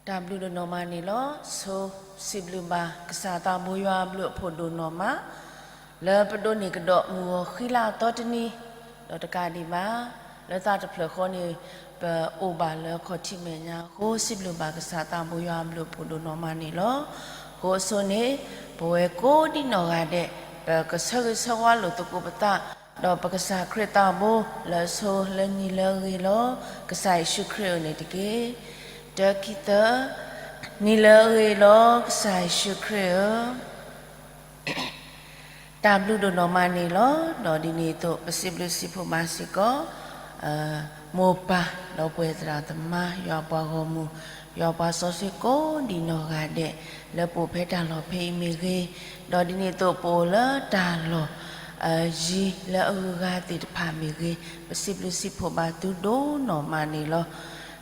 တၢ်ဘျုးဒိၣ်နီၢ်မးန့ၣ်လီၤ. ဆိစံးဘျုးဘၣ်ကစၢ်သးဘိယွၤအဘျုးအဖှိၣ်ဒိၣ်နီၢ်မး လၢပဒိးန့ၢ်ကဒီးမုၢ်ဂီၤဃံလၤအသီတနံၤ, ဒီးတကးဒံးဘၣ် လၢသးတဖျၢၣ်ဃီန့ၣ် ပအိၣ်ဘၣ်လၢခီၣ်ထံးမဲာ်ညါအဃိ စံးဘျုးဘၣ်ကစၢ်သးဘိယွၤအဘျုးအဖှိၣ်ဒိၣ်နီၢ်မးန့ၣ်လီၤ. အဃိအစိန့ၣ် ပဝဲကိးဒံနီၢ်ဂၤဒဲး ပကဆၢဂ့ၤဆၢဝါလိာ်သကိးပသး ဒီးပကစၢ်ခရံာ်သးဘိ လၢအဆိလၢနံၤလၢအဂ့ၤလီၤ. ကစၢ်ယ့ၣ်ၡူးခရံာ်အအိၣ်န့ၣ်တက့ၢ်. တၢခံသၢ, နံၤလၢအဂ့ၤလီၤ ကစၢ်ယ့ၣ်ၡူးခရံာ်ဧၢ. တၢ်ဘျုးဒိၣ်နီၢ်မးန့ၣ်လီၤ. ဒီးဒ်န့ၣ်အသိး ပစံးဘျုးစံးဖှိၣ်ဘၣ်စ့ၢ်ကီး မိၢ်ပၢ် ဒီးပှၤသရၣ်သမါ ယွၤပှၤဂီၢ်မုၢ် ယွၤပှၤစီဆှံကိးဒံနီၢ်ဂၤဒဲး လၢပအိၣ်ဖဲတၢ်လီၢ်ဖဲအံၤမ့ၢ်ဂ့ၤ, ဒီးဒ်န့ၣ်အသိးပအိၣ်လၢတၢ်လီၢ် ယံၤလၢအဂုၤအဂၤသ့ၣ်တဖၣ်မ့ၢ်ဂ့ၤ, ပစံးဘျုးစံးဖှိၣ်ဘၣ်သုဒိၣ်နီၢ်မးန့ၣ်လီ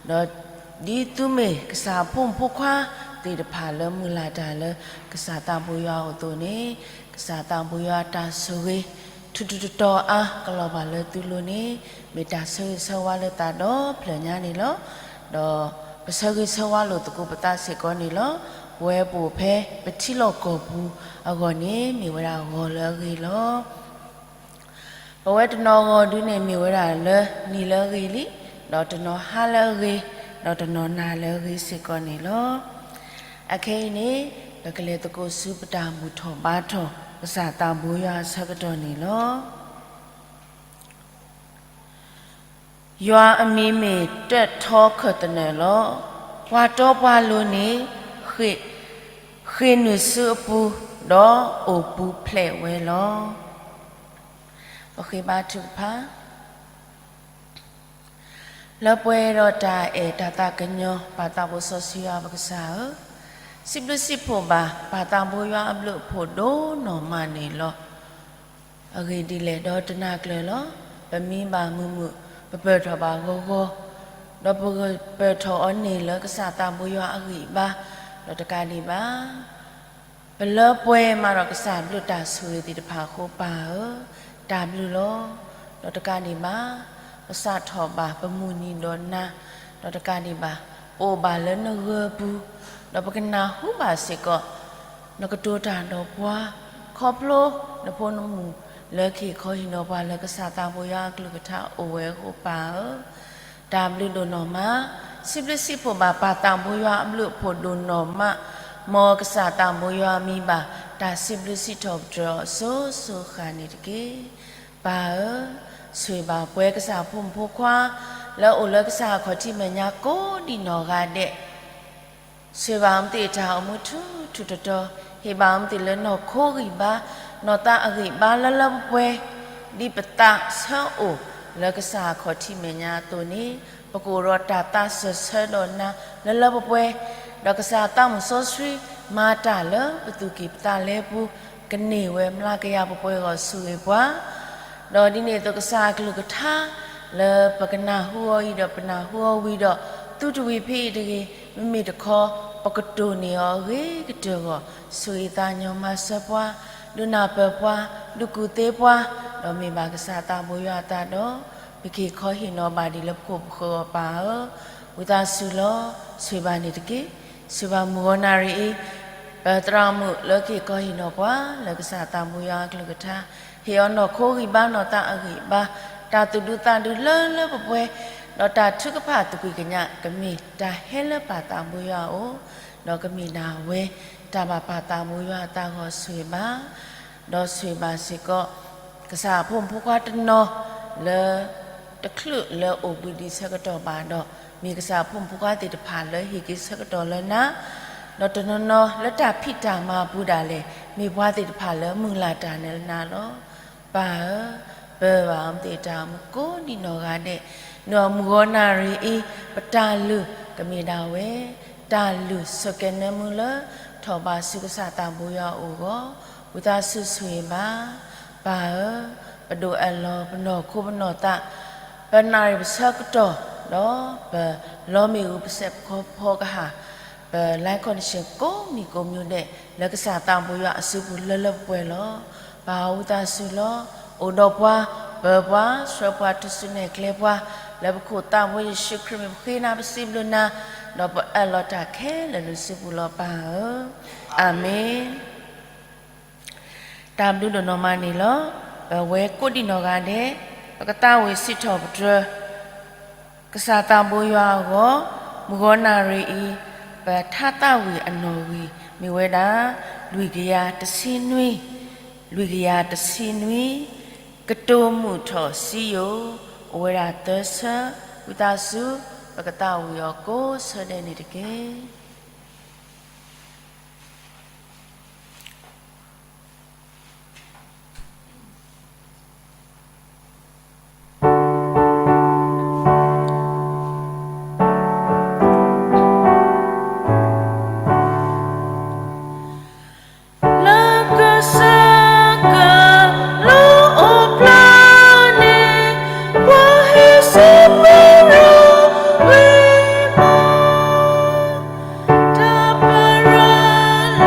ၤ. ဒီးဒ်သုမ့ၢ်ကစၢ်အဖိမုၣ်ဖိခွါသ့ၣ်တဖၣ်လၢမုၢ်လၢ်တၢ်လၢ ကစၢ်သးဘိယွၤအအိၣ်အသိးန့ၣ်, ကစၢ်သးဘိယွၤအတၢ်ဆိၣ်ဂ့ၤ ထူးထူးတီၤတီၤအါ ကလီၤဘၣ်လၢသုလိၤန့ၣ် မ့ၢ်တၢ်ဆၢဂ့ၤဆၢဝါလၢသးဒီဖျၢၣ်ညါန့ၣ်လီၤ. ဒီးပဆၢဂ့ၤဆၢဝါလိာ်သကိးပသးစ့ၢ်ကီးန့ၣ်လီၤ. ပဝဲပအိၣ်ဖဲပထံလီၢ်ကီၢ်ပူၤအဂီၢ်န့ၣ် မ့ၢ်ဝဲဒၣ်ဂီၤလၢအဂ့ၤလီၤ. ပဝဲတနီၤဂီၤဒုန့ၣ်မ့ၢ်ဝဲဒၣ်လၢနံၤလၢအဂ့ၤလံ, ဒီးတနီၤဟါလၢအဂ့ၤ, ဒီးတနီၤနၤလၢအဂ့ၤစ့ၢ်ကီးန့ၣ်လီၤ. အခဲအံၤန့ၣ် ပကလဲၤသကိးဆူပတၢ်ဘူၣ်ထီၣ်ဘါထီၣ် ကစၢ်သးဘိယွၤအဆၢကတီၢ်န့ၣ်လီၤ. ယွၤအမံၤမ့ၢ်တၢၣ်ထီခၢၣ်သနၢၣ်လီၤ. ပှၤတီပှၤလိၤန့ၣ် ဃ့ၢ်နုာ်ဆူအပူၤ, ဒီးအိၣ်ပူၤဖျဲးဝဲလီၤ. ပဃ့ဘါထုကဖၣ် လၢပှဲၤဒီးတၢ်အဲၣ်တၢ်သးကညီၤ ပၢ်သးဘိစီဆှံယွၤပကစၢ်ဧၢ, စံးဘျုးစံးဖှိၣ်ဘၣ် ပၢ်သးဘိယွၤအဘျုးအဖှိၣ်ဒိၣ်နီၢ်မးန့ၣ်လီၤ. အဂ့ၢ်ဒ်လဲၣ်ဒီးတနၢ်ကျၢၤလီၤ. ပမံဘၣ်မုာ်မုာ်, ပပၢၢ်ထီၣ်ဘၣ်ဂီၤဂီၤ, ဒီးပပၢၢ်ထီၣ်အီၤန့ၣ်လၢကစၢ်သးဘိယွၤအဂံၢ်အဘါ, ဒီးတကးဒံးဘၣ် ပလၢပှဲၤမးဒီးကစၢ်ဘျုးတၢ်ဆိၣ်ဂ့ၤသ့ၣ်တဖၣ်အဃိပၢ်ဧၢ, တၢ်ဘျုးလီၤ. ဒီးတကးဒံးဘၣ် ပစးထီၣ်ဘၣ်ပမုၢ်နံၤဒီးနၤ, ဒီးတကးဒံးဘၣ် ပအိၣ်ဘၣ်လၢနဂၢၢ်ပူၤ, ဒီးပကနၢ်ဟူဘၣ်စ့ၢ်ကီး နကတိၤတၢ်ဒီးပှၤ, ခီဖျိနဖိနမုၣ်လၢကဟ့ၣ်ခီဟ့ၣ်နီၤပှၤ လၢကစၢ်သးဘိယွၤအကလုၢ်ကထါအိၣ်ဝဲအဃိပၢ်ဧၢ, တၢ်ဘျုးဒိၣ်နီၢ်မး. စံးဘျုးစံးဖှိၣ်ဘၣ်ပၢ်သးဘိယွၤအဘျုးအဖှိၣ်ဒိၣ်နီၢ်မး, မ်ကစၢ်သးဘိယွၤမံဘၣ် တၢ်စံးဘျုးစံးထီၣ်ပတြၢၤအီၤစိၤစိၤဃၣ်န့ၣ်တက့ၢ်. ပၢ်ဧၢ, ဆိၣ်ဂ့ၤဘၣ်ပှၤကစၢ်ဖိမုၣ်ဖိခွါ လၢအအိၣ်လၢကစၢ်အခီၣ်ထံးမဲာ်ညါကိးဒံနီၢ်ဂၤဒဲး, ဆိၣ်ဂ့ၤဘၣ်အမ့ၢ်သ့ၣ်တၢ်အိၣ်မူထူထူတီတီ, ဟ့ၣ်ဘၣ်အမ့ၢ်သ့ၣ်လၢနီၢ်ခိဂံၢ်ဘါ, နီၢ်သးအဂံၢ်ဘါလၢလၢပှဲၤပှဲၤ, ဒ်ပသးဆၢအိၣ်လၢကစၢ်အခီၣ်ထံးမဲာ်ညါအသိးန့ၣ်, ပကအိၣ်ဒီးတၢ်သးစၢၢ်ဆၢဒီးနၤလၢလၢပှဲၤပှဲၤ, ဒီးကစၢ်သးမုၣ်စီဆှံ မၤတၢ်လၢပသူၣ်ကံၢ်ပသးလဲပူၤ ကန့ၢ်ဝဲမျးကယၤပှဲၤပှဲၤအဂီၢ်ဆိၣ်ဂ့ၤပှၤ ဒီးဒ်န့ၣ်အသိးကစၢ်အကလုၢ်ကထါ လၢပကနၢ်ဟူအီၤအံၤဒီးပနၢ်ဟူအီၤဝံၤဒီး သုတဝံၤဖဲအံၤတဂ့ၤ, မ့မ့ၢ်တခီ ပကတိၢ်န့ၢ်အီၤအဂ့ၤကတၢၢ်အဂီၢ် ဆိၣ်ဂ့ၤသးညီမၤစၢၤပှၤ, ဒုးနၢ်ပၢၢ်ပှၤ, ဒုးကူၣ်သ့ပှၤ, ဒီးမ့ၢ်ဘၣ်ကစၢ်သးဘိယွၤအသးဒီး ပကဟ့ၣ်ခီဟ့ၣ်နီၤဘၣ်ဒံးလၢပခိၣ်ပဃၢၤအီၤပၢ်ဧၢ, ဝံသးစူၤလီၤ, ဆိၣ်ဂ့ၤဘၣ်န့ၣ်တက့ၢ်. ဆိၣ်ဂ့ၤဘၣ်မုၢ်ဂီၤနၣ်ရံၣ်အံၤ ပသရၣ်မုၣ်လၢကဟ့ၣ်ခီဟ့ၣ်နီၤပှၤ လၢကစၢ်သးဘိယွၤအကလုၢ်ကထါ, ဟ့ၣ်အီၤနီၢ်ခိဂံၢ်ဘါနီၢ်သးအဂံၢ်ဘါ, တၢ်သူၣ်ဒူသးဒူလၢလၢပှဲၤပှဲၤ, ဒီးတၢ်ထုကဖၣ်သကွံာ်ကညး ကမ့ၢ်တၢ်ဟဲလၢပၢ်သးဘိယွၤအအိၣ်, ဒီးကမ့ၢ်ဒၣ်ဝဲ တၢ်ဘၣ်ပၢ်သးဘိယွၤအသးအဂီၢ်ဆိၣ်ဂ့ၤဘၣ် ဒီးဆိၣ်ဂ့ၤဘၣ်စ့ၢ်ကီး ကစၢ်အဖိမုၣ်ဖိခွါတနီၤ လၢ တချုးလၢအိၣ်ဘှံးဒံးဆၢကတီၢ်ဘၣ်ဒီး မ့ၢ်ကစၢ်အဖိမုၣ်ဖိခွါသ့ၣ်တဖၣ်လၢဟ့ၣ်က့ၤဆၢကတီၢ်လၢနၤ, ဒီးတနီၤနီၤလၢတၢ်ဖံးတၢ်မၤအပူၤဒၣ်လဲာ် မ့ၢ်ပှၤသ့ၣ်တဖၣ်လၢမုၢ်လၢ်တၢ်လၢနၤလီၤ. ပၢ်ဧၢ, ပၢၤဘၣ်အမ့ၢ်သ့ၣ်တၢ်အိၣ်မူကိးဒံနီၢ်ဂၤဒဲး, ဒီးမုၢ်ဂီၤနၣ်ရံၣ်အံၤ ပတၢ်လုၢ်ကမ့ၢ်ဒၣ်ဝဲ တၢ်လုၢ်ဆိၣ်ကဲၤနၢမူလၢ ထီၣ်ဘးဆူကစၢ်သးဘိယွၤအအိၣ်အဂီၢ်, ဝံသးစူၤဆိၣ်ဂ့ၤဘၣ် ပၢ်ဧၢ, ပဒိၣ်အၢၣ်လီၤပနီၢ်ခိပနီၢ်သး, ပနၣ်ရံၣ်ပဆၢကတီၢ်, ဒီးပလီၤမ့ၣ်အူပစဲးပခီဖီကဟၣ်, ပ life condition ကိးမံၤကိးမံၤဒဲး လၢကစၢ်သးဘိယွၤအစုပူၤလၢလၢပှဲၤပှဲၤလီၤ. ပၢ်ဝံသးစူၤလီၤ, အိၣ်ဒီးပှၤ, ပၢၤပှၤ, ဆှၢပှၤထူၣ်စုနဲၣ်ကျဲပှၤ, လၢပခိၣ်သးဘိယ့ၣ်ၡူးခရံာ်မံၤပဃ့နၤပစံးဘျုးနၤ ဒီးပအၢၣ်လီၤတၢ်ခဲလၢာ်လၢစုပူၤလီၤပၢ်ဧၢ, အၤမ့ၣ်. တၢ်ဘျုးဒိၣ်နီၢ်မးန့ၣ်လီၤ. ပဝဲကိးဒံနီၢ်ဂၤဒဲး ပကသးဝံၣ်စံးထီၣ်ပတြၢၤ ကစၢ်သးဘိယွၤအဂီၢ်, မုၢ်ဂီၤနၣ်ရံၣ်အံၤ ပထါသးဝံၣ်အနီၣ်ဂံၢ်မ့ၢ်ဝဲဒၣ် လွံၢ်ကယၤတဆံနွံ, လွံၢ်ကယၤတဆံနွံ, ကတိၤမုာ်ထီၣ်စံယိၣ်, အိၣ်ဝဲဒၣ်သၢဆၢ, ဝံသးစူၤ ပကသးဝံၣ်အီၤကိးဆၢဒဲးန့ၣ်တက့ၢ်. လၢကစၢ်ကလုၢ်အိၣ်ဖျါန့ၣ် ပှၤဟ့ၣ်စံးပတြၢၤဝံၤမး, တၢ်ပရၤလၢ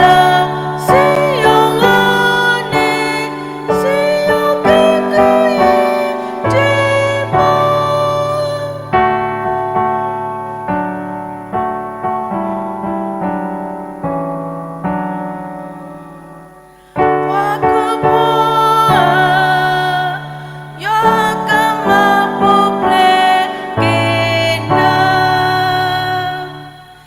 စံယိၣ်ဂီၢ်န့ၣ် စံယိၣ်ကဲကယံာ်တ့ၢ်မး. ပှၤကဖိဧၢ, ယွၤကမၤပူၤဖျဲးက့ၤနၤ,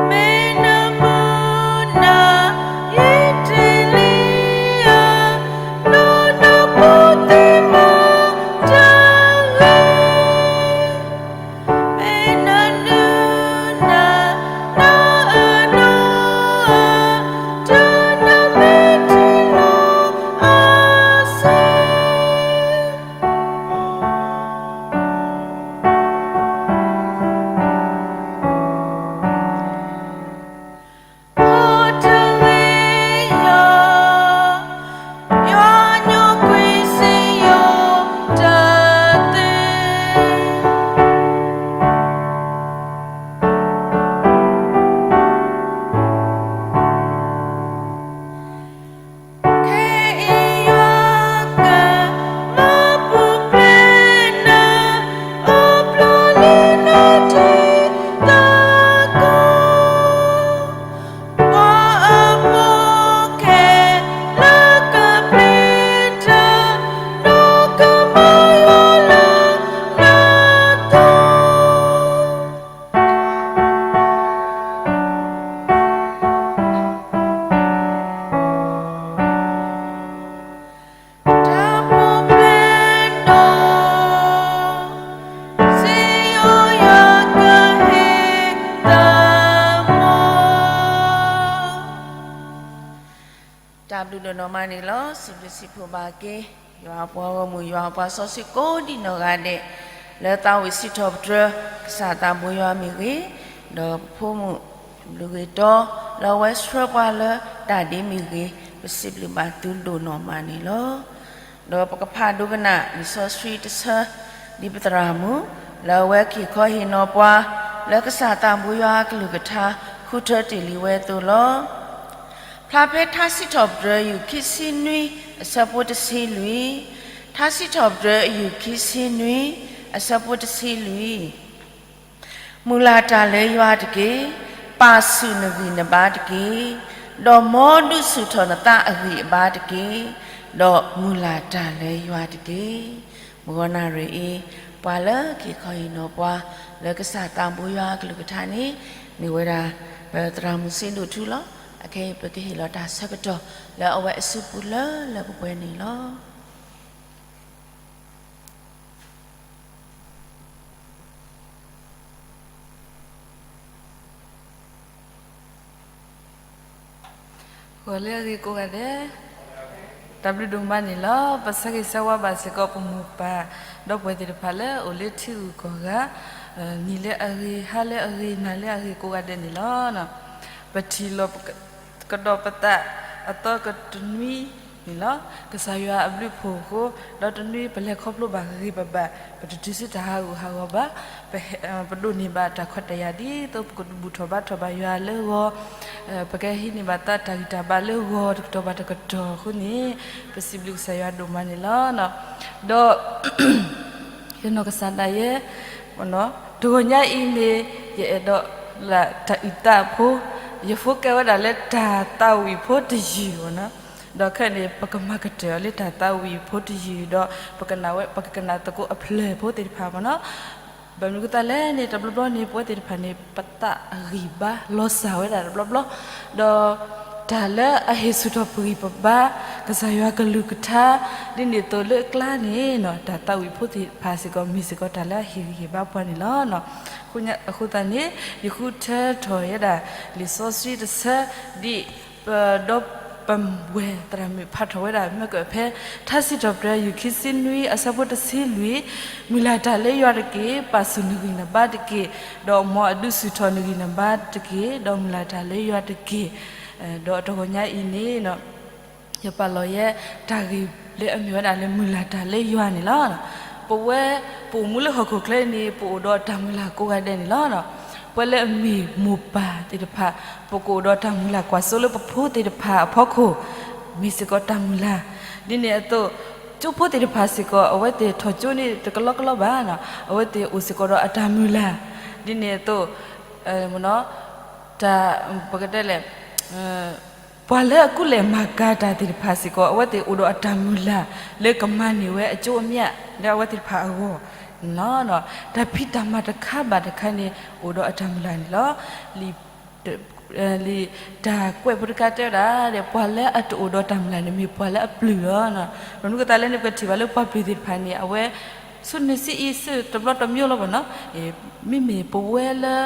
မ့ၢ်နမုၢ်နၤယံာ်တ့ၢ်လံဧါ, လၢနဖိသ့ၣ်မၤတၢ်ဂ့ၤ မ့ၢ်နနုၤနၤ နအၢၣ်နအၢၣ်ဧါ, တုၤနမ့ၢ်ထံၣ်လီၤအစ့ အိၣ်တဂ့ၤယွၤ, ယွၤညိကွံာ်စံယိၣ်တၢ်သ့ ခဲအံၤယွၤကမၤပူၤဖျဲးနၤ, အိၣ်ဖျါလံနထံသကိး, ပှၤအဖိခဲလၢာ်ကပျံၤတၢ်, ဒီးကမၤယွၤလၢနသိ တၢ်ပူၤဖျဲးဒီး စံယိၣ်ယွၤကဟ့ၣ်သးမီ တၢ်ဘျုးဒိၣ်နီၢ်မးန့ၣ်လီၤ. စံးဘျုးစံးဖှိၣ်ဘၣ်က့ၤ ယွၤအပှၤဂီၢ်မုၢ် ယွၤအပှၤစီဆှံကိးဒံနီၢ်ဂၤဒဲး လၢသးဝံၣ်စံးထီၣ်ပတြၢၤ ကစၢ်သးဘိယွၤမ့ၢ်ဂ့ၤ, ဒီးပဖိမုၣ်ဘျုးဂ့ၤတီ လၢအဝဲဆှၢပှၤလၢတၢ်ဒ့မ့ၢ်ဂ့ၤ, ပစံးဘျုးဘၣ်သုဒိၣ်နီၢ်မးန့ၣ်လီၤ. ဒီးပကဖးဒိကနၣ်လံာ်စီဆှံတဆၢ ဒ်ပသရၣ်မုၣ် လၢအဝဲက့ၤခီဟ့ၣ်နီၤပှၤ လၢကစၢ်သးဘိယွၤအကလုၢ်ကထါ ဃုထၢတ့ၢ်လံဝဲအသိးလီၤ. ဖျါဖဲထါစံးထီၣ်ပတြၢၤ ယူၢ်ခံဆံနွံ အဆၢဖိတဆံလွံၢ်, ထါစံးထီၣ်ပတြၢၤ ယူၢ်ခံဆံနွံ အဆၢဖိတဆံလွံၢ်, မုၢ်လၢ်တၢ်လၢယွၤတက့ၢ်, ပာ်ဆူၣ်နဂံၢ်နဘါတက့ၢ်, ဒီးမ်ဒုးဆူၣ်ထီၣ်နသးအဂံၢ်အဘါတက့ၢ်, ဒီးမုၢ်လၢ်တၢ်လၢယွၤတက့ၢ်. မုၢ်ဂီၤနၣ်ရံၣ်အံၤ ပှၤလၢက့ၤခီဟ့ၣ်နီၤပှၤ လၢကစၢ်သးဘိယွၤအကလုၢ်ကထါန့ၣ် မ့ၢ်ဝဲဒၣ် ပသရၣ်မုၣ်စ့ဒိၣ်ထူလီၤ. အခဲအံၤပကဟ့ၣ်လီၤတၢ်ဆၢကတီၢ်လၢအဝဲအစုပူၤလၢလၢပှဲၤပှဲၤန့ၣ်လီၤ. ဂီၤလၢအဂ့ၤကိးဂၤဒဲး, တၢ်ဘျုးဒိၣ်မးန့ၣ်လီၤ. ပဆၢဂ့ၤဆၢဝါဘၣ်စ့ၢ်ကီးပမိၢ်ပၢ် ဒီပုၢ်ဝဲၢ်သ့ၣ်တဖၣ်လၢအိၣ်လၢထံဂုၤကီၢ်ဂၤ, နံၤလၢအဂ့ၤ, ဟါလၢအဂ့ၤ, နၤလၢအဂ့ၤကိးဂၤဒဲးန့ၣ်လီၤ. ပထံၣ်လိာ် ကဒီးပသးအသီကတနွံန့ၣ်လီၤ. ကစၢ်ယွၤအဘျုးအဖှိၣ်အဃိ, ဒီးတနွံပလဲၤခီဖျိဘၣ်ဂ့ၤဂ့ၤဘၣ်ဘၣ်, ပတတုၤဆူတၢ်ဟးဂူာ်ဟးဂီၤဘၣ်, ပဒိးန့ၢ်ဘၣ်တၢ်ခွဲးတၢ်ယာ်ဒ်သိးပကဘူၣ်ထီၣ်ဘါထီၣ်ဘၣ်ယွၤလၢဂီၤ, ပကဟံးန့ၢ်ဘၣ်သးတၢ်ဂံၢ်တၢ်ဘါလၢဂီၤတကတီၢ်ဘၣ်တကတီၢ်အဃိန့ၣ်, ပစံးဘျုးကစၢ်ယွၤဒိၣ်မးန့ၣ်လီၤ. ဒီး ယနီၢ်ကစၢ်ဒၣ်ယဲ, တဂီၤညါအံၤန့ၣ် ယအဲၣ်ဒိး လၢတၢ်အုၣ်သးဖိ, ယfocusဝဲဒၣ်လၢတၢ်သးဝံၣ်ဖိတယုၢ်အီၤနီၤ, ဒီးခဲအံၤန့ၣ် ပကမၤကတၢၢ်အီၤလၢတၢ်သးဝံၣ်ဖိတယုၢ်ဒီး ပကနၣ်ဝဲ ပကကနၣ်သကိးအဖျၢၣ်ဖိသ့ၣ်တဖၣ်မ့ၢ်နီၤ, ဘၣ်မနုၤအဃိသတးလဲၣ်န့ၣ် တဘျီဘျီန့ၣ် ပဝဲသ့ၣ်တဖၣ်န့ၣ် ပသးအဂံၢ်ဘါလီၤစၢ်ဝဲဒၣ်တဘျီဘျီ, ဒီး တၢ်လၢအဟ့ၣ်ဆူၣ်ထီၣ်ပဂံၢ်ပဘါ, ကစၢ်ယွၤကလုၢ်ကထါ, ဒ်န့ၣ်အသိးလၢအကျါန့ၣ်နီၤ တၢ်သးဝံၣ်ဖိသ့ၣ်တဖၣ်စ့ၢ်ကီး မ့ၢ်စ့ၢ်ကီးတၢ်လၢအဟ့ၣ်ဂံၢ်ဟ့ၣ်ဘါပှၤန့ၣ်လီၤ. အဃိသတးန့ၣ် ယဃုထၢထီၣ်ဝဲဒၣ် လံာ်စီဆှံတဆၢ ဒ် ပဒီပုၢ်ဝဲၢ်သရၣ်မုၣ်ဖးထီၣ်ဝဲဒၣ် မ့ၢ်ကဖဲ ထါစံးထီၣ်ပတြၢၤ ယူၢ်ခံဆံနွံ အဆၢဖိတဆံလွံၢ်, မုၢ်လၢ်တၢ်လၢယွၤတက့ၢ်, ပာ်ဆူၣ်နဂံၢ်နဘါတက့ၢ်, ဒီးမ်အဒုးဆူၣ်ထီၣ်နဂံၢ်နဘါတက့ၢ်, ဒီးမုၢ်လၢ်တၢ်လၢယွၤတက့ၢ်. ဒီးတဂီၤညါအံၤန့ၣ် ယပာ်လီၤယဲ တၢ်ဂ့ၢ်လၢအမ့ၢ်ဝဲဒၣ်လၢမုၢ်လၢ်တၢ်လၢယွၤန့ၣ်လီၤ. ပဝဲ ပအိၣ်မူလၢဟီၣ်ခိၣ်ချၢအံၤန့ၣ် ပအိၣ်ဒီးတၢ်မုၢ်လၢ်ကိးဂၤဒဲးန့ၣ်လီၤ. ပဝဲလၢအမ့ၢ်မိၢ်ပၢ်သ့ၣ်တဖၣ် ပကအိၣ်ဒီးတၢ်မုၢ်လၢ်ကွၢ်စိလၢပဖိသ့ၣ်တဖၣ်အဖီခိၣ် မ့ၢ်စ့ၢ်ကီးတၢ်မုၢ်လၢ်, ဒ်န့ၣ်အသိး ကၠိဖိသ့ၣ်တဖၣ်စ့ၢ်ကီး အဝဲသ့ၣ်ထီၣ်ကၠိန့ၣ်တကလီကလီဘၣ်, အဝဲသ့ၣ်အိၣ်စ့ၢ်ကီးဒီးအတၢ်မုၢ်လၢ်, ဒ်န့ၣ်အသိး တၢ် ပကတဲလဲၣ် ပှၤလၢအကူၣ်လဲၤမၤကၤတၢ်သ့ၣ်တဖၣ်စ့ၢ်ကီး အဝဲသ့ၣ်အိၣ်ဒီးအတၢ်မုၢ်လၢ် လၢကမၤန့ၢ်ဝဲအကျိုးအမြတ် လၢအဝဲသ့ၣ်တဖၣ်အဂီၢ်န့ၣ်လီၤ. တၢ်ဖံးတၢ်မၤတခါဘၣ်တခါန့ၣ် အိၣ်ဒီးအတၢ်မုၢ်လၢ်န့ၣ်လီၤ. လံာ် လံာ်တၢ်ကွဲးဖိတခါတဲဝဲဒၣ် ပှၤလၢအတအိၣ်ဒီးတၢ်မုၢ်လၢ်န့ၣ် မ့ၢ်ပှၤလၢအပျုၢ်လီၤ. ဘၣ်မနုၤအဃိသတးလဲၣ်န့ၣ် ပကထံၣ်ဘၣ်လၢပှၤပျုၢ်သ့ၣ်တဖၣ်န့ၣ် အဝဲ ဆူန့ၣ်ဆံအံၤ ဆူတဘျီတမံၤလီၤဘၣ်နီၤ, မ့မ့ၢ်ပဝဲလၢ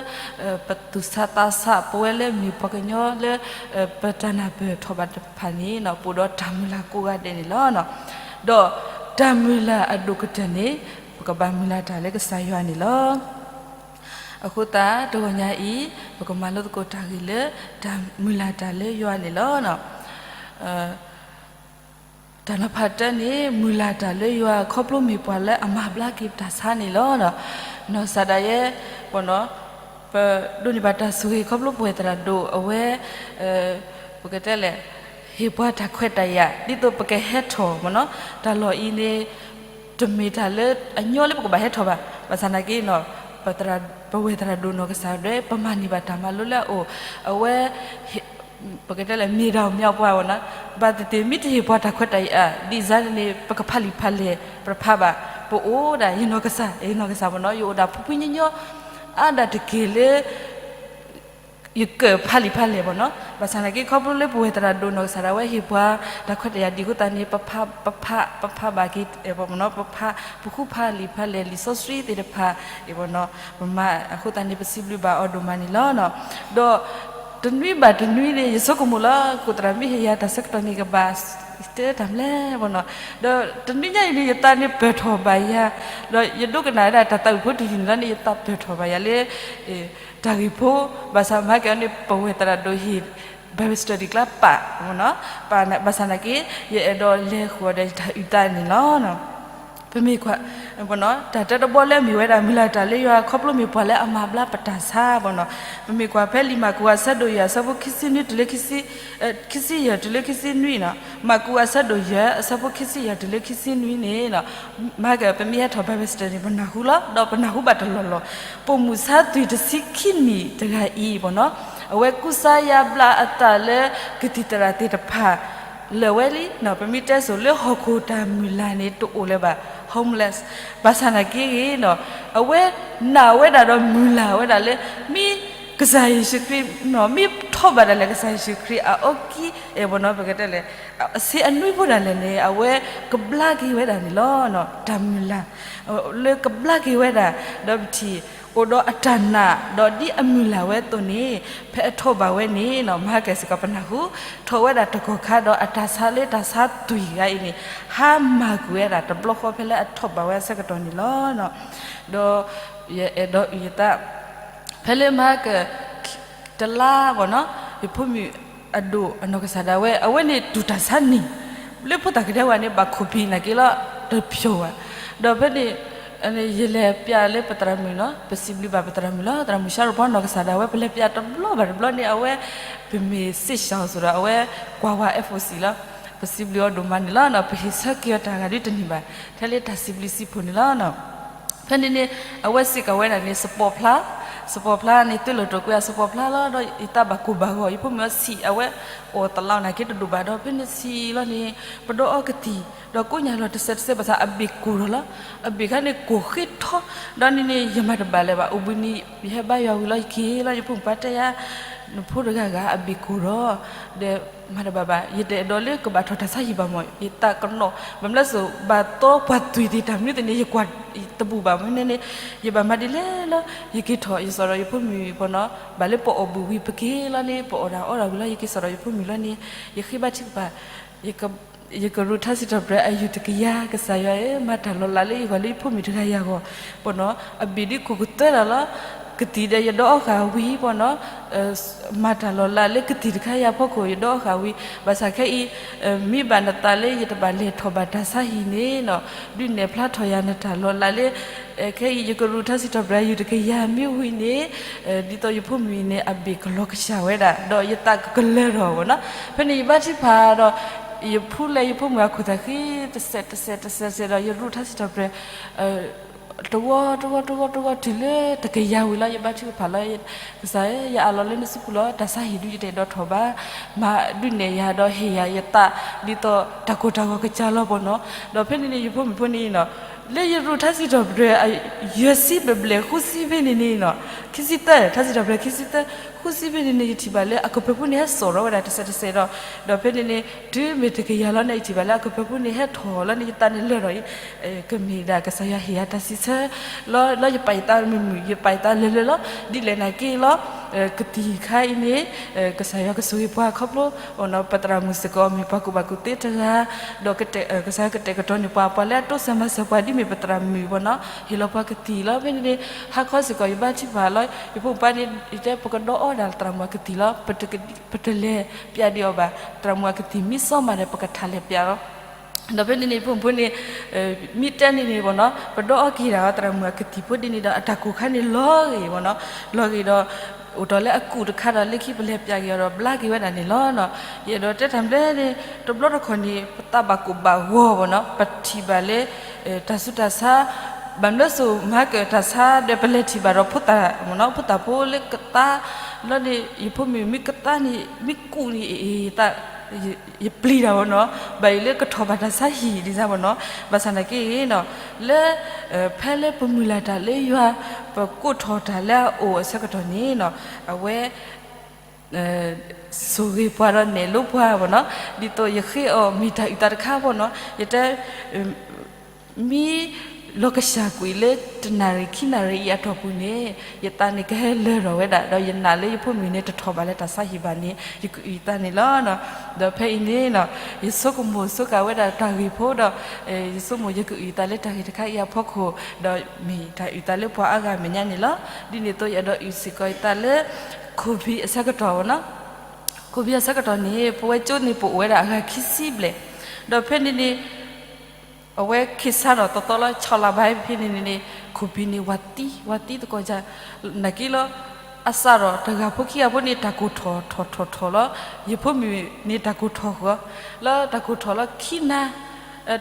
ပသူၣ်ဆးသးဆး ပဝဲလၢမ့ၢ်ပှၤကညီလၢ ပတၢ်နၢ်ပၢၢ်ထီၣ်ဘၣ်တဖၣ်န့ၣ် ပအိၣ်ဒီးတၢ်မုၢ်လၢ်ကိးဂၤဒဲးန့ၣ်လီၤ. ဒီးတၢ်မုၢ်လၢ်အဒိၣ်ကတၢၢ်န့ၣ် ပကဘၣ်မုၢ်လၢ်တၢ်လၢကစၢ်ယွၤန့ၣ်လီၤ. အဃိသတး တဂီၤညါအံၤ ပကမၤလိသကိးတၢ်ဂ့ၢ်လၢ တၢ်မုၢ်လၢ်တၢ်လၢယွၤန့ၣ်လီၤ. တၢ်နီၤဖးတၢန့ၣ် မုၢ်လၢ်တၢ်လၢယွၤ ခီဖျိမ့ၢ်ပှၤလၢအမၤဘျါက့ၤပတၢ်ဆါန့ၣ်လီၤ. နီၢ်ကစၢ်ဒၣ်ယဲ ပဒိးန့ၢ်ဘၣ်တၢ်ဆိၣ်ဂ့ၤ ခီဖျိပဝဲၢ်သရၣ်ဒိၣ်အဝဲ ပကတဲလဲၣ် ဟ့ၣ်ပှၤတၢ်ခွဲးတၢ်ယာ် ဒ်သိးပကဟဲထီၣ်မ့ၢ်နီၤ တၢ်လီၢ်အံၤန့ၣ် တမ့ၢ်တၢ်လၢအညီလၢပကဘၣ်ဟဲထီၣ်ဘၣ်. ဘၣ်ဆၣ်နာ်က့ ပဝဲၢ်သရၣ်ဒိၣ်နီၢ်ကစၢ်ဒၣ် ပမၤန့ၢ်ဘၣ်တၢ်မၤလိလၢအအိၣ် အဝဲ ပကတဲလဲၣ် မ့ၢ်ဒၣ်မ့ၢ်ပှၤဝဲနီၤ, ဘၣ်သ့ၣ်သ့ၣ် မ့ၢ်တဟ့ၣ်ပှၤတၢ်ခွဲးတၢ်ယာ် ဒ်န့ၣ်န့ၣ် ပကဖးလံာ်ဖးလဲၢ် ပတဖးဘၣ်. ပအိၣ်ဒၣ် ယနီၢ်ကစၢ် ယနီၢ်ကစၢ်မ့ၢ်နီၤ ယအိၣ်ဒၣ်ဖှံဖှံညီညီ အါဒၣ်တက့ၢ်လၢ ယကဖးလံာ်ဖးလဲၢ်မ့ၢ်နီၤ. ဘၣ်ဆၣ်နာ်က့ ခီဖျိလၢပဝဲၢ်သရၣ်ဒိၣ်နီၢ်ကစၢ်ဒၣ်ဝဲ ဟ့ၣ်ပှၤတၢ်ခွဲးတၢ်ယာ်ဒ်အဃိသတးန့ၣ် ပဖး ပဖး ပဖးဘၣ်က့ၤ ပဖး ပဃုဖးလံာ်ဖးလဲၢ် လံာ်စီဆှံသ့ၣ်တဖၣ် ပမၤအဃိသတးန့ၣ် ပစံးဘျုးဘၣ်အီၤဒိၣ်မးန့ၣ်လီၤ. ဒီးတနွံဘၣ်တနွံန့ၣ် ယဆိကမိၣ်လီၤ ခိၣ်သရၣ်မ့ၢ်ဟ့ၣ်ယၤတၢ်ဆၢကတီၢ်န့ၣ် ကဘၣ်တဲတၢ်မနုၤလဲၣ်မ့ၢ်နီၤ. ဒီးတနွံညါအံၤန့ၣ် ယသးန့ၣ်ပၢၢ်ထီၣ်ဘၣ်ယၤ, ဒီးယဒိကနၣ်ဝဲဒၣ်တၢ်သးဝံၣ်ဖိတယုၢ်န့ၣ်လီၤန့ၣ် ယသးပၢၢ်ထီၣ်ဘၣ်ယၤလၢ တၢ်ဂ့ၢ်ဖိ, ဘၣ်ဆၣ်မၤကဲန့ၣ် ပဝဲၢ်သရၣ်ဒိၣ်ဟ့ၣ် Bible study ကျါပာ်မ့ၢ်နီၤ, ပာ်ဘၣ်ဆၣ်နာ်က့ ယအဲၣ်ဒိးလဲၤဃုာ်ဒီးယတၢ်အုၣ်သးန့ၣ်လီၤ. ပမ့ၢ်ကွၢ် တၢ်တၢတဘီလၢအမ့ၢ်ဝဲဒၣ် မုၢ်လၢ်တၢ်လၢယွၤ ခီဖျိမ့ၢ်ပှၤလၢအမၤဘျါပတၢ်ဆါမ့ၢ်နီၤ, ပမ့ၢ်ကွၢ်ဖဲလံာ်မၢ်ကူးအဆၢဒိၣ်ယဲၢ် အဆၢဖိခံဆံနွံတုၤလၢ ခံဆံယဲၢ်တုၤလၢခံဆံနွံနီၤ, မၢ်ကူးအဆၢဒိၣ်ယဲၢ် အဆၢဖိခံဆံယဲၢ်တုၤလၢခံဆံနွံန့ၣ် မၤကဲ ပမ့ၢ်ဟဲထီၣ် Bible study န့ၣ် ပနၢ်ဟူလီၤ ဒီးပနၢ်ဟူဘၣ်တလီၢ်လီၢ်, ပိာ်မုၣ်ဆါသွံၣ်တဆံခံနံၣ်တဂၤအံၤမ့ၢ်နီၤ, အဝဲကူစါယါဘျါအသးလၢ ကသံၣ်သရၣ်သ့ၣ်တဖၣ် လၢာ်ဝဲလံ, ပမ့ၢ်တဲစိၤလၢဟီၣ်ခိၣ်တၢ်မုၢ်လၢ်န့ၣ် တအိၣ်လၢၤဘၣ် homeless, ဘၣ်ဆၣ်နာ်က့ဂ့ၤနီၤ, အဝဲနာ်ဝဲဒၣ်ဒီးမုၢ်လၢ်ဝဲဒၣ်လၢ မ့ၢ်ကစၢ်ယ့ၣ်ၡူးခရံာ်နီၤ, မ့ၢ်ထီၣ်ဘၣ်ဒၣ်လဲာ်ကစၢ်ယ့ၣ်ၡူးခရံာ်အအီကံ ပကတဲလဲၣ် အဆ့အနွံဖိဒၣ်လဲာ်န့ၣ် အဝဲကဘျါက့ၤဝဲဒၣ်န့ၣ်လီၤ. တၢ်မုၢ်လၢ် လၢကဘျါက့ၤဝဲဒၣ် ဒီးပထံၣ် အိၣ်ဒီးအတၢ်နာ် ဒီးဒ်အမုၢ်လၢ်ဝဲအသိးန့ၣ် ဖဲအထီၣ်ဘၣ်ဝဲန့ၣ်နီၤ မၤဟါကဲစ့ၢ်ကီးပနၢ်ဟူ ထီၣ်ဝဲဒၣ်တကီၢ်ခါဒီးအတၢ်ဆါလၢတၢ်ဆါသွံၣ်ဂၤအံၤန့ၣ် ဟါမၢ်ကွံာ်ဝဲဒၣ်တဘျီဃီဖဲလၢအထီၣ်ဘၣ်ဝဲအဆၢကတီၢ်န့ၣ်လီၤ. ဒီးယအဲၣ်ဒိးအုၣ်ယသး ဖဲလၢမၤဟါကဲ တလါဘၣ်နီၤ ယဖိမုၣ်အဒိၣ်အနီၢ်ကစၢ်ဒၣ်ဝဲ အဝဲန့ၣ်တူၢ်တၢ်ဆါန့ၣ် လၢဖိသၣ်ကဒဲဝဲန့ၣ် ဘၣ်ခိၣ်ဖံးနာ်က့လီၤ တဖျိးဘၣ်. ဒီးဖဲန့ၣ် ယလဲၤပျးလၢပသရၣ်မုၣ်နီၤ ပစံးဘျုးဘၣ်ပသရၣ်မုၣ်လီၤ. သရၣ်မုၣ်ဆါရပီနီၢ်ကစၢ်ဒၣ်ဝဲ ပလဲၤပျးတဘျီဘၣ်တဘျီန့ၣ် အဝဲ ပမ့ၢ်စ့ၢ်ကီးစိၤဒီး အဝဲကွၢ်ဝဲ F O C လီၤ. ပစံးဘျုးအီၤဒိၣ်မးန့ၣ်လီၤ. ပဟ့ၣ်ဆၢက့ၤအီၤတၢ်ဂၤဒ်တန့ၢ်ဘၣ် ထဲလၢတၢ်စံးဘျုးစံးဖှိၣ်န့ၣ်လီၤ. ဖဲန့ၣ်န့ၣ် အဝဲစ့ၢ်ကီးဝဲဒၣ်န့ၣ် စပီးဖျါ စပီၤဖျါန့ၣ် တ့ၢ်လီၤတိာ်ကွံာ်အစပီၤဖျါလီၤ. ဒီးယတၢ်ဘၣ်ကိၢ်ဘၣ်ဂီၤ ယဖိမုၣ်အီၤဆံး အဝဲအိၣ်တလီၤနာ်က့တဒိၣ်ဘၣ်ဒီး ဖဲန့ၣ်ဆံးလီၤန့ၣ် ပဒီအီကသံၣ် ဒီးကိးညါလီၤတစဲးတစဲးဘၣ်ဆၣ် အဘ့ၣ်ကိၢ်ထီၣ်လီၤ. အဘ့ၣ်ခါန့ၣ်ကိၢ်ဃ့ထီ ဒီးန့ၣ်န့ၣ် ယမၤတဘၣ်လၢၤဘၣ်. အိၣ်ဘှံးနံၤ ယဟဲဘါယွၤဝံၤလီၤ ယက့ၤလီၤ ယဖိမုၣ်ပှၤတဲယၤ နဖိတဂၤဂၤအဘ့ၣ်ကိၢ်ထီၣ် ဒီးမၤတဘၣ်ဘၣ်. ယတအဲၣ်ဒိးလၢကဘၣ်ထီၣ်တၢ်ဆါဟံၣ်ဘၣ်မး ယသးကနီၣ် ဘၣ်မနုၤလဲၣ်စိၤ ဘၣ်တီပှၤသွံၣ်သ့ၣ်တၢ်မနုၤသ့ၣ်န့ၣ် ယကွၢ်တဘူၣ်ဘၣ်မ့ၢ်န့ၣ်န့ၣ် ယဘၣ်မၤဒ်လဲၣ်လီၤ. ယက့ၤထီၣ် ယစိာ်ဒီးယဖိမုၣ်ပနီၤ ဘၣ်လၢပအီၣ်ဘူၣ်ဝံၤ ပက့ၤလီၤန့ၣ် ပအီၣ်တၢ်အီတၢ်ဝံၤလီၤ ယက့ၤစိာ်ဒီးယဖိမုၣ်လီၤန့ၣ် ယဃ့ဘါထုကဖၣ် ယကရူၢ်ထါစံးထီၣ်ပတြၢၤအယုၢ်တကယၤ ကစၢ်ယွၤဧၢ မၤတၢ်လီၤလးလၢယဂီၢ်လၢယဖိမုၣ်တဂၤယၤဂီၢ် ပနီၤ အဘ့ၣ်ဒ်ကိၢ်ကတၢၢ်တၢ်လီၤ. ကသံၣ်ဒီးယဒီအီၣ်ဃာ်ဝံၤပနီၤ မၤတၢ်လီၤလးလၢကသံၣ်တခါယၤဖီခိၣ် ယဒီအီၣ်ဃာ်ဝံၤ ဘၣ်ဆၣ်ခဲအံၤ မ့ၢ်ဘၣ်နသးလၢယတဘၣ်လဲၤထီၣ်ဘၣ်တၢ်ဆါဟံၣ်န့ၣ်နီၤ ဒုးနဲၣ်ဖျါထီၣ်ယၤနတၢ်လီၤလးလၢ ခဲအံၤ ယကရူၢ်ထါစံးထီၣ်ပတြၢၤအယုၢ်တကယၤမ့ၢ်ဝံၤန့ၣ် ဒ်သိးယဖိမုၣ်အံၤန့ၣ် အဘ့ၣ်ကလီၤကစၢ်ဝဲဒၣ် ဒီးယသးကကလၢထီၣ်ပနီၤ ဖဲန့ၣ်ယဘါထုကဖၣ်ဒီး ယဖူလဲယဖိမုၣ်အခိၣ်သးဃံ တစဲးတစဲးတစဲးတစဲးဒီး ယရူၢ်ထါစံးထီၣ်ပတြၢၤ တဝီတဝီတဝီတဝီတုၤလၢတကယၤဝံၤလီၤ ယဘါထုကဖၣ်လီၤ ကစၢ်ဧၢ ယအးလီၤလၢနစုပူၤလီၤ တၢ်ဆါဟံၣ်ဒုးယတအဲၣ်ဒိးထီၣ်ဘၣ် မၤဒုးနဲၣ်ယၤဒီးဟ့ၣ်ယၤယသး ဒ်သိးတၢ်ကိၢ်တၢ်ဂီၤကစၢ်လီၤပနီၤ ဒီးဖဲန့ၣ်န့ၣ် ယဖိမုၣ်ဖိန့ၣ်နီၤ လၢယရူၢ်ထါစံးထီၣ်ပတြၢၤ ယဲၢ်ဆံဘျဲၣ်ဘျဲၣ်ဃုဆံဖဲန့ၣ်န့ၣ်နီၤ ခံဆံသၢ ထါစံးထီၣ်ပတြၢၤခံဆံသၢ ဃုဆံဖဲန့ၣ်န့ၣ် ယထံၣ်ဘၣ်လၢအကပၢၤဖိန့ၣ်ဟဲစိာ်ထီၣ်ဝဲဒၣ်တစဲးတစဲးဒီး ဒီးဖဲန့ၣ်န့ၣ် တုၤမ့ၢ်တကယၤလီၤန့ၣ် ယထံၣ်ဘၣ်လၢအကပၢၤဖိန့ၣ်ဟဲထီၣ်လီၤန့ၣ် ယသးန့ၣ်လၢာ်ဒီးအံၤ ကမ့ၢ်ဒၣ်ကစၢ်ယွၤဟ့ၣ်ယၤတၢ်စံးဆၢ လီၤ လီၤယပာ်ယသးမုာ်မုာ် ယပာ်ယသးလၢာ်လၢာ်လီၤ ဒ်လဲၣ်နာ်က့လီၤ ကသံၣ်ခါအံၤန့ၣ် ကစၢ်ယွၤကဆိၣ်ဂ့ၤပှၤခီဖျိ ပသရၣ်မုၣ်စ့ၢ်ကီး မ့ၢ်ပှၤကူၣ်ဘၣ်ကူၣ်သ့တဂၤ ဒီးကစၢ်ယွၤကတဲာ်ကတီၤန့ၢ်ပှၤ ပှၤလၢအတိစၢၤမၤစၢၤပှၤ ဒ်မ့ၢ်ပသရၣ်မုၣ်ပနီၤ ဟ့ၣ်လီၤပှၤကသံၣ်လီၤ ဖဲန့ၣ်န့ၣ် ဟါခီစ့ၢ်ကီး ယဘါထုကဖၣ်လီၤ ယဖိမုၣ်ပှၤန့ၣ် ယတဲပကဒီးအီၣ်ဒၣ်သရၣ်မုၣ်အကသံၣ်လီၤ ပတလဲၤပျးဒံးအီၤဘၣ် သရၣ်မုၣ်အကသံၣ်မ့ၢ်စီမးဒီး ပကထးလဲၤပျးလီၤ ဒီးဖဲန့ၣ်န့ၣ် ယဖိမုၣ်ဖိန့ၣ် မ့ၢ်တဲန့ၣ်န့ၣ်ပနီၤ ပဒီးအီၣ်က့ၤဒၣ်အီၤ သရၣ်မုၣ်အကသံၣ်ဖိဒ်န့ၣ်ဒီး အတၢ်ကိၢ်ခါန့ၣ်လီၤဂ့ၤပနီၤ လီၤဂ့ၤဒီး အိၣ်တီၢ်လၢအကူၣ်တခါဒီး လၢခံပလဲၤပျးက့ၤအီၤဒီး ဘျါက့ၤဝဲဒၣ်န့ၣ်လီၤ. ယအဲၣ်ဒိးတဲတၢ်ဘျဲၣ်န့ၣ် တဘျီတခီၣ်န့ၣ် ပသးဘၣ်ကိၢ်ဘၣ်ဂီၤပနီၤ ပထံၣ်ဘၣ်လၢ တၢ်ဆူးတၢ်ဆါ ဘၣ်မနုၤစိၤမၤကၢၣ်တၢ်ဆါဒီး ပလဲၤထံၣ်ဘၣ်ဒီးဖိသၣ်မနီၤ ဖိသၣ်ဖိလၢကသါ လီၤန့ၣ် ယဖိမုၣ်မ့ၢ်ကသါန့ၣ် မ့ၢ်ကူၣ်န့ၣ် ယပျံၤတၢ်ပနီၤ ဘၣ်အံၤလၢကထီၣ်ဘၣ်တၢ်ဆါဟံၣ်ဒ်န့ၣ်ပနီၤ ဘၣ်ဆၣ်သနာ်က့နီၤ လၢ ဖဲလၢပမုၢ်လၢ်တၢ်လၢယွၤ ပကိးထီၣ်တၢ်လၢအအိၣ်အဆၢကတီၢ်န့ၣ်နီၤ အဝဲ ဆိၣ်ဂ့ၤပှၤဒီးနဲၣ်လိပှၤပနီၤ ဒ်သိးယဃ့အီၤမ့ၢ်တၢ်အုၣ်သးတခါပနီၤ ယတဲ မ့ၢ်လီၤကစၢ်ကွံာ်လၢတနၣ်ရံၣ်ခံနၣ်ရံၣ်အံၤအတီၢ်ပူၤန့ၣ် ယသးန့ၣ်ကဟဲလၢာ်ထီၣ်ဝဲဒၣ် ဒီးယနာ်လၢယဖိမုၣ်န့ၣ် တထီၣ်ဘၣ်လၢတၢ်ဆါဟံၣ်ဘၣ်န့ၣ် ယကအုၣ်သးန့ၣ်လီၤ. ဒီးဖဲအံၤန့ၣ်နီၤ ယဆိကမိၣ်ဆိကၤဝဲဒၣ်တၢ်ဂ့ၢ်ဖိဒီး ယဆိကမိၣ်ယကအုၣ်သးလၢတၢ်ဂ့ၢ်တခါအံၤအဖီခိၣ် ဒီးမ့ၢ်တၢ်အုၣ်သးလၢပှၤအါဂၤမဲာ်ညါန့ၣ်လီၤ. ဒ်န့ၣ်အသိးယအဲၣ်ဒိးအုၣ်စ့ၢ်ကီးယသးလၢ COVID အဆၢကတီၢ်ပနီၤ COVID အဆၢကတီၢ်န့ၣ် ပဝဲကၠိန့ၣ်ပအိၣ်ဝဲဒၣ်အဂၤခံဆံဘျဲၣ် ဒီးဖဲန့ၣ်န့ၣ် အဝဲခ့ဆါဒီးသီသီလီၤ ဆီလီၤဘၣ်ဖဲန့ၣ်န့ၣ် COVID န့ၣ် ဝးသံ ဝးသံသကိး နာ်က့လီၤ အစးဒီးတဂၤဖိခံဂၤဖိန့ၣ် တၢ်ကိၢ်ထီၣ်ထီၣ်ထီၣ်ထီၣ်လီၤ. ယဖိမုၣ်န့ၣ်တၢ်ကိၢ်ထီၣ်ဃီ လၢတၢ်ကိၢ်ထီၣ်လီၤခံနၤ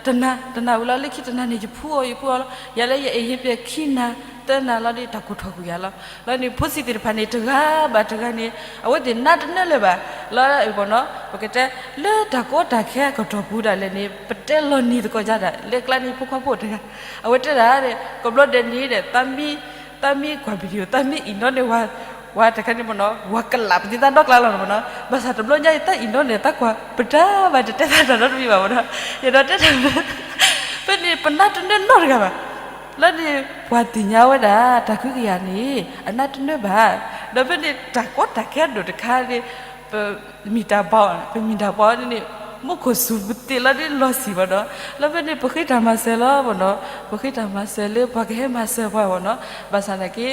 တနၤ တနၤဝံၤလီၤ လၢခံတနၤန့ၣ် ယဖှူအီၤ ယဖှူအီၤလီၤ. ယၤလၢယအဲၣ်ယပျဲၢ်ခံနၤ သၢနၤလီၤဒီး တၢ်ကိၢ်ထီၣ်ကွံာ်ယၤလီၤ. လီၤန့ၣ် ဖိဆံးသ့ၣ်တဖၣ်န့ၣ် တဂၤဘၣ်တဂၤန့ၣ် အဝဲသ့ၣ်နါတနၢလၢၤဘၣ် လီၤပနီၤ ပကတဲ လၢတၢ်ကီတၢ်ခဲအကတီၢ်ပူၤဒၣ်လဲာ်န့ၣ် ပတဲလီၤနံၤသကိးဒၣ် လၢကျါန့ၣ် ဖိခွါဖိတဂၤ အဝဲတဲဒၣ်ဒီး ကဘျီဒဲးန့ၣ်ဒီး သးမ့ၢ်ကွၢ် video သးမ့ၢ်အံၤနီၢ်န့ၣ် ဝၤတခါန့ၣ်ပနီၤ ဝၤကလးပသံသးဒီကျါလီၤပနီၤ ဘၣ်ဆၣ်တဘျီညါအံၤ သးအံၤနီၢ်န့ၣ် သးကွၢ် ပတၢ်ဘၣ်တတဲသးတၢ်နီတမံၤဘၣ်ပနီၤ ယအဲၣ်ဒိးတဲတၢ် ဖဲန့ၣ် ပနါတနၢနီတဂၤဘၣ် လီၤန့ၣ် ပှၤသ့ၣ်ညါဝဲဒၣ် တၢ်ကဟုကယာ်န့ၣ် အနါတနၢဘၣ် ဒီးဖဲန့ၣ် တၢ်ကီတၢ်ခဲအဒိၣ်တခါန့ၣ် ပမ့ၢ်တၢ်ဘၣ် ပမ့ၢ်တၢ်ဘၣ်န့ၣ်န့ၣ် မူခိၣ်စူၤပသ့ၣ်လီၤဒ်လီၤဆံးဘၣ်ဒီး လီၤဖဲန့ၣ် ပဃ့တၢ်မၤစၢၤလီၤပနီၤ ပဃ့တၢ်မၤစၢၤလၢပှၤကဟဲမၤစၢၤပှၤပနီၤ ဘၣ်ဆၣ်သနာ်က့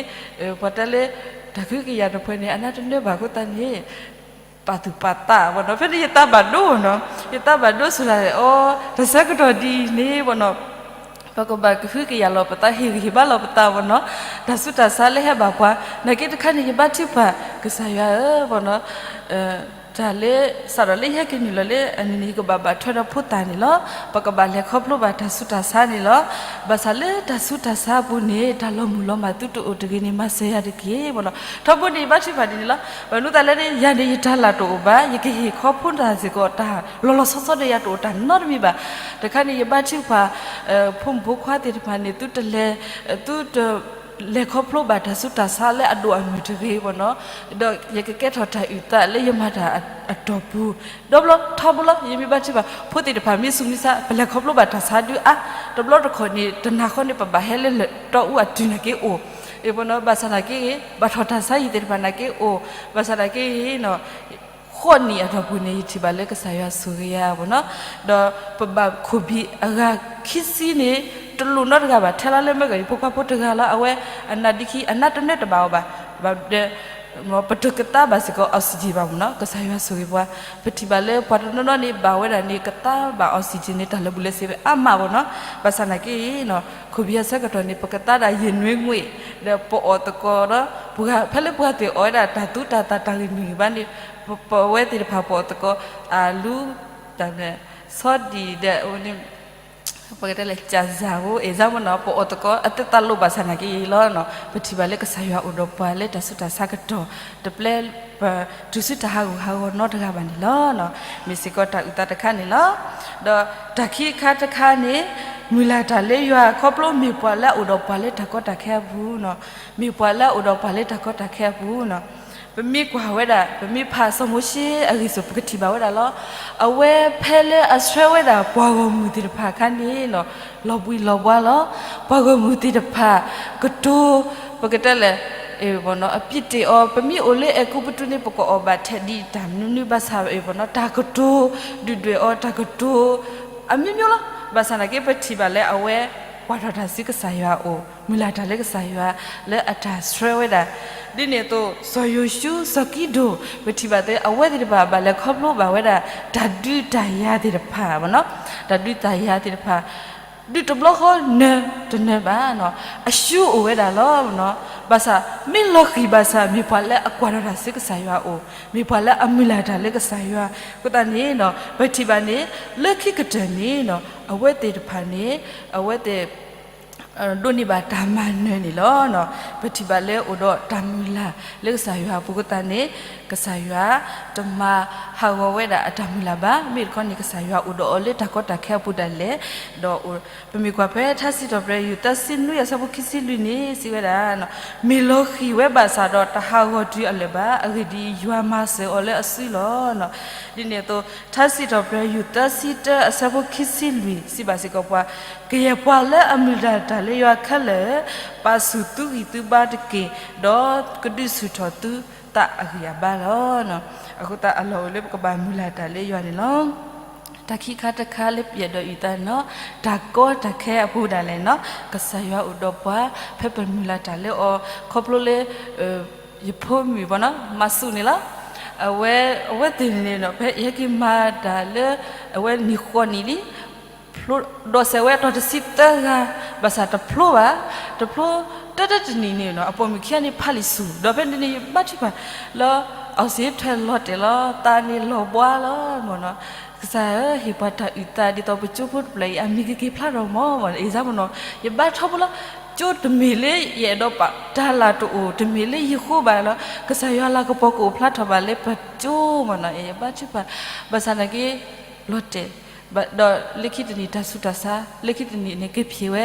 ပှၤတဲလၢ တၢ်ကဟုကယာ်တဖုန့ၣ် အနါတနၢဘၣ်အဃိသတးန့ၣ် ပာ်သူၣ်ပာ်သးပနီၤ ဖဲန့ၣ်ယသးဘၣ်ဒိပနီၤ ယသးဘၣ်ဒိဆိးဒၣ်အီၤ တၢ်ဆၢကတီၢ်ဒ်အံၤန့ၣ်ပနီၤ ပကဘၣ်ကဟုကယာ်လီၤပသး ဟ့ၣ်ဂံၢ်ဟ့ၣ်ဘါလီၤပသးပနီၤ တၢ်ဆူးတၢ်ဆါလၢဟဲဘၣ်ပှၤ နာ်က့တခါန့ၣ် ယဘါထုကဖၣ် ကစၢ်ယွၤဧၢပနီၤ တၢ်လၢ စးထီၣ်လၢယဟဲက့ၤနုာ်လီၤလၢအန့ၣ်န့ၣ် ယကဘၣ်ဘၣ်ထွဲဒီးဖိသၣ်န့ၣ်လီၤ. ပကဘၣ်လဲၤခီဖျိဘၣ်တၢ်ဆူးတၢ်ဆါန့ၣ်လီၤ. ဘၣ်ဆၣ်လၢတၢ်ဆူးတၢ်ဆါအပူၤန့ၣ် တၢ်လီၤမုၢ်လီၤမၢ်သုတအိၣ်တဂ့ၤန့ၣ် မၤစၢၤယၤတက့ၢ်မ့ၢ်နီၤ. ထီဘိန့ၣ် ယဘါထုကဖၣ်ဒ်န့ၣ်လီၤ. ဘၣ်မနုၤသးလဲၣ်န့ၣ် ယၤန့ၣ်ယတၢ်လၢ်တအိၣ်ဘၣ်, ယကဟ့ၣ်ခီဖျိတၢ်စ့ၢ်ကီး တၢ်လီၤလီၤဆီဆီဒီးယၤတအိၣ်တၢ်နီတမံၤဘၣ်. တခါန့ၣ် ယဘါထုကဖၣ် ဖိမုၣ်ဖိခွါသ့ၣ်တဖၣ်န့ၣ် သုတလဲၤ သုတ လဲၤခီဖျိဘၣ်တၢ်ဆူးတၢ်ဆါလၢအဒိၣ်အမုၢ်တဂ့ၤမ့ၢ်နီၤ, ဒီးယကကဲထီၣ်တၢ်အုၣ်သးလၢယမၤတၢ်အတီၢ်ပူၤ, ဒီးဘျီထီဘိလီၤ ယမ့ၢ်ဘါထုကဖၣ် ဖိသ့ၣ်တဖၣ်မ့ၢ်ဆူးမ့ၢ်ဆါ ပလဲၤခီဖျိဘၣ်တၢ်ဆါဒုးအါ, တဘျီတခီၣ်န့ၣ် တနၤဃီန့ၣ် ပဘၣ်ဟဲလၢလၢၢ်တီအူအတုၤနာ်က့အိၣ်, မ့ၢ်နီၤ ဘၣ်ဆၣ်နာ်က့ဂ့ၤ ဘၣ်ထီၣ်တၢ်ဆါဟံၣ်သ့ၣ်တဖၣ်နာ်က့အိၣ်, ဘၣ်ဆၣ်နာ်က့ဂ့ၤနီၤ ဃိးနံၣ်အတီၢ်ပူၤန့ၣ် ယထံၣ်ဘၣ်လၢကစၢ်ယွၤဆိၣ်ဂ့ၤယၤမ့ၢ်နီၤ, ဒီးပဘၣ်ခိၣ်ဘံၣ်အဂၤခံဆံန့ၣ် တလိၣ်နီတဂၤဘၣ်, ထဲလီၤလၢမ့ၢ်ဂ့ၤ ယဖိခွါဖိတဂၤလီၤ, အဝဲအနါဒံခံ အနါတနၢတဘၣ်အီၤဘၣ်, ဘၣ်ဒီး ပတကသါဘၣ်စ့ၢ်ကီး oxygen ဘၣ်မ့ၢ်နီၤ, ကစၢ်ယွၤဆိၣ်ဂ့ၤပှၤ, ပထံၣ်ဘၣ်လၢပှၤတနီၤနီၤန့ၣ် ဘၣ်ဝဲဒၣ်န့ၣ် ကသါဘၣ် oxygen န့ၣ် တၢ်လၢာ်ဘူၣ်လၢာ်စ့ဝဲအါမးမ့ၢ်နီၤ, ဘၣ်ဆၣ်နာ်က့နီၤ ခိၣ်ဘံၣ်အဆၢကတီၢ်န့ၣ် ပကသါဒၣ်ယဲၢ်နွံငွေ့, ဒီးပအီၣ်သကိးဒီး ဖဲလၢပှၤသ့ၣ်အီၣ်ဝဲဒၣ်တၢ်သူတၢ်သၣ်တၢ်ဂ့ၢ်မ့ၢ်ဂ့ၤဘၣ်န့ၣ် ပဝဲသ့ၣ်တဖၣ်ပအီၣ်သကိး အလူ တၢ် ဆီဒံၣ်ဒီး ပကတဲလၢ ကၠၣ်စၢ်ဧိၤ အ့ၣ်စၢ်မ့ၢ်နီၤ ပအီၣ်သကိးအသ့တၢ်လိၣ်ဘၣ်ဆၣ်နာ်က့လီၤ, ပထံၣ်ဘၣ်လၢကစၢ်ယွၤအိၣ်ဒီးပှၤလၢတၢ်ဆူးတၢ်ဆါကတီၢ်, တပျဲပတုၤဆူတၢ်ဟးဂူာ်ဟးဂီၤနီတဂၤဘၣ်န့ၣ်လီၤ, မ့ၢ်စ့ၢ်ကီးတၢ်အုၣ်သးတခါန့ၣ်လီၤ. ဒီးတၢ်ခံခါတခါန့ၣ် မုၢ်လၢ်တၢ်လၢယွၤခီဖျိမ့ၢ်ပှၤလၢအအိၣ်ဒီးပှၤလၢတၢ်ကီတၢ်ခဲအပူၤနီၤ, မ့ၢ်ပှၤလၢအအိၣ်ဒီးပှၤလၢတၢ်ကီတၢ်ခဲအပူၤနီၤ ပမ့ၢ်ကွၢ်ဝဲဒၣ် ပမ့ၢ်ဖးစီၤမိၤၡ့အဂံၢ်ဆူၣ် ပကထံၣ်ဘၣ်ဝဲဒၣ်လီၤ. အဝဲဖဲလၢအဆှၢဝဲဒၣ်ပှၤဂီၢ်မုၢ်သ့ၣ်တဖၣ်အခါန့ၣ်နီၤ လီၤဘှံးလီၤဘှါလီၤ. ပှၤဂီၢ်မုၢ်သ့ၣ်တဖၣ် ကတိၤ ပကတဲလဲၣ် အပြစ်တင်အီၤ ပမ့ၢ်အိၣ်လၢအဲၤကူပတူးန့ၣ် ပကအီၣ်ဘၣ်ထဲဒံးတၢ်မနုၤမနုၤဘၣ်ဆၣ် တၢ်ကတိၤဒုၣ်ဒွဲၣ်အီၤ တၢ်ကတိၤ အမျိုးမျိုးလီၤ. ဘၣ်ဆၣ်နာ်က့ ပထံၣ်ဘၣ်လၢအဝဲ ကွၢ်ထီၣ်တၢ်ဆူကစၢ်ယွၤအအိၣ်, မုၢ်လၢ်တၢ်လၢကစၢ်ယွၤလၢအတၢ်ဆှၢဝဲဒၣ်. ဒ်န့ၣ်အသိး စီၤယိၤၡူ စီၤကံဒိၣ် ပထံၣ်ဘၣ်သ့ အဝဲသ့ၣ်တဖၣ်ဘၣ်လဲၤခီဖျိဘၣ်ဝဲဒၣ် တၢ်ဒုးတၢ်ယၤသ့ၣ်တဖၣ်မ့ၢ်နီၤ, တၢ်ဒုးတၢ်ယၤသ့ၣ်တဖၣ် ဒုးတဘျီဃီနၢၤတနၢၤဘၣ်နီၤ, အရှုံးအိၣ်ဝဲဒၣ်လီၤနီၤ. ဘၣ်ဆၣ် မ့ၢ်လီၤဃံၤဘၣ်ဆၣ် မ့ၢ်ပှၤလၢအကွၢ်ထီၣ်တၢ်ဆူကစၢ်ယွၤအအိၣ်, မ့ၢ်ပှၤလၢအမုၢ်လၢ်တၢ်လၢကစၢ်ယွၤအဃိသတးန့ၣ်နီၤ ပထံၣ်ဘၣ်န့ၣ် လၢခံကတၢၢ်န့ၣ်နီၤ အဝဲသ့ၣ်တဖၣ်န့ၣ် အဝဲသ့ၣ် ဒိးန့ၢ်ဘၣ်တၢ်မၤနၢၤန့ၣ်လီၤ. ပထံၣ်ဘၣ်လၢအိၣ်ဒီးတၢ်မုၢ်လၢ်လၢကစၢ်ယွၤအပူၤအဃိသတးန့ၣ် ကစၢ်ယွၤတမၤဟးဂီၤဝဲဒၣ်အတၢ်မုၢ်လၢ်ဘၣ်. မ့ၢ်တခီန့ၣ် ကစၢ်ယွၤအိၣ်ဒီးအီၤလၢတၢ်ကီတၢ်ခဲအပူၤဒၣ်လဲာ်, ဒီးပမ့ၢ်ကွၢ်ဖဲထါစံးထီၣ်ပတြၢၤ ယူၢ်သၢဆံနွံအဆၢဖိခံဆံလွံၢ်န့ၣ် စံးဝဲဒၣ် မ့ၢ်လီၤဃံၤဝဲဘၣ်ဆၣ်ဒီး တဟးဂီၤတုၤအလၢာ်ဘၣ်. အဂ့ၢ်ဒ်အံၤ, ယွၤမၤစၢၤအီၤလၢအစုလီၤ. ဒ်န့ၣ်အသိး ထါစံးထီၣ်ပတြၢၤ ယူၢ်သၢဆံတၢအဆၢဖိခံဆံလွံၢ် စံးဘၣ်စ့ၢ်ကီးပှၤ, ကယဲၢ်ပှၤလၢအမုၢ်လၢ်တၢ်လၢယွၤခဲလၢာ်, ပာ်ဆူၣ်သုဂံၢ်သုဘါတက့ၢ်, ဒီးကဒုးဆူၣ်ထီၣ်သုသးအဂံၢ်အဘါလီၤ. အဃိသတးအလီၢ်အိၣ်လၢပကဘၣ်မုၢ်လၢ်တၢ်လၢယွၤန့ၣ်လီၤ. တၢ်ခံခါတခါလၢပအဲၣ်ဒိးအုၣ်သးန့ၣ်နီၤ, တၢ်ကီတၢ်ခဲအပူၤဒၣ်လဲာ်နီၤ, ကစၢ်ယွၤအိၣ်ဒီးပှၤ ဖဲပမုၢ်လၢ်တၢ်လၢအီၤ ခီဖျိလၢ ယဖိမုၣ်ဘၣ်နီၤ မၤစူၣ်န့ၣ်လီၤ. အဝဲ အဝဲသ့ၣ်န့ၣ်နီၤ ဖဲယဟဲက့ၤမၤတၢ်လၢ အဝဲနံၣ်ဃိးနံၣ်လံ ဖျိ ဒိးစဲးဝဲအတီၢ်တဆံသၢဂၤ, ဘၣ်ဆၣ်တဖျိဘၣ်, တဖျိ တၢတၢတနံၣ်န့ၣ်နီၤ အပိာ်မုၣ်ခံဂၤန့ၣ်ဖးလံာ်ဆူၣ်, ဒီးဖဲန့ၣ်န့ၣ် ယဘါထုကဖၣ်လီၤ, အီၣ်စ့ထွဲလီၤတဲာ်လီၤ, သးန့ၣ်လီၤဘှါလီၤမ့ၢ်နီၤ, ကစၢ်ဧၢ ဟ့ၣ်ပှၤတၢ်အုၣ်သးဒ်သိးပကၠိဖိတဖျၢၣ်အံၤ အမံၤကက့ၤဖျါထီၣ်မ့ၢ် မ့ၢ်နီၤ, အ့ၣ်စၢ်မ့ၢ်နီၤ, ယဘါထီဘိလီၤ, ကၠိတမ့ၢ်လၢယအဲၣ်ဒိးပာ် တၢ်လၢ်တအိၣ် တမ့ၢ်လၢယဃိဘၣ်လီၤ, ကစၢ်ယွၤလၤကပီၤကအိၣ်ဖျါထီၣ်ဘၣ်လၢပကၠိမ့ၢ်နီၤ, ယဘါထုကဖၣ်, ဘၣ်ဆၣ်နာ်က့ လီၤတဲာ် ဒီးလၢခံတနံၣ်တၢ်ဆူးတၢ်ဆါ, လၢခံတနံၣ်န့ၣ် ကဖံးဝဲ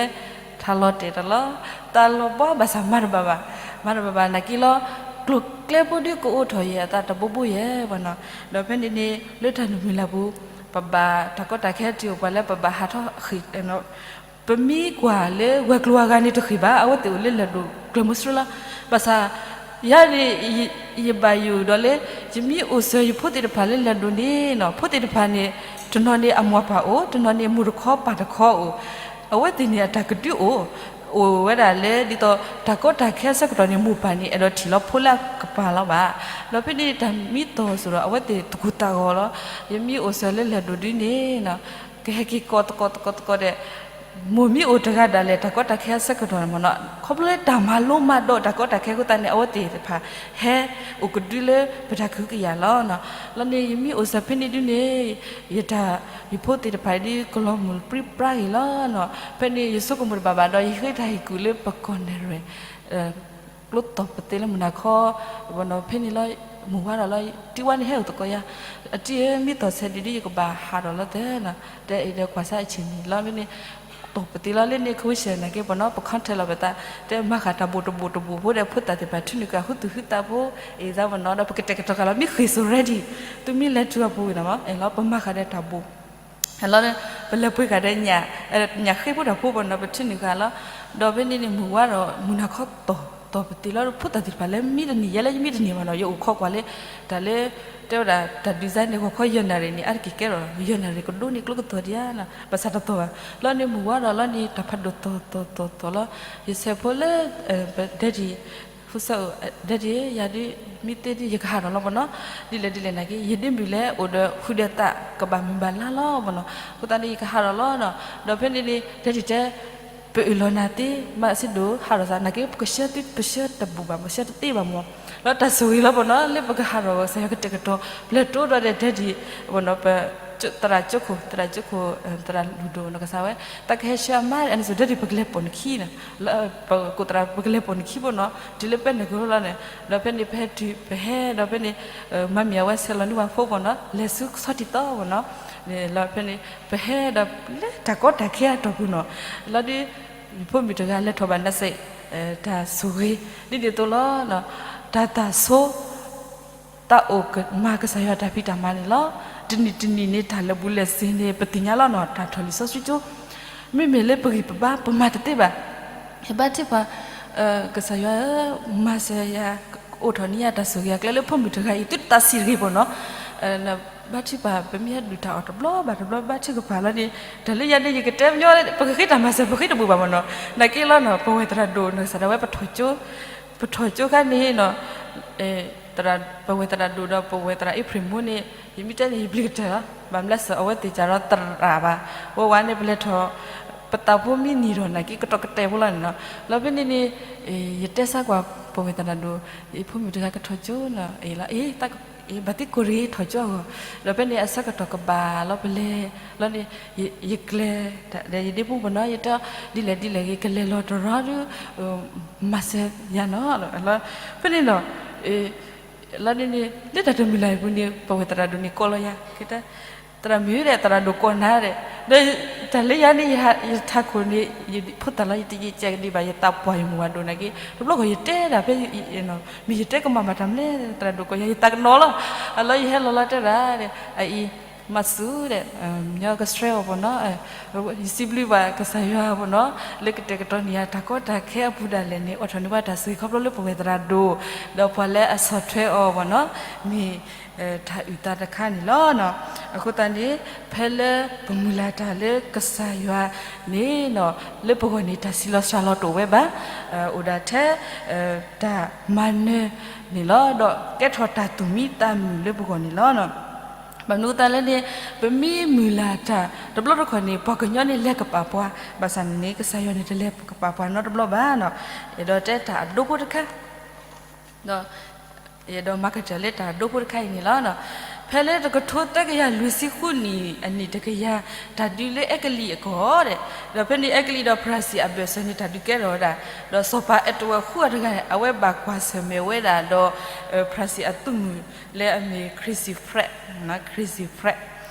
ထးလီၤတဲာ်တၢ်လီၤ, တၢ်လီၤဘှါဘၣ်ဆၣ်မၤတဘၣ်ဘၣ်, မၤတဘၣ်ဘၣ်နာ်က့လီၤ, ကျိၤကျဲဖိဒုကအိးထီၣ်ယဲၢ်အသးတဘိဘိယဲၢ်မ့ၢ်နီၤ, ဒီးဖဲန့ၣ်န့ၣ် လၢတၢ်နုာ်မုၢ်လၢ်ပူၤ, ပဘၣ်တၢ်ကီတၢ်ခဲတ့ၢ်အိၣ်ပှၤလၢပဘၣ်ဟးထီၣ်ဃ့ၢ် ပမ့ၢ်ကွၢ်လၢဝဲၤကျိၤဝဲၤဂၤန့ၣ်တဃ့ၢ်ဘၣ်, အဝဲသ့ၣ်အိၣ်လၢလဲၤဒိၣ်ကျၢၤမုဆှၢလီၤ. ဘၣ်ဆၣ် ယၤန့ၣ် ယဘၣ်ယိၣ်ဒီးလၢ ယမ့ၢ်အိၣ်စၢၤယဖိသ့ၣ်တဖၣ်လၢလဲၤဒိၣ်န့ၣ်နီၤ, ဖိသ့ၣ်တဖၣ်န့ၣ် တနီၤန့ၣ်အမိၢ်ပၢ်အိၣ်, တနီၤန့ၣ်မိၢ်တခီပၢ်တခီအိၣ်, အဝဲသ့ၣ်န့ၣ်အတၢ်ကဒုအိၣ်, အိၣ်ဝဲဒၣ်လၢဒ်သိး တၢ်ကီတၢ်ခဲအဆၢကတီၢ်န့ၣ် မိၢ်ပၢ်န့ၣ် အဲၣ်ဒိးထံၣ်လီၤဖိလၢအကပၤလီၤဘၣ်. ဒီးဖဲန့ၣ်တၢ်မံသီၣ်စိဒီး အဝဲသ့ၣ်သကိၢ်သးဂီၤလီၤ. ယမ့ၢ်အိၣ်စၢၤလၢလဲၤဒိၣ်ဒုန့ၣ်နီၤ, ကဟဲက့ၤကိးသကိးသကိးသကိးဒီး မိၢ်မ့ၢ်အိၣ်တဂၤဒၣ်လဲာ် တၢ်ကီတၢ်ခဲအဆၢကတီၢ်န့ၣ်မ့ၢ်နီၤ, ခီဖျိလၢတၢ်မၤလိမၤဒိးတၢ်ကီတၢ်ခဲအဃိသတးန့ၣ် အဝဲသ့ၣ်တဖၣ် ဟဲအိၣ်ကဒုလၢပတၢ်ကဟုကယာ်လီၤ. လီၤန့ၣ် ယမ့ၢ်အိၣ်စၢၤဖဲန့ၣ်ဒုန့ၣ် ယတၢ် ယဖိသ့ၣ်တဖၣ်ဒ်ကလီၤမုၢ်ပြံပြါဂ့ၤလီၤ. ဖဲန့ၣ် ယဆိကမိၣ်တဘၣ်ဘၣ်ဒီး ယဃ့တၢ်ဟ့ၣ်ကူၣ်လၢပကီၢ်နဲၣ်ရွဲၣ် ကျိတီၢ်ပသ့လၢမုၢ်နၤခီ ဖဲန့ၣ်လီၤ, မုၢ်ဝါဒီးလီၤ, တံၤဝါန့ၣ်ဟဲအိၣ်သကိးယၤ, အတံၤဧၢ မ့ၢ်သီၣ်ဆဲးဒံးဒ်ယကဘၣ်ဟးထီၣ်လီၤသၢနီၤ, တဲအံၤဒီးကွၢ်စၢ်အဆ့ၣ်န့ၣ်လီၤ. ဖဲန့ၣ် တီၢ်ပသ့လီၤလၢန့ၣ် ခဝ့ၡဲၣ်နာ်က့ပနီၤ ပ contact လီၤပသး, တဲမၤဃာ်တၢ်ဘိၣ်တဘိၣ်တဘိၣ်ဖိဒီး ဖိသၣ်သ့ၣ်တဖၣ် ထုးနုာ်က့ၤဟုသူၣ်ဟုသးဖိ အံၤသးပနီၤ ဒီးပကတဲာ်ကတီၤဃာ်လီၤ မ့ၢ်ဃ့ၢ်စိ ready, သုမ့ၢ်လဲၤတုၤအပူၤနီၤ လီၤ ပမၤဃာ်ဒီးတၢ်ဘိၣ် လီၤန့ၣ် ပလဲၤပှ့ၤဃာ်ဒီး ညၣ်ဃ့ဖိတၢ်ဖိပနီၤ ပထုးနုာ်ဃာ်လီၤ. ဒီးဖဲန့ၣ်န့ၣ် မုၢ်ဝါဒီး မုၢ်နၤခီတီၢ် တီၢ်ပသ့လီၤ ဖိသၣ်သ့ၣ်တဖၣ်လၢမံတနံၤ ယဲလၢယမံတနံၤဘၣ်နီၤ ယအိၣ်ခိးကွၢ်လၢ တၢ်လၢ တဲဝဲဒၣ် တၢ် design န့ၣ် ဂီၤခီယဲၢ်နၣ်ရံၣ်န့ၣ် အါတက့ၢ်ကဲထီၣ် ယဲၢ်နၣ်ရံၣ်ကဒိန့ၣ် ကျိကသီၣ်ဒံးဧါနီၤ ဘၣ်ဆၣ်တသီၣ်ဘၣ်. လီၤန့ၣ် မုၢ်ဝါဒီးလီၤန့ၣ် တၢ်ဖးဒိၣ်သီၣ်သီၣ်သီၣ်သီၣ်လီၤ. ယဆဲးဖိလၢ ပဒဲဒံၣ် ဖုဆၢအိၣ် ဒဲဒံၣ်ဧၢ ယၤဒ် မ့ၢ်သ့ဒ် ယကဟးထီၣ်လီၤပနီၤ, ဒ်လဲၣ်ဒ်လဲၣ်နာ်က့ ယဒ့မုၣ်လဲၤအိၣ်ဒီး ဃုာ်ဒီးသးကဘၣ်မုၢ်ဘၣ်လါလီၤပနီၤ, အဃိသတးန့ၣ် ယကဟးထီၣ်လီၤနီၤ. ဒီးဖဲန့ၣ်န့ၣ် ဒဲဒံၣ်တဲ ပအၢၣ်လီၤနၤသ့ မၤစ့ဒိၣ်ဟးထီၣ်သး နာ်က့ ပကဆှၢသု ပဆှၢတဘူၣ်ဘၣ် ပဆှၢတသ့ဘၣ်မီၤ, လီၤတၢ်ဆိၣ်ဂ့ၤလီၤပနီၤ လၢပကဟးထီၣ် ကစၢ်ယွၤကတဲာ်ကတီၤ ပျဲတိဒီးဒဲဒံၣ် ပ သရၣ်ကၠိခိၣ် သရၣ်ကၠိခိၣ် သရၣ်လူၢ်ဒိၣ်နီၤ ကစၢ်ဝဲ သးကဟဲဆှၢအမါ အန့ၣ်စိၤဒဲဒံၣ် ပကလဲၤပိာ်နခံနီၤ လၢပကိးသရၣ် ပကလဲၤပိာ်နခံဖိနီၤ တုၤလၢပဲနုာ်ကလိလီၤန့ၣ် ဒီးဖဲန့ၣ် ပဟဲတုၤ ပဟဲဒီးဖဲန့ၣ် မၤမ့ၢ်အဝဲဆဲးလီၤန့ၢ်ပှၤဖိပနီၤ လဲၤဆူဆီတံၢ်သီပနီၤ, လီၤဖဲန့ၣ် ပဟဲဒီးလၢတၢ်ကီတၢ်ခဲအတီၢ်ပူၤနီၤ, လီၤဒ် ယဖိမုၣ်တဂၤလဲၤထီၣ်ဘၣ်နါစဲး တၢ်ဆိၣ်ဂ့ၤ ဒ်န့ၣ်အသိးလီၤ. တၢ်သၣ်ဆိ တၢ်အိၣ်မၤကစၢ်ယွၤတၢ်ဖံးတၢ်မၤန့ၣ်လီၤ. တနံၣ်တနံၣ်န့ၣ် တၢ်လၢာ်ဘူၣ်လၢာ်စ့ၤန့ၣ် ပသ့ၣ်ညါလီၤနီၤ တၢ်ထီၣ်လံာ်စီဆှံကၠိ မ့မ့ၢ်လၢပဂံၢ်ပဘါ ပမၤတသ့ဘၣ်. ယဘါထုကဖၣ် ကစၢ်ယွၤဧၢ, မၤစၢၤယၤ အိးထီၣ်န့ၢ်ယၤတၢ်ဆိၣ်ဂ့ၤအကျဲလၢဖိမုၣ်တဂၤအံၤ သုတသးဆံးတဂ့ၤပနီၤ, ဘါထုကဖၣ် ပမ့ၢ်ဟဲဒုၣ်တၢ်အီၣ်တဘျီဘၣ်တဘျီ ဘါထုကဖၣ်လီၤန့ၣ် တၢ်လၢယၤန့ၣ် ယကတဲညီ ပကဃ့တၢ်မၤစၢၤ ပဃ့တဘူၣ်ဘၣ်မနီၤ, နာ်က့လီၤနီၤ ပဝဲသရၣ်ဒိၣ်နီၤ ကစၢ်ဒၣ်ဝဲပထီၣ်ကၠိ ပထီၣ်ကၠိခါန့ၣ်နီၤ ပဝဲသရၣ်ဒိၣ်ဒီးပဝဲသရၣ်အ့ဖြ့ၣ်မူန့ၣ် ယမ့ၢ်တဲန့ၣ် ယပျံၤကတၢၢ်လီၤ. ဘၣ်မလဲၣ်စၢၤ အဝဲသ့ၣ်စးဒီးသရၣ်ဘၣ်. ဝဲဝဲန့ၣ် ပလဲၤထီၣ် ပသးဖိမံနံၤထီၣ်နာ်က့ ကတီၢ်ကတဲာ်ဖိလီၤန့ၣ်နီၤ. လီၤဖဲန့ၣ်န့ၣ် ယတဲစၢ်ကွၢ်ပဝဲသရၣ်ဒိၣ် ယဖိမုၣ်တဂၤကထီၣ်ကၠိနီၤ အ့လီၤ အ့ ဘၣ်သ့ၣ်ကိးတဂ့ၤ ထီၣ်ကၠိအဂီၢ်. ဒီးဖဲန့ၣ် အဆၢကတီၢ်ကဘၣ်လီၤ ပလဲၤလီၤန့ၣ် ယကျဲၤ ဒီးယဒ့ဖိပနီၤ ယတဲ ဒ်လဲၣ်ဒ်လဲၣ်ဂ့ၤ ကလဲၤလီၤတရီဒီး မၤစၢၤယၤနီၤ. ဖဲန့ၣ်နီၤ လီၤန့ၣ်န့ၣ် လၢတၢ်တမုာ်လၢ်အပူၤန့ၣ် ပဝဲသရၣ်ဒိၣ်န့ၣ်ကိးလီၤယၤ ကတဲ သရၣ်မုၣ်ဒီး သရၣ်ဒိၣ်ကိးနၤဒီး ဒီးတၢ်လၢယၤန့ၣ် ယထးခိၣ်န့ၣ် ယဖိသၣ်လီၤ ယတယံာ်ကဲကဒံးဘၣ် ယသးပှၢ်ယမုၢ်ဝၤဒိၣ်နာ်က့ တဘျီဃီယတဲဒၣ်ဖဲ မ့ၢ်ယတဲကမၣ်မၤတၢ်မလဲၣ် သရၣ်ဒိၣ်ကိးယၤ ယသးကနီၤလီၤ. အလီၤယဟဲလီၤလီၤတဲဒၣ် အအံၤ မၤစူၤဒီး ညီကဆှၢအီၤပနီၤ ယစံးဘျုးဘၣ်ကစၢ်ယွၤပနီၤ လၢကတဲာ်ကတီၤန့ၢ်ယၤတၢ်ကီတၢ်ခဲအပူၤဒၣ်လဲာ်န့ၣ် အိးထီၣ်န့ၢ်ဘၣ်တၢ်ဆိၣ်ဂ့ၤခီဖျိလၢပဝဲသရၣ်ဒိၣ် ဒီးပှၤလၢအဆီၣ်ထွဲအီၤပနီၤ မ့ၢ် တၢ်အုၣ်သးတခါန့ၣ်လီၤ. အဃိသတးန့ၣ် ဖဲလၢပမုၢ်လၢ်တၢ်လၢကစၢ်ယွၤန့ၣ်နီၤ လၢပဂီၢ်န့ၣ် တၢ်ဆံးလီၤစှၤလီၤတအိၣ်ဝဲဘၣ်. အိၣ်ဒၣ်ထဲ တၢ်မၤနၢၤန့ၣ်လီၤ. ဒီးကဲထီၣ်တၢ်သူၣ်မံသးမုာ်လၢပဂီၢ်န့ၣ်လီၤ. ဘၣ်မနုၤအဃိသတးလဲၣ်န့ၣ် ပမ့ၢ်မုၢ်လၢ်တၢ်တဘျီတခီၣ်န့ၣ် ပှၤကညီန့ၣ်လဲၤကပာ်ပှၤ, ဘၣ်ဆၣ်န့ၣ်န့ၣ် ကစၢ်ယွၤန့ၣ် တလဲၤကပာ်ပှၤနီတဘျီဘၣ်နီၤ. အဲၣ်ဒိးတဲတၢ်အဒိဖိတခါ ဒီး အဲၣ်ဒိးမၤကတၢၢ်လၢတၢ်အဒိဖိတခါအံၤန့ၣ်လီၤ. ဖဲလၢတကထိသၢကယၤလွံၢ်ဆံဃုနံၣ် အနံၣ်တကယၤ တၢ်ဒုးလၢအဲကလံးအကီၢ်ဒီး ဒီးဖဲန့ၣ်အဲကလံးဒီးဖရၣ်စံၣ်အဘၢၣ်စၢၤန့ၣ် တၢ်ဒုးကဲထီၣ်ဝဲဒၣ်, ဒီးစီၤပၤအဲတဝၢၣ်ဃုအတဂၤ အဝဲဘၣ်ကွၢ်ဆၢၣ်မဲာ်ဝဲဒၣ်ဒီး ဖရၣ်စံၣ်အသုးမုၢ်လၢအမ့ၢ် Crazy Fred, Crazy Fred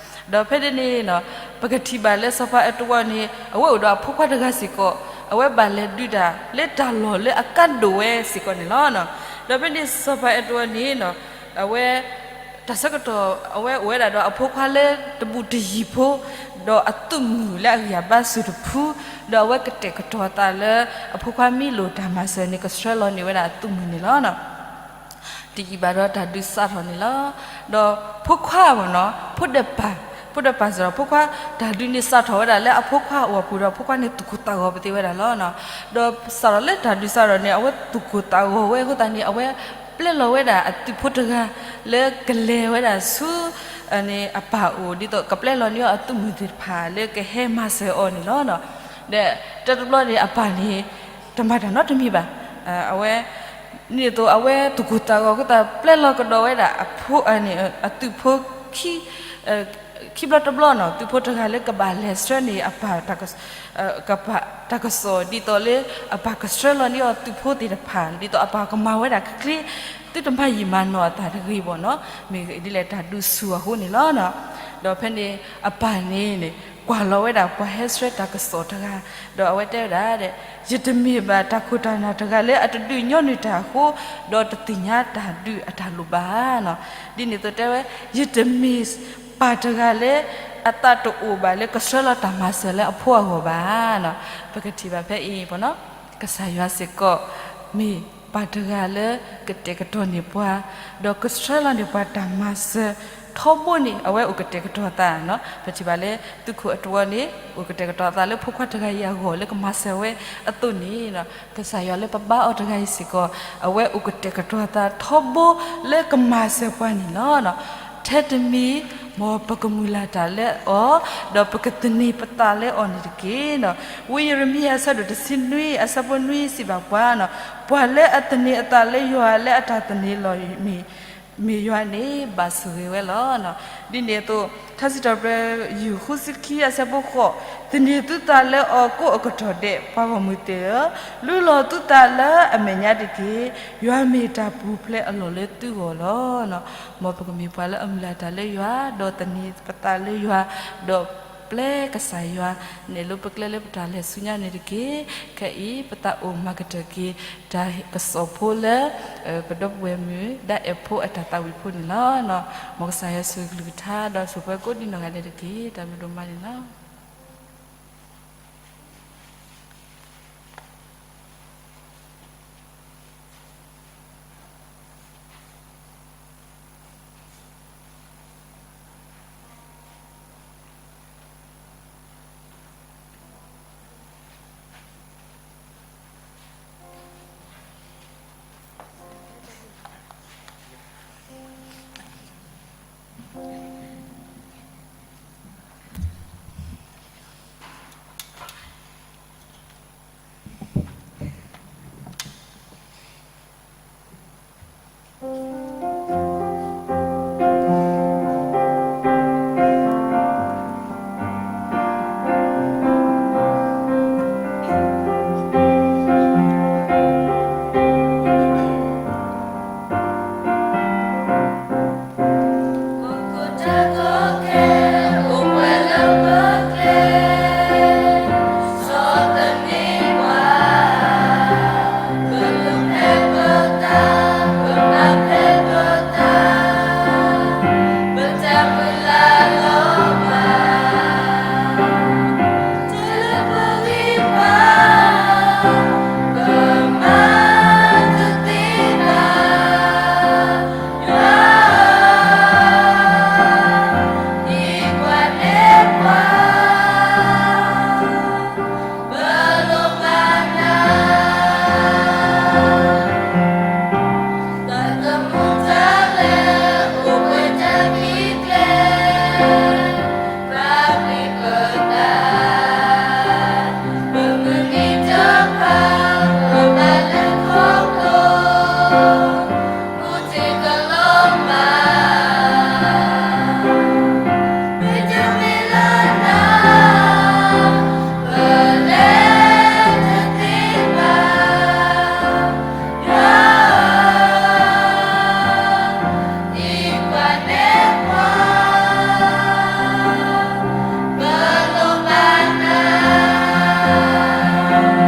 ဒီးဖဲန့ၣ်န့ၣ် ပကထံၣ်ဘၣ်လၢစီၤပၤအဲတဝၢၣ်န့ၣ် အဝဲအိၣ်ဒီးအဖိခွါတဂၤစ့ၢ်ကီး, အဝဲဘၣ်လဲၤဒုးတၢ်လၢတၢ်လီၢ်လၢအကါဒိၣ်ဝဲစ့ၢ်ကီးန့ၣ်လီၤ. ဒီးဖဲန့ၣ်စီၤပၤအဲတဝၢၣ်န့ၣ် အဝဲ တၢ်ဆၢကတီၢ် အဝဲအိၣ်ဝဲဒၣ်ဒီးအဖိခွါလၢတဘူးတယံၤဖိ, ဒီးအသုးမုၢ်လၢအဂံၢ်အဘါစူၤတဖု, ဒီးအဝဲကတဲာ်ကတီၤအသးလၢ အဖိခွါမ့ၢ်လိၣ်တၢ်မၤစၢၤန့ၣ် ကဆှၢလီၤန့ၢ်ဝဲဒၣ်အသုးမုၢ်န့ၣ်လီၤ. တယံာ်ဘၣ်ဒီးတၢ်ဒုးစးထီၣ်န့ၣ်လီၤ. ဒီးဖိခွါအဂီၢ်နီၤ ဖိဒဲးပၢ်, ဖိဒဲးပၢ်စ့ၢ်ဒီးဖိခွါ တၢ်ဒုးန့ၣ်စးထီၣ်ဝဲဒၣ်လၢအဖိခွါအအိၣ်အပူၤဒီး ဖိခွါန့ၣ်သူၣ်ကိၢ်သးဂီၤပသ့ဝဲဒၣ်လီၤ. ဒီးစးထီၣ်လၢတၢ်ဒုးစးထီၣ်န့ၣ် အဝဲသူၣ်ကိၢ်သးဂီၤဝဲအဃိသတးန့ၣ် အဝဲပျဲလီၤဝဲဒၣ်အသုးဖိတဂၤ လၢကလဲၤဝဲဒၣ်ဆူ အပၢ်အိၣ် ဒ်သိးကပျဲလီၤန့ၢ်အီၤအသုးမုၢ်သ့ၣ်တဖၣ်လၢကဟဲမၤစၢၤအီၤန့ၣ်လီၤ. ဒီးတၢ်တဘျီန့ၣ် အပၢ်န့ၣ် တမၤတၢ်နီတမံၤဘၣ်. အဝဲ ဒ်န့ၣ်အသိး အဝဲသူၣ်ကိၢ်သးဂီၤအဃိသတး ပျဲလီၤကဒီးဝဲဒၣ်အဖိ အ အသုးဖိ ခံဘျီတဘျီနီၤ, သုးဖိတဂၤလၢကဘၣ်လဲၤဆှၢန့ၢ်အပၢ် တၢ်ကစီၣ် ဒ်သိးလၢအပၢ်ကဆှၢလီၤန့ၢ်အီၤသုးဖိသ့ၣ်တဖၣ် ဒ်သိးအပၢ်ကမၤဝဲဒၣ်ချ့ချ့, သုတမၤယံာ်မၤနီၢ်အသးတဂ့ၤဘၣ်နီၤ, မ့ၢ်ဒ်လဲၣ်တၢ်ဒုးဆူၣ်အဃိန့ၣ်လီၤ. ဒီးဖဲန့ၣ် အပၢ်န့ၣ်န့ၣ် ကွၢ်လီၤဝဲဒၣ်ပှၤဟဲဆှၢတၢ်ကစီၣ်တဂၤ, ဒီးအဝဲတဲဝဲဒၣ်, ယတမ့ၢ်ဘၣ်တၢ်ခိၣ်တၢ်နၢ်တဂၤလၢအတဒုးညီနုၢ်တၢ်အဃိ, ဒီးတသ့ၣ်ညါတၢ်ဒုးအတၢ်လိၣ်ဘၣ်နီၤ. ဒ်န့ၣ်အသိးတဲဝဲ, ယတမ့ၢ်ပၢ်တဂၤလၢ အသးတအိၣ်ဘၣ်လၢကဆှၢလီၤတၢ်မၤစၢၤလၢအဖိအဂီၢ်ဘၣ်နီၤ. ပကထံၣ်ဘၣ်ဖဲအံၤ ကစၢ်ယွၤစ့ၢ်ကီး မ့ၢ်ပၢ်တဂၤလၢကတဲာ်ကတီၤန့ၢ်ပှၤ, ဒီးကဆှၢလီၤန့ၢ်ပှၤတၢ်မၤစၢၤထီဘိန့ၣ် အဝဲအိၣ်ကတဲာ်ကတီၤအသးနီၤ. ပထံၣ်ဘၣ်လၢသုးခိၣ်အတဝီန့ၣ် အိၣ်ကတဲာ်ကတီၤအသးလၢဖိခွါတဂၤအံၤအဂီၢ်လၢကမၤစၢၤဝဲအသိးန့ၣ်, ကစၢ်ယွၤလၢပဘါအီၤတဂၤအံၤစ့ၢ်ကီး အဝဲအိၣ်ကတဲာ်ကတီၤအသးထီဘိလၢကမၤစၢၤပှၤန့ၣ်လီၤ. ထဲတမံၤ မ်ပကမုၢ်လၢ်တၢ်လၢအီၤ, ဒီးပကသန့ၤပသးလၢအီၤန့ၣ်တက့ၢ်. ဝံယံးရမံယၤအဆၢဒိၣ်တဆံနွံ အဆၢဖိနွံစံးဘၣ်ပှၤ, ပှၤလၢအသန့ၤအသးလၢယွၤလၢအတၢ်သန့ၤလီၤ မ့ၢ်ယွၤန့ၣ်ဘၣ်ဆိၣ်ဂ့ၤဝဲလီၤ. ဒ်န့ၣ်အသိး ထါစံးထီၣ်ပတြၢၤ ယုၢ်ဃုဆံခံ အဆၢဖိဃိး, သန့ၤသုသးလၢအီၤကိးအကတီၢ်ဒဲး ပှၤဂီၢ်မုၢ်သ့ၣ်ဧၢ, လုၢ်လီၤသုသးလၢအမဲာ်ညါတက့ၢ်. ယွၤမ့ၢ်တၢ်ပူၤဖျဲးအလီၢ်လၢသုဂီၢ်လီၤ. မ်ပကမ့ၢ်ပှၤလၢအမုၢ်လၢ်တၢ်လၢယွၤ, ဒီးသန့ၤပသးလၢယွၤ, ဒီးပျဲကစၢ်ယွၤ နဲၣ်လိပကျဲလၢပတၢ်လဲၤဆူညါန့ၣ်တက့ၢ်. ခဲအံၤ ပသးအိၣ်မၤကတၢၢ်က့ၤ တၢ်ကစီၣ်ဖိလၢ ပဒီပုၢ်ဝဲၢ်မုၢ် ဒၣ်အဲၣ်ဖိအတၢ်သးဝံၣ်ဖိန့ၣ်လီၤ. မ်ကစၢ်ယွၤဆိၣ်ဂ့ၤကလုၢ်ကထါ ဒီးဆိၣ်ပှဲၤကိးဒံနီၢ်ဂၤဒဲးတက့ၢ်. တၢ်ဘျုးဒိၣ်မးန့ၣ်လီၤ.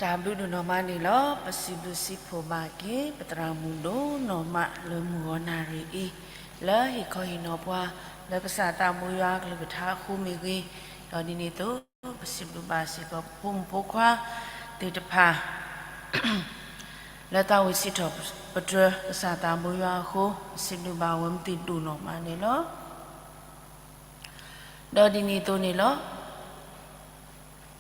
တၢ်ဘျုးဒိၣ်နီၢ်မးန့ၣ်လီၤ. ပစံးဘျုးစံးဖှိၣ်ဘၣ်က့ၤ ပသရၣ်မုၣ်ဒိၣ်နီၢ်မးလၢမုၢ်ဂီၤနၣ်ရံၣ်အံၤ, လၢဟ့ၣ်ခီဟ့ၣ်နီၤပှၤ လၢကစၢ်သးဘိယွၤအကလုၢ်ကထါအဃိမ့ၢ်ဂ့ၤ, ဒီးဒ်န့ၣ်အသိး ပစံးဘျုးဘၣ်စ့ၢ်ကီးပဖိမုၣ်ဖိခွါသ့ၣ်တဖၣ် လၢသးဝံၣ်စံးထီၣ်ပတြၢၤကစၢ်သးဘိယွၤအဃိ, ပစံးဘျုးဘၣ်ဝဲမသ့ၣ်ဒိၣ်နီၢ်မးန့ၣ်လီၤ. ဒီးဒ်န့ၣ်အသိးန့ၣ်လီၤ.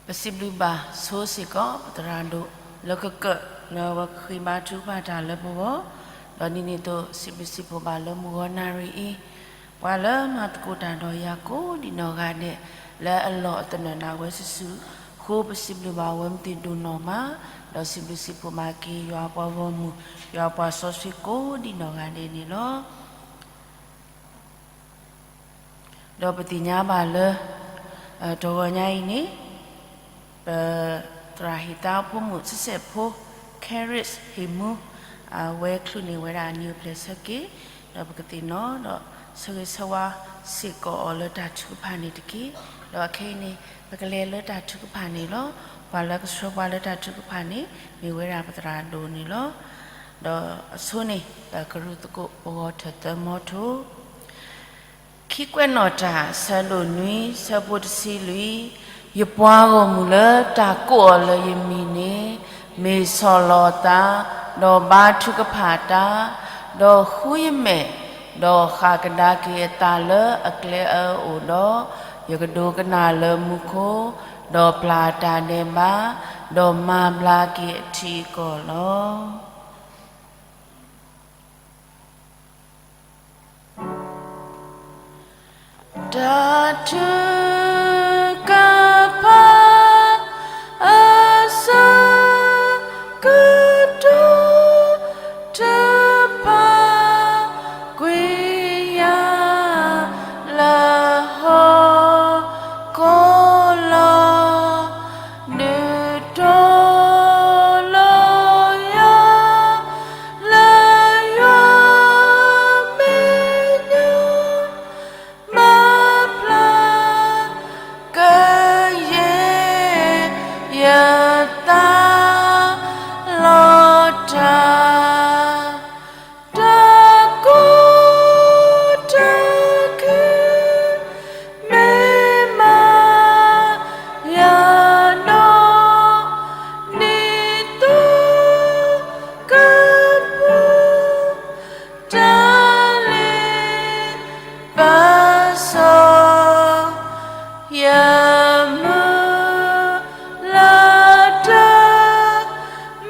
ပစံးဘျုးဘၣ်ဆိစ့ၢ်ကီးပသရၣ်ဒိၣ် လၢကကၢၣ်လၢဝဲကဃ့ဘါထုကဖၣ်တၢ်လၢပဂီၢ်, ဒီးဒ်န့ၣ်အသိး စံးဘျုးစံးဖှိၣ်ဘၣ်လၢမုၢ်ဂီၤနၣ်ရံၣ်အံၤ, ပှၤလၢမၤသကိးတၢ်ဒီးယၤကိးဒံးနီၢ်ဂၤဒဲး လၢအလီၢ်အသနၢၣ်ဒၣ်ဝဲစုာ်စုာ်အဃိ ပစံးဘျုးဘၣ်ဝဲမသ့ၣ်ဒိၣ်နီၢ်မး, ဒီးစံးဘျုးစံးဖှိၣ်ဘၣ်က့ၤယွၤပှၤဂီၢ်မုၢ် ယွၤပှၤစီဆှံကိးဒံးနီၢ်ဂၤဒဲးန့ၣ်လီၤ. ဒီးပသ့ၣ်ညါဘၣ်လၢ တဂီၤညါအံၤန့ၣ် ပသရၣ်ဟ့ၣ်သါဖိမုၣ်ဆံဆဲၣ်ဖိ Carrie ဟ့ၣ်မူ အဝဲချုးန့ၢ်ဝဲဒၣ်အနံၣ်အိၣ်ဖျဲၣ်ဆၢက့ၤ, ဒီးပကသ့ၣ်နီၣ်ဒီးဆၢဂ့ၤဆၢဝါစ့ၢ်ကီးအီၤလၢတၢ်ထုကဖၣ်န့ၣ်တက့ၢ်. ဒီးအခဲအံၤန့ၣ် ပကလဲၤလၢတၢ်ထုကဖၣ်န့ၣ်လီၤ. ပှၤလၢကဆှၢပှၤလၢတၢ်ထုကဖၣ်န့ၣ် မ့ၢ်ဝဲဒၣ်ပသရၣ်ဒိၣ်န့ၣ်လီၤ. ဒီးအဆိန့ၣ် ပကရူၢ်သကိးပဂီၤထၢၣ်သၢမီထိ ခံကွဲးနီၣ်တၢ် ဆၢဒိၣ်နွံ ဆၢဖိတဆံလွံၢ်, ယပှၤဂီၢ်မုၢ်လၢတၢ်ကိးအီၤလၢယမံၤန့ၣ် မ့ၢ်ဆီၣ်လီၤအသး, ဒီးဘါထုကဖၣ်တၢ်, ဒီးဃုယမဲာ်, ဒီးဃၣ်ကဒါက့ၤအသးလၢအကျဲအအၢအအိၣ်ဒီး, ယကဒိကနၣ်လၢမူခိၣ်, ဒီးပျၢ်တၢ်ဒဲးဘး, ဒီးမၤဘျါက့ၤအထံအကီၢ်လီၤ. တၢ်ထုကဖၣ် အဆၢကတီၢ် တဖၣ်ကွံာ်ယၤ လၢဟီၣ်ခိၣ်လီၤ. ဒုးတီၤလီၤယၤ လၢယွၤမဲာ်ညါ မၤဖျါကယဲၢ် ယသးလီၤတၢ် တၢ်ကိၢ်တၢ်ဂီၤ မ့ၢ်မၤယၤနီၢ် နံၤသီကပူၤ တၢ်လ့ပစီ ယမုၢ်လၢ်တၢ်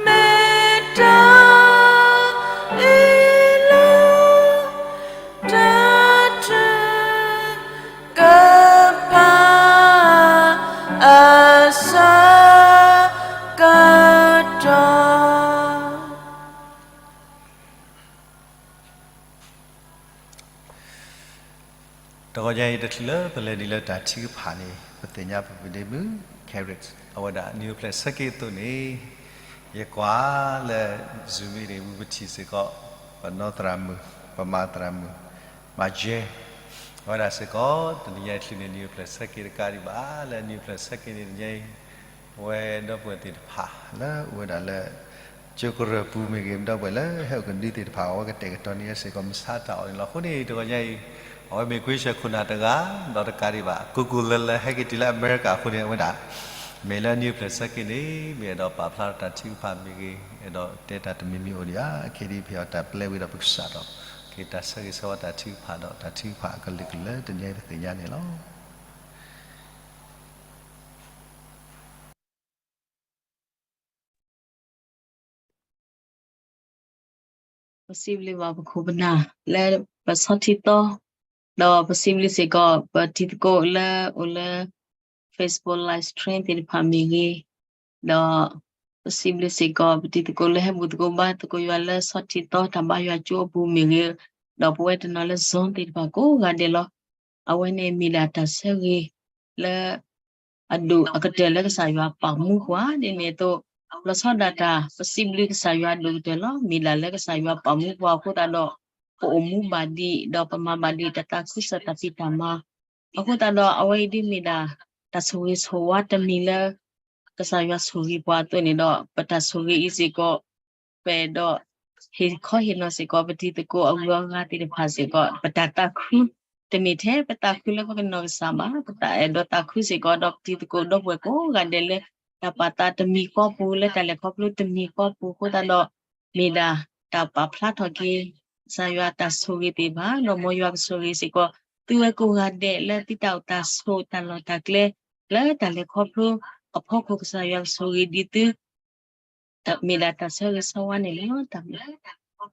မ့ၢ်တၢ်အ့ၣ်လိာ် တၢ်ထုကဖၣ်အဆၢကတီၢ် တဂီၤညါအံၤ တချုးလၢပလဲၤဒံးလၢတၢ်ထုကဖၣ်န့ၣ် ပသ့ၣ်ညါပပဒ့မုၣ် Carrie အဝဲဒၣ်နံၣ်အိၣ်ဖျဲၣ်ဆၢက့ၤအသိးန့ၣ် ယကွၢ်လၢ Zoom မ့ၢ်ဂ့ၤ ဝံၤပထံၣ်စ့ၢ်ကီး ပနီၢ်သရၣ်မုၣ် ပမါသရၣ်မုၣ် မၤကဲ အဝဲဒၣ်စ့ၢ်ကီး တနံၤညါအံၤချုးန့ၣ် နံၣ်အိၣ်ဖျဲၣ်ဆၢက့ၤတကးဒံးဘၣ် လၢနံၣ်အိၣ်ဖျဲၣ်ဆၢက့ၤန့ၣ် တနံၤညါအံၤ ပဝဲဒီပုၢ်ဝဲၢ်သ့ၣ်တဖၣ် လၢအိၣ်ဝဲဒၣ်လၢ ကၠိကရၢၢ်ပူၤမ့ၢ်ဂ့ၤ ဒီပုၢ်ဝဲၢ်လၢဟဲအိၣ်ကဒုသ့ၣ်တဖၣ် အဝဲကတဲာ်ကတီၤန့ၢ်စ့ၢ်ကီး မုၢ်ဆါတၢ်အီၣ်န့ၣ်လီၤ. အဃိန့ၣ် တဂီၤညါအံၤ အဝဲမ့ၢ်ကွ့ဆၢခိၣ်နၢ်တဂၤ ဒီးတကးဒံးဘၣ် ကူကူလၢလၢဟဲက့ၤတုၤလၢအမဲရကၤအဃိန့ၣ် အဝဲဒၣ် မ့ၢ်လၢနံၣ်အိၣ်ဖျဲၣ်ဆၢက့ၤန့ၣ် မ့ၢ်အဲၣ်ဒိးပာ်ဖျါထီၣ်တၢ်ထုကဖၣ်မ့ၢ်ဂ့ၤ အဲၣ်ဒိးတဲတၢ်တမံၤမံၤအိၣ်ဒံးဧါ ခဲအံၤဒ်ဖဲအီၤတၢ်ပျဲဝံၤဒီးပကစးထီၣ်က့ၤ တၢ်ဆၢဂ့ၤဆၢဝါတၢ်ထုကဖၣ်ဒီး တၢ်ထုကဖၣ်အကလုာ်ကလုာ်လၢတနံၤအံၤပသ့ၣ်ညါန့ၣ်လီၤ. ပစံးဘျုးဘၣ်ပခိၣ်ပနၢ်လၢပဆီၣ်ထံသီ, ဒီးပစံးဘျုးစ့ၢ်ကီး ပတံၤသကိးလၢအိၣ်လၢ Facebook live stream သ့ၣ်တဖၣ်မ့ၢ်ဂ့ၤ, ဒီးပစံးဘျုးစ့ၢ်ကီး ပတံၤသကိးလၢဟဲဘူၣ်သကိးဘါသကိးယွၤလၢဆီၣ်ထံသီတၢ်ဘါယွၤကၠိအပူၤမ့ၢ်ဂ့ၤ, ဒီးပဝဲတနီၤလၢ Zoom သ့ၣ်တဖၣ်ကိးဂၤဒဲးလီၤ. အဝဲန့ၣ်မ့ၢ်ဒၣ်တၢ်ဆၢဂ့ၤလၢ အဒိၣ်အကတၢၢ်လၢကစၢ်ယွၤပာ်မူပှၤဒ်န့ၣ်အသိး, လီၤဆီဒၣ်တၢ် ပစံးဘျုးကစၢ်ယွၤအဒိၣ်ကတၢၢ်လီၤ. မ့ၢ်ဒၣ်လၢကစၢ်ယွၤပာ်မူပှၤအဃိသတးဒီး ပအိၣ်မူဘၣ်ဒံး ဒီးပမၤဘၣ်ဒံးတၢ်သးခုကစီၣ်တၢ်ဖံးတၢ်မၤ, အဃိသတးဒီး အဝဲအံၤဒ်မ့ၢ်ဒၣ် တၢ်ဆိၣ်ဂ့ၤဆိၣ်ဝါတမံၤလၢ ကစၢ်ယွၤဆိၣ်ဂ့ၤပှၤအသိးန့ၣ်ဒီး ပတၢ်ဆိၣ်ဂ့ၤအံၤစ့ၢ်ကီး ပအဲၣ်ဒိးဟ့ၣ်ခီဟ့ၣ်နီၤစ့ၢ်ကီး ပတံၤသကိးအဂုၤအဂၤသ့ၣ်တဖၣ်စ့ၢ်ကီး ပတၢ်သးခု, တမ့ၢ်ထဲပသးခုလၢပကနီၢ်ကစၢ်ဘၣ်, ပအဲၣ်ဒိးသးခုစ့ၢ်ကီးဒီးပတံၤသကိးဒီပုၢ်ဝဲၢ်ကိးဂၤဒဲးလၢ တၢ်ပာ်သးတမံၤဃီပူၤ လၢတၢ်လဲၤခီဖျိတမံၤဃီပူၤအဃိသတးဒီး မ့ၢ်ဒၣ်တၢ်ပာ်ဖျါထီၣ်က့ၤ ကစၢ်ယွၤတၢ်ဆိၣ်ဂ့ၤသ့ၣ်တဖၣ်, ဒီးမ်ယွၤကဆိၣ်ဂ့ၤစ့ၢ်ကီး သုဝဲကိးဂၤဒဲးလၢသုတၢ်အိၣ်တၢ်ဆိးတၢ်လီၢ်တၢ်ကျဲ လၢတၢ်လဲၤခီဖျိအဖီခိၣ် ကစၢ်ယွၤကဆိၣ်ဂ့ၤဒံးသု မ့ၢ်ဒၣ်တၢ်ဆၢဂ့ၤဆၢဝါန့ၣ်လီၤ. တၢ်ဘျုး ခဲကနံၣ်လၢ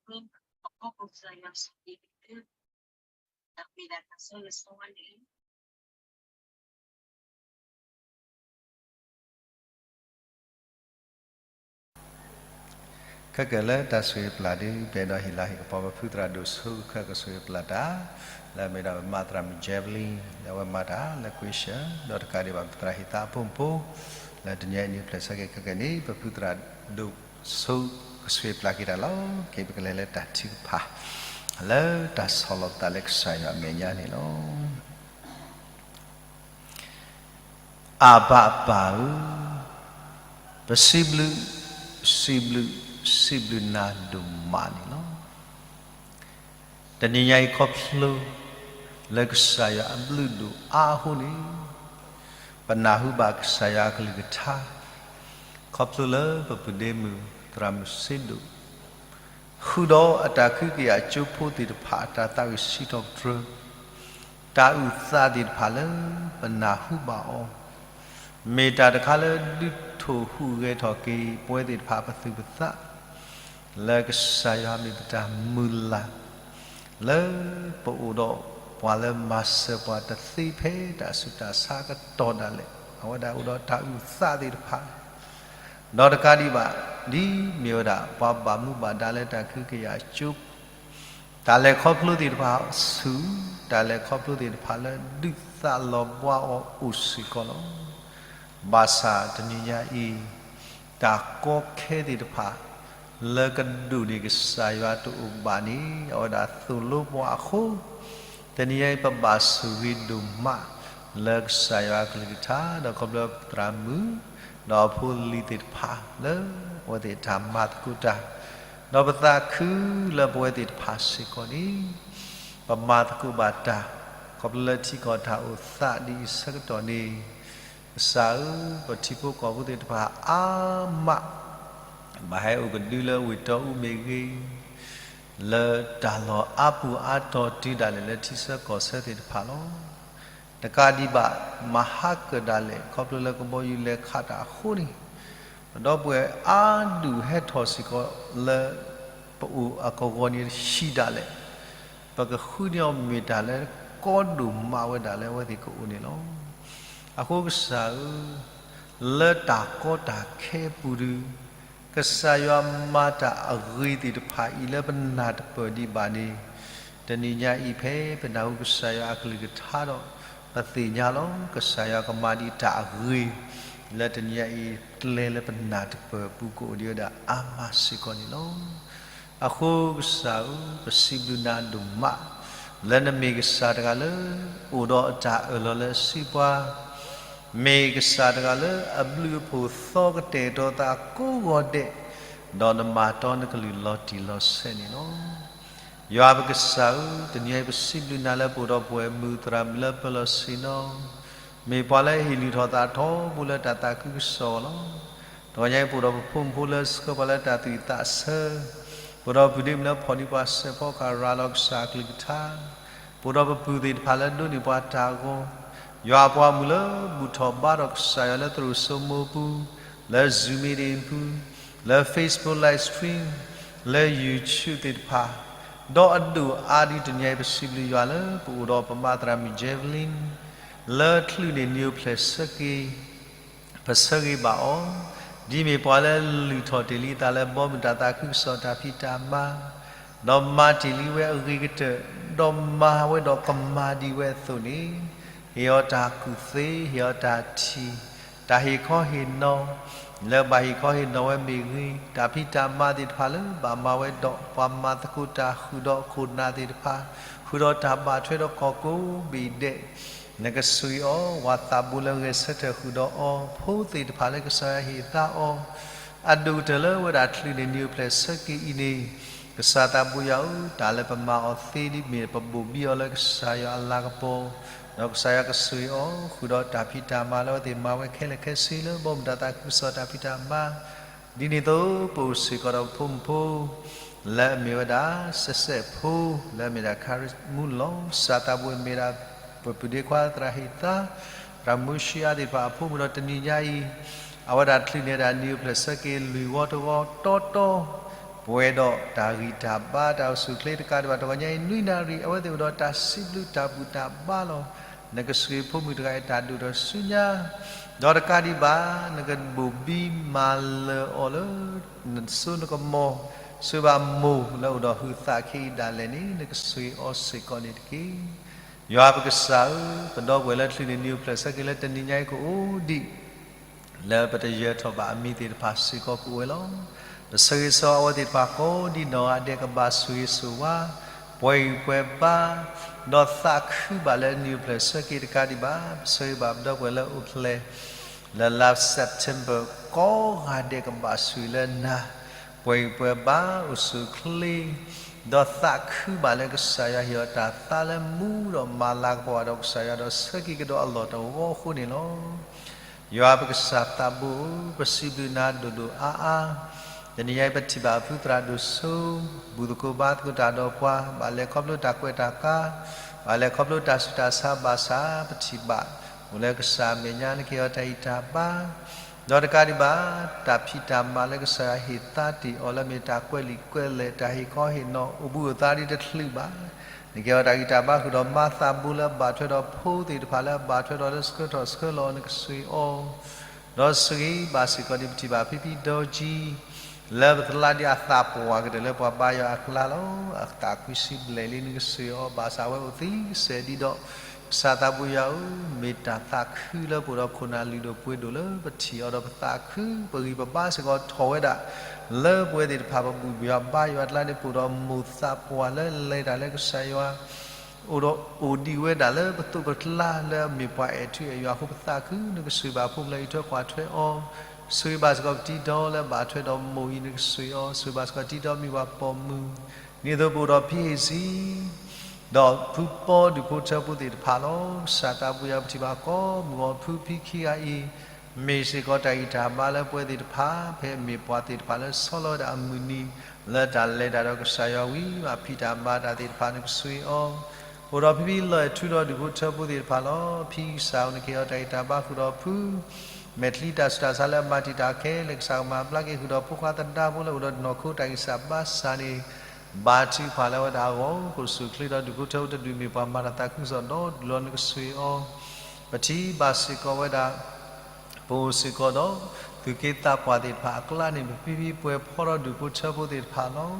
တၢ်ဆိၣ်ဂ့ၤပျၢ်ဒုး ပအဲၣ်ဒိးဟ့ၣ်လၤဟ့ၣ်ကပီၤပဖုသရၣ်ဒိၣ်ဆိ ကစၢ်ကဆိၣ်ဂ့ၤပျၢ်တၢ် လၢအမ့ၢ်ဒၣ်ပမါသရၣ်မုၣ် Javelin လၢအဝဲမၤတၢ်လၢကွ့ၡၢၣ် ဒီးတကးဒံးဘၣ်ပသရၣ်ဟ့ၣ်သးအဖိမုၣ်ဖိ လၢတနံၤအံၤနံၣ်အိၣ်ဖျဲၣ်ဆၢက့ၤခဲကနံၣ် ပဖုသရၣ်ဒိၣ်ဆိ ကဆိၣ်ဂ့ၤပျၢ်က့ၤတၢ်လီၤ. က့ၤပကလဲၤလၢတၢ်ထုကဖၣ် လၢတၢ်ဆီၣ်လီၤပသးလၢကစၢ်ယွၤအမဲာ်ညါန့ၣ်လီၤ. အၣ်ဘၣ်အပၢ်ဧၢ, ပစံးဘျုး, စံးဘျုး, စံးဘျုးနၤဒိၣ်မးန့ၣ်လီၤ. တနံၤညါအံၤခီဖျိ လၢကစၢ်ယွၤအဘျုးဒိၣ်အါအဃိန့ၣ် ပနၢ်ဟူဘၣ်ကစၢ်ယွၤအကလုၢ်ကထါ ခီဖျိလၢပပုၢ်ဒ့မုၣ်သရၣ်မုၣ်စ့ဒိၣ် ဃုာ်ဒီးအတၢ်ခုကယာ်ကၠိဖိသ့ၣ်တဖၣ် အတၢ်သးဝံၣ်စံးထီၣ်ပတြၢၤ တၢ်အုၣ်သးသ့ၣ်တဖၣ်လၢပနၢ်ဟူဘၣ်အီၤ, မ့ၢ်တၢ်တခါလၢဒုးထီၣ်ဟူးဂဲၤထီၣ်က့ၤပဝဲသ့ၣ်တဖၣ်ပသူၣ်ပသး လၢကစၢ်ယွၤမ့ၢ်ပတၢ်မုၢ်လၢ် လၢပအိၣ်ဒီးပှၤလၢမၤစၢၤပှၤတသ့ဖဲတၢ်ဆူးတၢ်ဆါအကတီၢ်ဒၣ်လဲာ် အဝဲဒၣ်အိၣ်ဒီးတၢ်အုၣ်သးသ့ၣ်တဖၣ် ဒီးတကးဒံးဘၣ် ဒ်မ့ၢ်ဝဲဒၣ်ပှၤဘၣ်မူဘၣ်ဒါလၢတၢ်ခုကယာ်ကၠိ တၢ်လဲၤခီဖျိသ့ၣ်တဖၣ်ဆူၣ် တၢ်လဲၤခီဖျိသ့ၣ်တဖၣ်လၢဒုးသးလီၤဘှါအီၤအိၣ်စ့ၢ်ကီးလီၤ. ဘၣ်ဆၣ်တနံၤညါအံၤ တၢ်ကီခဲသ့ၣ်တဖၣ် လၢကဒိၣ်န့ၢ်ကစၢ်ယွၤတအိၣ်ဘၣ်န့ၣ် အဝဲဒၣ်သိၣ်လိပှၤအဃိ တနံၤညါအံၤ ပဘၣ်ဆိၣ်ဂ့ၤဒိၣ်မး လၢကစၢ်ယွၤအကလုၢ်ကထါ ဒီးခီဖျိသရၣ်မုၣ် ဒီးအဖိလံၤသ့ၣ်တဖၣ် လၢအဝဲသ့ၣ်တၢ်မၤသကိးတၢ် ဒီးပသးခုလၢပဝဲသ့ၣ်တဖၣ်စ့ၢ်ကီးန့ၣ် ပမၤသကိးဘၣ်တၢ် ခီဖျိလၢထံကီၢ်တၢ်အိၣ်သးဒ်အံၤဆၢကတီၢ်န့ၣ် ကစၢ်ဧၢ, ပထံဖိကီၢ်ဖိသ့ၣ်တဖၣ်အါမး ဘၣ်ဟဲအိၣ်ကဒုလၢဝ့ၢ်တီအူမ့ၢ်ဂ့ၤ, လၢတၢ်လီၢ်အါပူၤအါတီၤတုၤဒၣ်လဲာ်လၢထံဆၢကီၢ်ဆၢသ့ၣ်တဖၣ်လီၤ. တကးဒံးဘၣ် မၤဟါကၢၣ်ဒၣ်လဲာ် ခီဖျိလၢကဘီယူၤလဲၤခးတၢ်အဃိန့ၣ် ပဒီပုၢ်ဝဲၢ်အါဒူၣ်ဟဲထီၣ်စ့ၢ်ကီးလၢ ပအိၣ်အကဝီၤန့ၣ်ဟံးဒၣ်လဲာ် ပကဃုန့ၢ်အီၤမ့ၢ်တၢ်လၢကီဒိၣ်မးဝဲဒၣ်လၢအဝဲသ့ၣ်ကအိၣ်န့ၣ်လီၤ. အဃိကစၢ်ဧၢ, လၢတၢ်ကီတၢ်ခဲအပူၤဒုး ကစၢ်ယွၤမၤတၢ်အဂ့ၤသ့ၣ်တဖၣ်အံၤလၢပနၢ်တပၢၢ်ဒံးဘၣ်န့ၣ် တနံၤညါအံၤဖဲပနၢ်ဟူကစၢ်ယွၤအကလုၢ်ကထါဒီး ပသ့ၣ်ညါလီၤ. ကစၢ်ယွၤကမၤဒံးတၢ်အဂ့ၤ လၢတနံၤညါအံၤ ကျဲလၢပနၢ်တပၢၢ်အပူၤကအိၣ်ဒံးဝဲဒၣ်အါမးစ့ၢ်ကီးန့ၣ်လီၤ. အဃိကစၢ်ဧၢ, ပစံးဘျုးနၤဒိၣ်မး လၢနမ့ၢ်ကစၢ်တဂၤလၢ အိၣ်ဒီးအတၢ်အၢၣ်လီၤလၢအစုပှၤ မ့ၢ်ကစၢ်တဂၤလၢအဘျုးအဖှိၣ်သီကတဲာ်ကတီၤသးကိးဂီၤဒဲး, ဒီးနမၤတီနကလုၢ်လီၤတံၢ်လီၤဆဲးန့ၣ်လီၤ. ယွၤပကစၢ်ဧၢ, တနံၤအံၤပစံးဘျုးနၤလၢပအိၣ်ဒီးပဝဲမုၢ်သရၣ်မုၣ်လၢပၢၤလီၢ်ဆ့ၣ်နီၤ, မ့ၢ်ပှၤလၢအဟ့ၣ်လုၢ်ထီၣ်သးထီဘိလၢတၢ်သးခုကစီၣ်လီၤ. တဂီၤညါအံၤပအိၣ်ဒီးပဖိမုၣ်ဖိလၢဆှၢပှၤလၢတၢ်သူၣ်ဝံၣ်သးဆၢ, ပအိၣ်ဒီးပုၢ်ဒ့မုၣ်လၢဖီၣ်န့ၢ်ပှၤစဲးဖီကရၤလီၤကစၢ်အကလုၢ်ကထါ, ပအိၣ်ဒီးပပုၢ်သ့ၣ်တဖၣ်လၢဒိးန့ၢ်ပှၤတၢ်ဂီၤ, ယွၤအပှၤမုၣ်လၢဘူၣ်ထီၣ်ဘါထီၣ်ကစၢ်ယွၤလၢသရိာ်စိမိပူၤ, လၢ Zoom meeting ပူၤ, လၢ Facebook live stream, လၢ YouTube သ့ၣ်တဖၣ်, ဒီးအဒိၣ်အါဒ်တနံၤအံၤ ပစံးဘျုးယွၤလၢပအိၣ်ဒီးပမါသရၣ်မုၣ် Javelin လၢချုးန့ၣ်နံၣ်အိၣ်ဖျဲၣ်ဆၢက့ၤ ပဆၢဂ့ၤဘၣ်အီၤ, ဒ်မ့ၢ်ပှၤလၢလုၢ်ထီၣ်တ့ၢ်လံအသးလၢဘီမုၢ်တၢ်သးခုကစီၣ်တၢ်ဖံးတၢ်မၤ, ဒီးမၤတ့ၢ်လံဝဲအဂ့ၤကတၢၢ်, ဒီးမၤဝဲဒီးကမၤဒံးဝဲအသိးန့ၣ်, ဟ့ၣ်အီၤတၢ်ကူၣ်သ့, ဟ့ၣ်အီၤတၢ်ထံၣ်, တၢ်ဟ့ၣ်ခီဟ့ၣ်နီၤ, လၢဘၣ်ဟ့ၣ်ခီဟ့ၣ်နီၤဝဲမ့ၢ်ဂ့ၤ, တၢ်ဖံးတၢ်မၤသ့ၣ်တဖၣ်လၢဘၣ်မၤဝဲဒီး ပှၤမၤသကိးတၢ်ဃုာ်ဒီးခိၣ်နၢ်သ့ၣ်တဖၣ်, ဃုာ်ဒီးတၢ်ဘၣ်ထွဲဒီးကီၢ်ကိးဘ့ၣ်ဒဲး နကဆှံအီၤ, ဝၤသးဘိလၢဂဲၤဆၢထၢၣ်ဃုာ်ဒီးအီၤ, ဖိသ့ၣ်တဖၣ်လၢကစၢ်ယွၤဟ့ၣ်သါအီၤ, အဒိၣ်ကတၢၢ်လၢဝဲဒၣ်ချုးန့ၣ်နံၣ်အိၣ်ဖျဲၣ်ဆၢက့ၤအံၤန့ၣ်, ကစၢ်သးဘိယွၤဧၢ, တၢ်လၢပမၤအီၤသ့ဒ်မ့ၢ်ပဘိၣ်ဘံအီၤလၢကစၢ်ယွၤအလၤကပီၤ, ဒီးကစၢ်ယွၤကဆှံအီၤ ဃုာ်ဒီးတၢ်ဖံးတၢ်မၤလၢအဝဲသ့ၣ်မၤဝဲခဲလၢာ်ခဲဆ့လၢဘီမုၢ်တၢ်သးခုကစီၣ်တၢ်ဖံးတၢ်မၤ ဒ်န့ၣ်အသိး ပအိၣ်စ့ၢ်ကီးဒီးပဖိမုၣ်ဖိ လၢအမ့ၢ်ဝဲဒၣ် စဲးစဲးဖိ လၢအမ့ၢ်ဒၣ် ခရံာ်မူလီၤ. ကစၢ်သးဘိမ့ၢ်ဒၣ် ပပုၢ်ဒ့ခွါသရၣ်ဟ့ၣ်သါ သရၣ်မူရှံအါသ့ၣ်တဖၣ်အဖိမုၣ်ဒီးတနံၤညါအံၤ အဝဲဒၣ်ချုးန့ၢ်ဒၣ်နံၣ်အိၣ်ဖျဲၣ်ဆၢက့ၤလွံၢ်ဝီတဝီတီတီ ပှဲၤဒီးတၢ်ဂံၢ်တၢ်ဘါတၢ်အိၣ်ဆူၣ်အိၣ်ချ့တကးဒံးဘၣ် တဂီၤညါအံၤနွံနၣ်ရံၣ် အဝဲသ့ၣ်အိၣ်ဒီးတၢ်စံးဘျုးတၢ်ဘူၣ်တၢ်ဘါလီၤ. နကဆှံဖိမုၣ်တဂၤအံၤတၢ်ဒိၣ်ထီၣ်ဆူညါ ဒီးတကးဒံးဘၣ် နကဘိၣ်ဘံမၤလၢာ်အီၤလၢ နစိနကမီၤ ဆိၣ်ဂ့ၤဘၣ်မိၢ်လၢအိၣ်ဒီးဟုးသးခဲအံၤဒၣ်လဲာ်န့ၣ် နကဆှံအီၤစ့ၢ်ကီးန့ၣ်တက့ၢ်. ယွၤပကစၢ်ဧၢ, ပဒီပုၢ်ဝဲၢ်လၢချုးန့ၢ်နံၣ်အိၣ်ဖျဲၣ်ဆၢက့ၤလၢတနံၤညါအံၤကအိၣ်ဒံး လၢပတယၢၤထီၣ်ဘၣ်အမံၤသ့ၣ်တဖၣ်စ့ၢ်ကီးကအိၣ်ဝဲလီၤ. ပဆၢဂ့ၤဆၢဝါအဝဲသ့ၣ်တဖၣ်ကိးဒံးနီၢ်ဂၤဒဲးကဘၣ်ဆိၣ်ဂ့ၤဆိၣ်ဝါ ပှဲၤဂံၢ်ပှဲၤဘါ ဒီးသးခုဘၣ်လၢနံၣ်အိၣ်ဖျဲၣ်ဆၢက့ၤတကးဒံးဘၣ်. ပဆၢဂ့ၤဘၣ်ပဒီပုၢ်ဝဲၢ်လၢအိၣ်ဖျဲၣ် လၢလါ September ကိးဂၤဒဲးကဘၣ်ဆိၣ်ဂ့ၤလၢနၤ ပှဲၤဂံၢ်ပှဲၤဘါ အိၣ်ဆူၣ်အိၣ်ချ့ ဒီးသးခုဘၣ်လၢကစၢ်ယွၤဟ့ၣ်အီၤတၢ်သါလၢမူဒီးမၤလၤကပီၤဘၣ်ဒီး ကစၢ်ယွၤဒီးဆၢက့ၤကဒီးအလီၢ်တဝီအဃိန့ၣ်လီၤ. ယွၤပကစၢ်သးဘိဧၢ, ပစံးဘျုးနၤဒိၣ်ဒိၣ်အါအါ, တနံၤညါအံၤပထံၣ်ဘၣ်အဖုသရၣ်ဒိၣ်စိ ဘူၣ်သကိးဘါသကိးတၢ်ဒီးပှၤ ဘၣ်လဲၤခီဖျိတၢ်ကွဲးတၢ်ကါ, ဘၣ်လဲၤခီဖျိတၢ်ဆူးတၢ်ဆါဘၣ်ဆၣ် ပထံၣ်ဘၣ် အိၣ်လၢကစၢ်အမဲာ်ညါ နကဟ့ၣ်အီၤတၢ်ဂံၢ်တၢ်ဘါ ဒီးတကးဒံးဘၣ် တၢ်ဖံးတၢ်မၤလၢကစၢ်ယွၤဟ့ၣ်သါတ့ၢ်အီၤလၢမ့ၢ်တၢ်ကွဲးလံာ်ကွဲးလဲၢ် တၢ်ဟ့ၣ်ခီဟ့ၣ်နီၤ အိၣ်ဘှံးအိၣ်သါဒ်တချုးဘၣ်. နကဟ့ၣ်အီၤတၢ်ဂံၢ်တၢ်ဘါဃုာ်ဒီးမါသးဘိလၢအဘၣ်ထွဲဒီးဖိသ့ၣ်တဖၣ်လၢအဘၣ်ထွဲဒီးလၢဆှၢထီၣ်ဆှၢလီၤ နကဆှံအီၤ ဒီးဆှၢဂ့ၤဘၣ်စ့ၢ်ကီးန့ၣ် ပထံၣ်ဘၣ်ဖံဖံဒီကံ လၢပသလါဒ်အသးပှၢ်ကတၢၢ်လၢပှၤဘါယွၤအကျါလီၤ. အသးကွံစံးဘျဲၣ်လံ နကဆှံအီၤ ဘၣ်ဆၣ်အဝဲအိၣ်သံကစဲးဒ်ဒီး ကစၢ်သးဘိယွၤဧၢ, မ့ၢ်တၢ်သးခုလၢပအိၣ်ဒီးခိၣ်နၢ်လုၢ်ဒိၣ်ပှ့ၤဒိၣ်လၢပထံၣ်အီၤဒီးပသးခု ပဂံၢ်ပဘါစ့ၢ်ကီးထီၣ်ဝဲဒၣ် လၢပဝဲသ့ၣ်တဖၣ်ပဘူၣ်ယွၤဘါယွၤအကျါန့ၣ် ပအိၣ်ဒီးမိၢ်သးပှၢ်လၢလဲၤတၢ်လၢကစၢ်ယွၤ အိၣ်ဒီးအိၣ်ဒံးဝဲဒၣ်လၢပသိးပကျါလၢအမ့ၢ်ပှၤအဲၣ်ထူအဲၣ်ယွၤအဃိ ပသးခု နကဆှံဘၣ်ဖိလၢအံးထွဲကွၢ်ထွဲအီၤ, ဆှံဘၣ်စ့ၢ်ကီးပတံၤဒီလၢဘၣ်ထွဲဒီးမိၢ်အံၤ နကဆှံအီၤ, ဆှံဘၣ်စ့ၢ်ကီးတံၤဒီမ့ၢ်ပှၤပိာ်မုၣ်, ဒ်သိးပအိၣ်ဒီးဖံဟ့ၣ်စံ ဒီးဖုပီဒူၣ်ဖိထၢဖိသ့ၣ်တဖၣ်လီၤ. ကစၢ်သးဘိယွၤပထံၣ်ဘၣ်ကိးမုၢ်ဂီၤဖုဖံခံဂၤအံၤ မ့ၢ်စ့ၢ်ကီးတၢ်ဂံၢ်တၢ်ဘါလၢပဝဲသ့ၣ်တဖၣ် ဖဲမ့ၢ်ပှၤသ့ၣ်တဖၣ်လၢဆီလီၤဝဲဒၣ်အမုၢ်နံၤ လၢတၢ်လဲၤတၢ်ဒီးကစၢ်ယွၤဝံၤ ဘၣ်ဖံးတၢ်မၤတၢ်သ့ၣ်တဖၣ် နကဆှံအီၤ, အိၣ်ဒီးဖံဖံလီၢ်အဲၣ်ထူဒီးဒူၣ်ဖိထၢဖိသ့ၣ်တဖၣ်လီၤ. ဖံကစၢ်ဧၢ နကဟ့ၣ်အီၤတၢ်ဂံၢ်တၢ်ဘါဃုာ်ဒီးဖု မဲာ်ချံတၢ်ဆူးတၢ်ဆါလၢအမၤတံာ်တာ်ခဲလၢာ် ကစၢ်ကမၤဘျါက့ၤဃုာ်ဒီးဖိခွါသဒါဖိလၢအိၣ်ဒီးနီၢ်ခိတၢ်ဂံၢ်စၢ်ဘါစၢ်န့ၣ် ဘါထုကဖၣ်လၢအဝဲဒၣ်အဂီၢ် ကအိၣ်ဆူၣ်အိၣ်ချ့ဒီးဒူၣ်ဖိထၢဖိတဒူၣ်မ့ၢ်ပှၤမၤတၢ်သးခုကစီၣ်ဒီးဒုၣ်လီၤ နကဆှံအီၤ, ပထံၣ်ဘၣ်စ့ၢ်ကီးဝဲဒၣ် ပအိၣ်စ့ၢ်ကီးဒီး သူၣ်က့သးပှၢ်သ့ၣ်တဖၣ်အကျါန့ၣ် ပဖံဖံပှဲၤဖီဒီးဒူၣ်ဖိထၢဖိသ့ၣ်တဖၣ်လီၤ.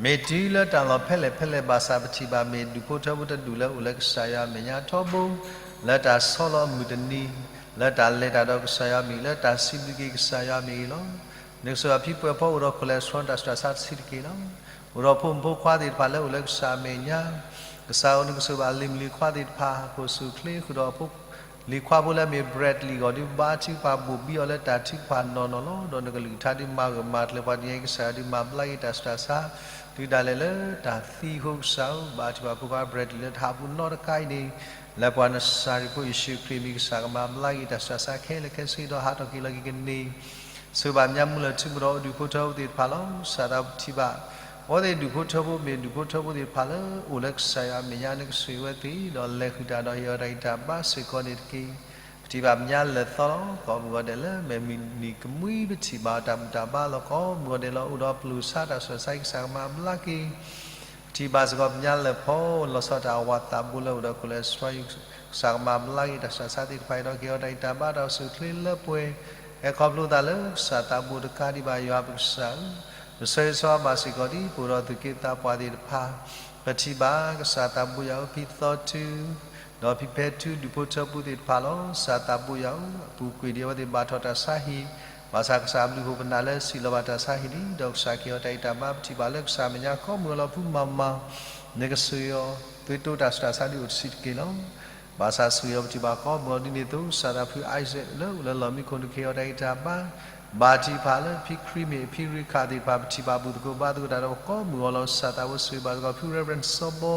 မ့ၢ်တုၤလၢတၢ်လီၢ်ဖဲလဲၣ်ဖဲလဲၣ်ဘၣ်ဆၣ် ပထံၣ်ဘၣ်မ့ၢ်ဒူၣ်ဖိထၢဖိတဒူၣ်လၢအိၣ်လၢကစၢ်ယွၤအမဲာ်ညါထီဘိ လၢတၢ်ဆီလီၤအမုၢ်တနံၤ လၢတၢ်လဲၤတၢ်ဒီးကစၢ်ယွၤမ့ၢ်ဂ့ၤ လၢတၢ်စံးဘျုးက့ၤကစၢ်ယွၤမ့ၢ်ဂ့ၤလီၤ. နကစၢ်ယွၤဖံပှဲၤဖီအိၣ်ဒီး cholesterol တၢ်ဆူးတၢ်ဆါတဆံးတက့ၢ်လီၤ. အိၣ်ဒီးဖိမုၣ်ဖိခွါသ့ၣ်တဖၣ်လၢအိၣ်လၢကစၢ်အမဲာ်ညါ ကစၢ်ဧၢ နကစၢ်ဘၣ်လံၤမုၣ်လံၤခွါသ့ၣ်တဖၣ် ကအိၣ်ဆူၣ်အိၣ်ချ့ဃုာ်ဒီးအဖိ လံၤခွါဖိလၢအမ့ၢ် Bradley အဂီၢ် ဒုးဘါထုကဖၣ်ဘိၣ်ဘံအီၤလၢတၢ်ထုကဖၣ်နီၢ်နီၢ်လီၤ. ဒီးနကလုၢ်ကထါဒုးမၤဂၢၢ်မၤကျၢၤပှၤတနံၤအံၤ ကစၢ်ယွၤဒုးမၤဘျါက့ၤတၢ်ဆူးတၢ်ဆါ တုၤဒၣ်လဲာ်လၢတၢ်သံအဃိ ကစၢ်ဧၢ ဘါထုကဖၣ်ဖိခွါ Bradley လၢတၢ်ဟးပူၤနီတခါအံၤန့ၣ် လၢပှၤနစၤရ့းဖိယ့ၣ်ၡူးခရံာ်အမံၤ ကစၢ်ကမၤဘျါက့ၤတၢ်ဆူးတၢ်ဆါခဲလၢာ်ခဲဆ့ဒီးဟးထီၣ်က့ၤလီၤက့ၤကန့ၢ် ဆိၣ်ဂ့ၤဘၣ်မၠါမူလၢၢ်ထူမူဒီးဒူၣ်ဖိထၢဖိသ့ၣ်တဖၣ်လီၤ. ကစၢ်သးပထံၣ်ဘၣ် အဝဲသ့ၣ်ဒူၣ်ဖိထၢဖိမ့ၢ်ဒူၣ်ဖိထၢဖိသ့ၣ်တဖၣ်လၢ အိၣ်လၢကစၢ်ယွၤအမဲာ်ညါ နကဆှံဝဲသ့ၣ် ဒီးလဲၤဃုာ်တၢ်ဒီးဟ့ၣ်အီၤတၢ်ဂံၢ်တၢ်ဘါစ့ၢ်ကီးန့ၣ်တက့ၢ်. ပထံၣ်ဘၣ်မၠါလၢာ်သီလီၤ. ကိးမုၢ်ဂီၤဒဲးလၢမဲာ်မုၢ်နံၤကမှံ ပထံၣ်ဘၣ်တၢ်ဘူၣ်တၢ်ဘါလီၤ. ကိးမုၢ်ဂီၤဒဲးလီၤ အိၣ်ဒီးပျိၢ်ဆါတၢ်ဆူးတၢ်ဆါ ကစၢ်ကမၤဘျါက့ၤ ပထံၣ်ဘၣ်စ့ၢ်ကီးပမၠါလၢာ်ဖီ လီၤဆီတၢ်အဝၤသးဘိလၢအိၣ်ဒီး cholesterol ကစၢ်ကမၤဘျါက့ၤတၢ်ဆူးတၢ်ဆါသ့ၣ်တဖၣ်အံၤဒီး ကဟ့ၣ်အီၤတၢ်ဂံၢ်တၢ်ဘါတၢ်အိၣ်ဆူၣ်အိၣ်ချ့လၢပှဲၤ ဟဲခီဖျိသးလၢကစၢ်သးဘိတကးဒံးဘၣ် ယွၤပကစၢ်ဧၢ, ပဆၢဂ့ၤဆၢဝါဘၣ်စ့ၢ်ကီးဒ် ပအိၣ်ဒီးသူၣ်က့သးပှၢ်သ့ၣ်တဖၣ်, ပထံၣ်ဘၣ်ကစၢ်သးဘိယွၤဧၢ ဖံသီထု ဒီးဖံဖဲထု ဒူၣ်ဖိထၢဖိသ့ၣ်တဖၣ်လီၤ. ကစၢ်သးဘိယွၤဧၢ အပူၤကွံာ်ဒံးအဝဲသ့ၣ်ဘၣ်ထီၣ်တၢ်ဆါဟံၣ်, ဘၣ်ဆၣ်ကစၢ်အဘျုးဟူးပနၢ်လၢစံးလီၤဘၣ်တၢ်ဆါဟံၣ်လံ, ဒီးကစၢ်ကဟ့ၣ်အီၤတၢ်ဂံၢ်တၢ်ဘါ ပထံၣ်ဘၣ်လၢကစၢ်အမဲာ်ညါ ကိးမုၢ်ဂီၤလီၤ ဖုမၤမၤ နကဆှံအီၤ သွံၣ်တိတၢ်ဆူးတၢ်ဆါဒုးအိၣ်တဆံးတက့ၢ်လီၤ. ဘၣ်ဆၣ်ဆိၣ်ဂ့ၤအီၤပထံၣ်ဘၣ်ကိးမုၢ်အီၤဒ်န့ၣ်အသိး စၢ်သးဖု Isaac လၢအိၣ်လၢလီၢ်မံခိၣ်န့ၣ် ကဟ့ၣ်အီၤတၢ်ဂံၢ်တၢ်ဘါ, ဘါထုကဖၣ်လၢဖံခရံာ်မ့ၢ်အဖံရ့ခၣ်သ့ၣ်တဖၣ် ပထံၣ်ဘၣ်ဘူၣ်သကိးဘါသကိးတၢ်ဒီးပကိးမုၢ်အီၤလီၤ. စၢ်သးဝဲဆိၣ်ဂ့ၤဘၣ်သကိးဖု Reverend စီၤဘီ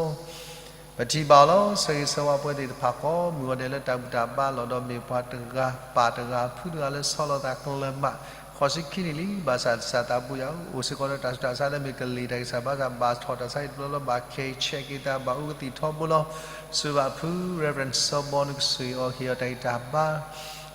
ပထံၣ်ဘၣ်အီၤလီၤ. ဆၢဂ့ၤဆၢဝါပှၤသ့ၣ်တဖၣ်ကိးမုၢ်အီၤဒဲးလၢတၢ်ဘူၣ်တၢ်ဘါလီၢ်ဒီးမ့ၢ်ပှၤတဂၤပၢ်တဂၤဖုတဂၤလၢ ဆီလီၤသးကျၢၤမး ဃိးဆံခံနံၣ်လံ. ဘၣ်ဆၣ်စၢ်သးဘိယွၤဧၢ, အိၣ်စ့ၢ်ကီးဒီးတၢ်ဆူးတၢ်ဆါလၢမ့ၢ်ကလံၤတၢ်ဂံၢ်စၢ်ဘါစၢ် ဘၣ်ထီၣ်တၢ်ဆါဟံၣ်တဘျီလီၤ, ဘၣ်ခဲအံၤဆဲးက့ၤသး ဘၣ်အူကသံၣ်ထီဘိလီၤ. ဆိၣ်ဂ့ၤဘၣ်ဖု Reverend စီၤဘီ နကဆိၣ်ဂ့ၤအီၤ ကဟ့ၣ်အီၤတၢ်ဂံၢ်တၢ်ဘါ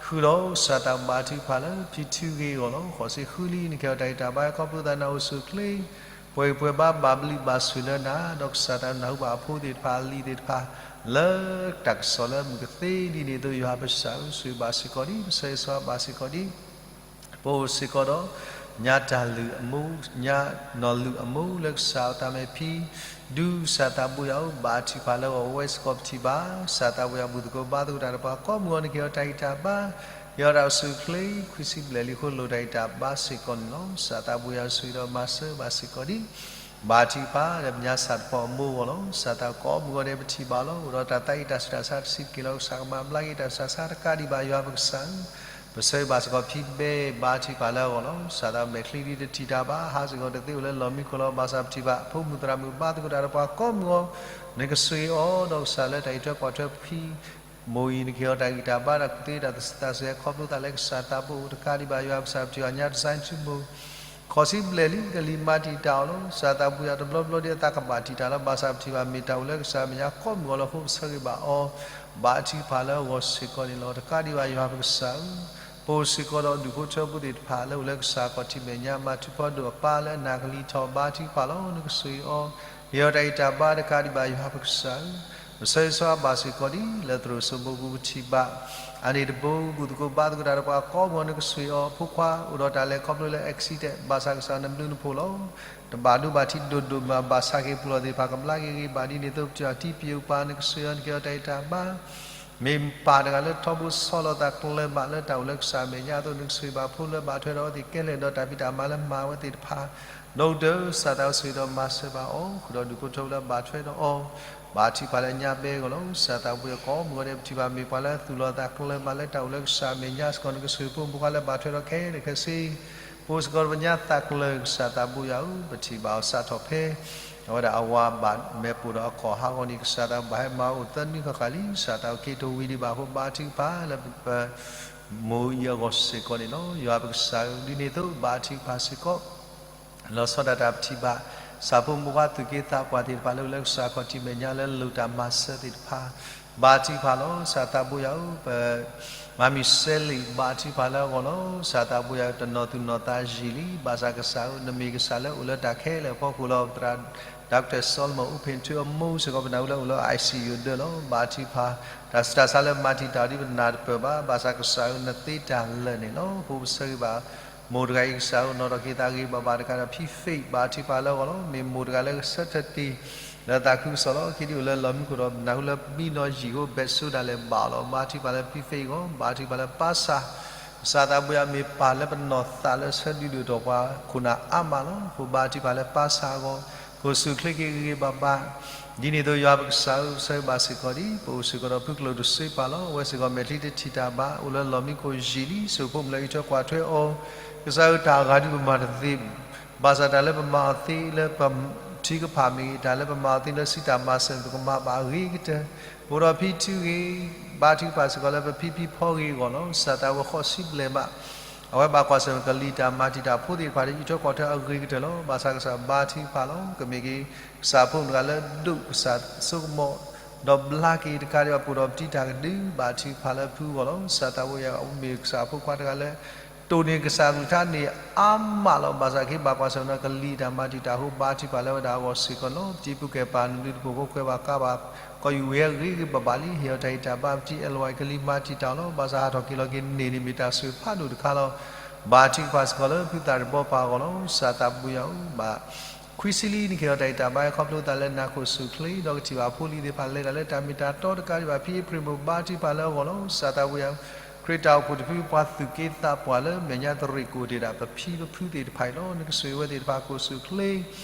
ဃုာ်ဒီးစၢ်သးဘါထုကဖၣ်လၢဖံထုဂ့ၤအဂီၢ်လီၤ. ဃိးဆံဃုလံ နကဟ့ၣ်အီၤတၢ်ဂံၢ်တၢ်ဘါ ခီဖျိသးနအိၣ်ဆူၣ်အိၣ်ချ့ ပှဲၤဂံၢ်ပှဲၤဘါ ဘၣ်ဘျုးဘၣ်ဆိၣ်လၢနၤ, ဒီးကစၢ်သးနၢ်ဟူဘၣ်အဖိသ့ၣ်တဖၣ်အလံၤသ့ၣ်တဖၣ် လၢတၢ်ကစီၣ်လၢမုၢ်ကသ့ဒ်န့ၣ်အသိး ယွၤပကစၢ်ဧၢ, ဆိၣ်ဂ့ၤဘၣ်စ့ၢ်ကီးဒံး, ပဆၢဂ့ၤဆၢဝါဘၣ်စ့ၢ်ကီးဒံး, ပအိၣ်စ့ၢ်ကီးဒီး ညါတၢ်လုၢ်အမိၢ်, ညါနီၢ်လုၢ်အမိၢ်လၢကစၢ်အသးမဲာ်ဖံ ဒုးစၢ်သးဘိယွၤဧၢ, ဘါထုကဖၣ်လၢအဂီၢ် ဝဲစ့ၢ်ကီးပထံၣ်ဘၣ် စၢ်သးဘိယွၤဘူၣ်သကိးဘါသကိးတၢ်ဒီးပှၤကိးမုၢ်အီၤန့ၣ် ကဟ့ၣ်အီၤတၢ်ဂံၢ်တၢ်ဘါ, ကဟ့ၣ်အီၤတၢ်အိၣ်ဆူၣ်အိၣ်ချ့ ခွံဆံဘျဲၣ်လံအဃိ လိၣ်တၢ်ဂံၢ်တၢ်ဘါစ့ၢ်ကီးန့ၣ်လီၤ. စၢ်သးဘိယွၤဆိၣ်ဂ့ၤဒီးမၤစၢၤဘၣ်စ့ၢ်ကီးဒံး ဘါထုကဖၣ်လၢပညါစၢ်တဖီအမိၢ်အဂီၢ်လီၤ. စၢ်သးကိးမုၢ်အီၤဒဲးပထံၣ်ဘၣ်လီၤ. အိၣ်ဒီးတၢ်သးအံၤတၢ်ဆူးတၢ်ဆါတဆံးတက့ၢ်လီၤ. ကစၢ်ကမၤဘျါက့ၤတၢ်ဆူးတၢ်ဆါတကးဒံးဘၣ်ယွၤပကစၢ်ဧၢ, ပဆၢဂ့ၤဘၣ်စ့ၢ်ကီးဖံဘဲ ဘါထုကဖၣ်လၢအဂီၢ်လီၤ. စၢ်သးမဲာ်ချံဒ်တထံၣ်တၢ်ဘၣ် ဟးစ့ၢ်ကီးတသ့အိၣ်လၢလီၢ်မံခိၣ်လီၤ. ဘၣ်ဆၣ်ပထံၣ်ဘၣ် ဖိမုၣ်သရၣ်မုၣ်ဘါသကိးတၢ်ဒီးပှၤကိးမုၢ်အီၤ, နကဆိၣ်ဂ့ၤအီၤဒီးကစၢ်လၢတၢ်အံးထွဲကွၢ်ထွဲဖံ မိၢ်အံၤ နကဟ့ၣ်အီၤတၢ်ဂံၢ်တၢ်ဘါတၢ်ကူၣ်သ့တၢ်သဆၢသးစဲၤ ခီဖျိသးလၢကစၢ်သးဘိအိၣ်တကးဒံးဘၣ်ယွၤပကစၢ် ပထံၣ်ဘၣ်ညါ design ထူမိၢ် ခီၣ်ဆံဘျဲၣ်လံ ကလံၤမၤတံာ်တာ်အီၤလီၤ. စၢ်သးဘိယွၤတဘျီဘျီဒ်အသးကဘၣ်တံာ်တာ်လီၤ. ဘၣ်ဆၣ်ပထံၣ်ဘၣ်မ့ၢ်တၢ်အိၣ်လၢကစၢ်မဲာ်ညါကိးမုၢ်အီၤလီၤအဃိ ပဆၢဂ့ၤဘၣ်အီၤ ဘါထုကဖၣ်လၢအဂီၢ်စ့ၢ်ကီးန့ၣ်လီၤ. တကးဒံးဘၣ်ယွၤပကစၢ်ဧၢ, ပအိၣ်စ့ၢ်ကီးဒီးဒူၣ်ဖိထၢဖိသ့ၣ်တဖၣ်လၢအိၣ်လၢကစၢ်ခီၣ်ထံးမဲာ်ညါ မၤထူဖီဒိၣ်အပၢ်လၢအနၢ်ကလံၤထီၣ် ဘါထုကဖၣ်လီၤ. နကဆိၣ်ဂ့ၤအီၤ ကဟ့ၣ်အီၤတၢ်ဂံၢ်တၢ်ဘါတကးဒံးဘၣ်ယွၤပကစၢ်ဧၢ, ပဆၢဂ့ၤဆၢဝါဘၣ်စ့ၢ်ကီးဒံး လၢသရိာ်စိမိပူၤပထံၣ်ဘၣ် အန့ၣ်တဘိ ဘူၣ်သကိးဘါသကိးတၢ်ဒီးပှၤကိးမုၢ်အီၤ နကဆိၣ်ဂ့ၤအီၤ အဖိခွါအိၣ်ဒီးတၢ်လဲၤခီဖျိလၢ accident ဘၣ်ဆၣ်ကစၢ်နဘျုးနဖှိၣ်လီၤ. တဘၣ်ဒိဘၣ်ထံးဒိၣ်ဒိၣ်မး ဘၣ်ဆၣ်က့ၤပူၤလီၤသ့ၣ်တဖၣ် ကဘျါက့ၤဂ့ၤဘၣ်ဒ်န့ၣ်အသိး ပထံၣ်ဘၣ်ထံပံၤအိၣ်ပၤ နကဆိၣ်ဂ့ၤအီၤ နကဟ့ၣ်အီၤတၢ်ဂံၢ်တၢ်ဘါ မ့ၢ်ပၢ်တဂၤလၢထီဘိဆီလီၤသးကျၢၤမးလၢတၢ်အိၣ်လၢကစၢ်အမဲာ်ညါအသိး နကဆိၣ်ဂ့ၤဘၣ်ဖိလၢဘၣ်ထွဲဒီးအဝဲသ့ၣ်ခဲလၢာ်ဒီးတၢ်ဖံးတၢ်မၤလၢမၤဝဲသ့ၣ်တဖၣ် ဒီးကတၢၢ် စၢ်သးဝဲဆိၣ်ဂ့ၤဒီးမၤစၢၤဘၣ်အီၤ ဃုာ်ဒီးဒူၣ်ဖိထၢဖိလၢဘၣ်ထွဲဒီးအီၤ ဘါထုကဖၣ်လၢညါဘဲအဂီၢ်လီၤ. စၢ်သးဘိယွၤကိးမုၢ်အီၤဒဲး ပထံၣ်ဘၣ်မ့ၢ်ပှၤလၢသူၣ်လီၤသးကျၢၤမးလၢတၢ်အိၣ်လၢကစၢ်အမဲာ်ညါစ့ၢ်ကီး နကဆိၣ်ဂ့ၤဖိမုၣ်ဖိခွါလၢဘၣ်ထွဲဒီးခဲလၢာ်ခဲဆ့ ပအိၣ်စ့ၢ်ကီးဒီးပညါသးကျၢၤ ကစၢ်သးဘိယွၤဧၢ, ပထံၣ်ဘၣ်အီၤစးထီၣ်ဖဲ အဝဲဒၣ်အဝၤဘၣ်မဲာ်ပိၢ်ဒီးအခီၣ်ဟးဂီၤန့ၣ် ကစၢ်သးဘိယွၤဟဲမၤအိၣ်သၢနွံဃၣ်ဃၣ်လံ စၢ်သးဘိယွၤက့ၤတဝံၤဒံးဘၣ်အဃိ ဘါထုကဖၣ်လၢပ မိၢ်အံၤအဂီၢ်စ့ၢ်ကီးန့ၣ်လီၤ. ယွၤပကစၢ်ဧၢ, ဒ်န့ၣ်အသိး ဘါထုကဖၣ်စ့ၢ်ကီး လီၤဆီဒၣ်တၢ်ပထံၣ်ဘၣ် စၢ်ဖိမုၣ်ဖိခွါသူၣ်က့သးပှၢ်သ့ၣ်တဖၣ်လၢအိၣ်လၢကစၢ်ခီၣ်ထံးမဲာ်ညါလၢလိၣ်တၢ်မၤစၢၤသ့ၣ်တဖၣ် ဘါထုကဖၣ်လီၤ. စၢ်သးဘိယွၤဧၢ, ပ မၤမံၤစဲလံာ် ဘါထုကဖၣ်လၢအဂီၢ်လီၤ. စၢ်သးဘိယွၤတနီၤသူၣ်နီၤသးယံာ်လံ, ဘၣ်ဆၣ်ကစၢ်ဧၢ, နမ့ၢ်ကစၢ်လၢအိၣ်လၢတၢ်ခဲလၢာ်အဖီခိၣ်လီၤ. သရၣ် Doctor Solomon အူဖ့ၣ်ထူအမိၢ်စ့ၢ်ကီး ပနၢ်ဟူလၢအိၣ်လၢ I C U ဒၢးလီၤ. ဘါထုကဖၣ် တၢ်ဆူးတၢ်ဆါလၢမၤတံာ်တာ်အီၤဒ်ပနၢ်တပၢၢ်ဘၣ်, ဘၣ်ဆၣ်ကစၢ်ဧၢ, နသ့တၢ်လၢာ်န့ၣ်လီၤ. အဃိပဆၢဂ့ၤဘၣ် မိၢ်တဂၤအံၤကစၢ်ဧၢ, နီၣ်ထီၣ်က့ၤသးဂ့ၤဂ့ၤဘၣ်ဘၣ်တကးဒီး ဖံ Faith ဘါထုကဖၣ်လၢအဂီၢ်လီၤ. မ့ၢ်မိၢ်တဂၤလၢကဆၢထၢၣ်တ့ၢ် လၢသးခုကစီၣ်လီၤ. ခံဒုးအိၣ်လၢလီၢ်မံခိၣ်ဒီး ပနၢ်ဟူလၢပမံနီၢ်ယံာ်အဃိ ဘဲးစိဒၣ်လဲာ်ဘၣ်အီၤလီၤ. ဘါထုကဖၣ်လၢဖံ Faith အဂီၢ်, ဘါထုကဖၣ်လၢပၢ်ဆၣ် ကစၢ်သးဘိယွၤမ့ၢ်ပၢ်လၢပနီၢ်သးလၢဆၢဒုးဒိၣ်ထီၣ်ပှၤခိၣ်နၢ်အါမးလီၤ. အဃိဘါထုကဖၣ်လၢပၢ်ဆၣ်အဂီၢ်, ကအိၣ်ဆူၣ်အိၣ်ချ့က့ၤဂ့ၤဂ့ၤဘၣ်ဘၣ် ဒ်န့ၣ်အသိးယွၤပကစၢ်ဧၢ, ပဆၢဂ့ၤဘၣ်စ့ၢ်ကီးဒံး, ပအိၣ်စ့ၢ်ကီးဒီးဖုကျိၣ်တစိပၤလီၤ. အဝဲစ့ၢ်ကီးမဲာ်ချံတထံၣ်တၢ်ဘၣ်, အိၣ်လၢလီၢ်မံခိၣ်ယံာ်လံ, ဆိၣ်ဂ့ၤဖိမုၣ်လၢအံးထွဲကွၢ်ထွဲအီၤ, ကစၢ်ဧၢ, တၢ်အဂၤဒုးပမၤတသ့ ဘၣ်ဆၣ်တၢ်လၢပမၤအီၤသ့လၢပထုကဖၣ်မ့ၢ်ဂ့ၤ, တၢ်လၢပမၤအီၤသ့လၢစုတၢ်မၤစၢၤ ပကမၤဘၣ်အဂ့ၤကတၢၢ်, အိၣ်ဒီးဖံထုဂ့ၤ, ဘါထုကဖၣ်စ့ၢ်ကီးလၢပဖံဖံဖီဂ့ၤအဂီၢ်လီၤ. စၢ်သးဝဲဃိးဆံဘျဲၣ်မး, အဝဲဘၣ်ကွၢ်ဆၢၣ်မဲာ်ကလံၤတၢ်မၤတံာ်တာ်ဖိသ့ၣ်တဖၣ်ဒီး အံးထွဲကွၢ်ထွဲအဂ့ၤကတၢၢ်လီၤ. ဘၣ်ဆၣ်ကစၢ်ဘါထုကဖၣ်လီၤ. ကမ့ၢ်က့ၤ ကစၢ်ဖိမုၣ်တဂၤလၢဒိးကစၢ်စိကမီၤ, ဒီးဘျါက့ၤတကးဒံးဘၣ် ပအိၣ်ဒီးပတံၤတၢ်ကဒု ဘါထုကဖၣ်လၢဖုအဂီၢ်လီၤ. စၢ်သးဝဲယၤ အဝဲမ့ၢ်ကစၢ်ဖိခွါတဂၤလၢ တိၢ်န့ၢ်ကစၢ်ကလုၢ်ကထါန့ၢ်အါမးလီၤ. ဘၣ်ဆၣ်က့ၤဘၣ်ကွၢ်ဆၢၣ်မဲာ်ကလံၤတၢ်မၤတံာ်တာ်အဃိ ဘါထုကဖၣ်လၢဝဲဒၣ်အဂီၢ်စ့ၢ်ကီးလီၤ. ပတံၤပူၤကဲပၢ်နဒုတပိာ်ဖိခွဲးဘၣ်ကါဘၣ် ကီၢ်ယူၢ်ဝံၤဟဲဂ့ၤဂ့ၤဘၣ်ဘၣ်လံ. ဟ့ၣ်အီၤတၢ်ဂံၢ်တၢ်ဘါ ပတံၤအဲၣ်လီၤဝဲကလံၤမၤတံာ်တာ်လီၤ. ဘၣ်ဆၣ်ဟးထီၣ်က့ၤလီၤက့ၤန့ၢ်န့ၣ် မ့ၢ်တၢ်ဆိၣ်ဂ့ၤဖးဒိၣ်တခါလီၤ. ဘါထုကဖၣ်စ့ၢ်ကီးလၢဖုသၣ်တဘီပၢ်အဂီၢ်လီၤ. စၢ်သးဘိယွၤဧၢ, ဘၣ် ခွံဆံလံ နကဟ့ၣ်အီၤတၢ်ဂံၢ်တၢ်ဘါ ခီဖျိသးလၢနၢ်ခိၣ်ဆူၣ်ချ့ ဒီးကထံၣ်ဘၣ်ဖိလံၤသ့ၣ်တဖၣ်လဲၤတၢ်လၢတၢ်မ့ၢ်တၢ်တီတကးဒံးဘၣ် ဖံအ့ဖြ့ၣ်မိၢ် ဘါထုကဖၣ်လၢအဂီၢ်လီၤ. စၢ်သးဝဲယၤ ခရံာ်တၢ်အိၣ်ဖှိၣ်တဖု ပှၤသူၣ်က့သးပှၢ်လၢမဲာ်ညါတရံးကအိၣ်တ့ၢ်ဒၣ် ပဖံပဖုသ့ၣ်တဖၣ်အံၤလီၤ. နကဆိၣ်ဂ့ၤဝဲသ့ၣ်တဖၣ်ခိၣ်ဆူၣ်ချ့,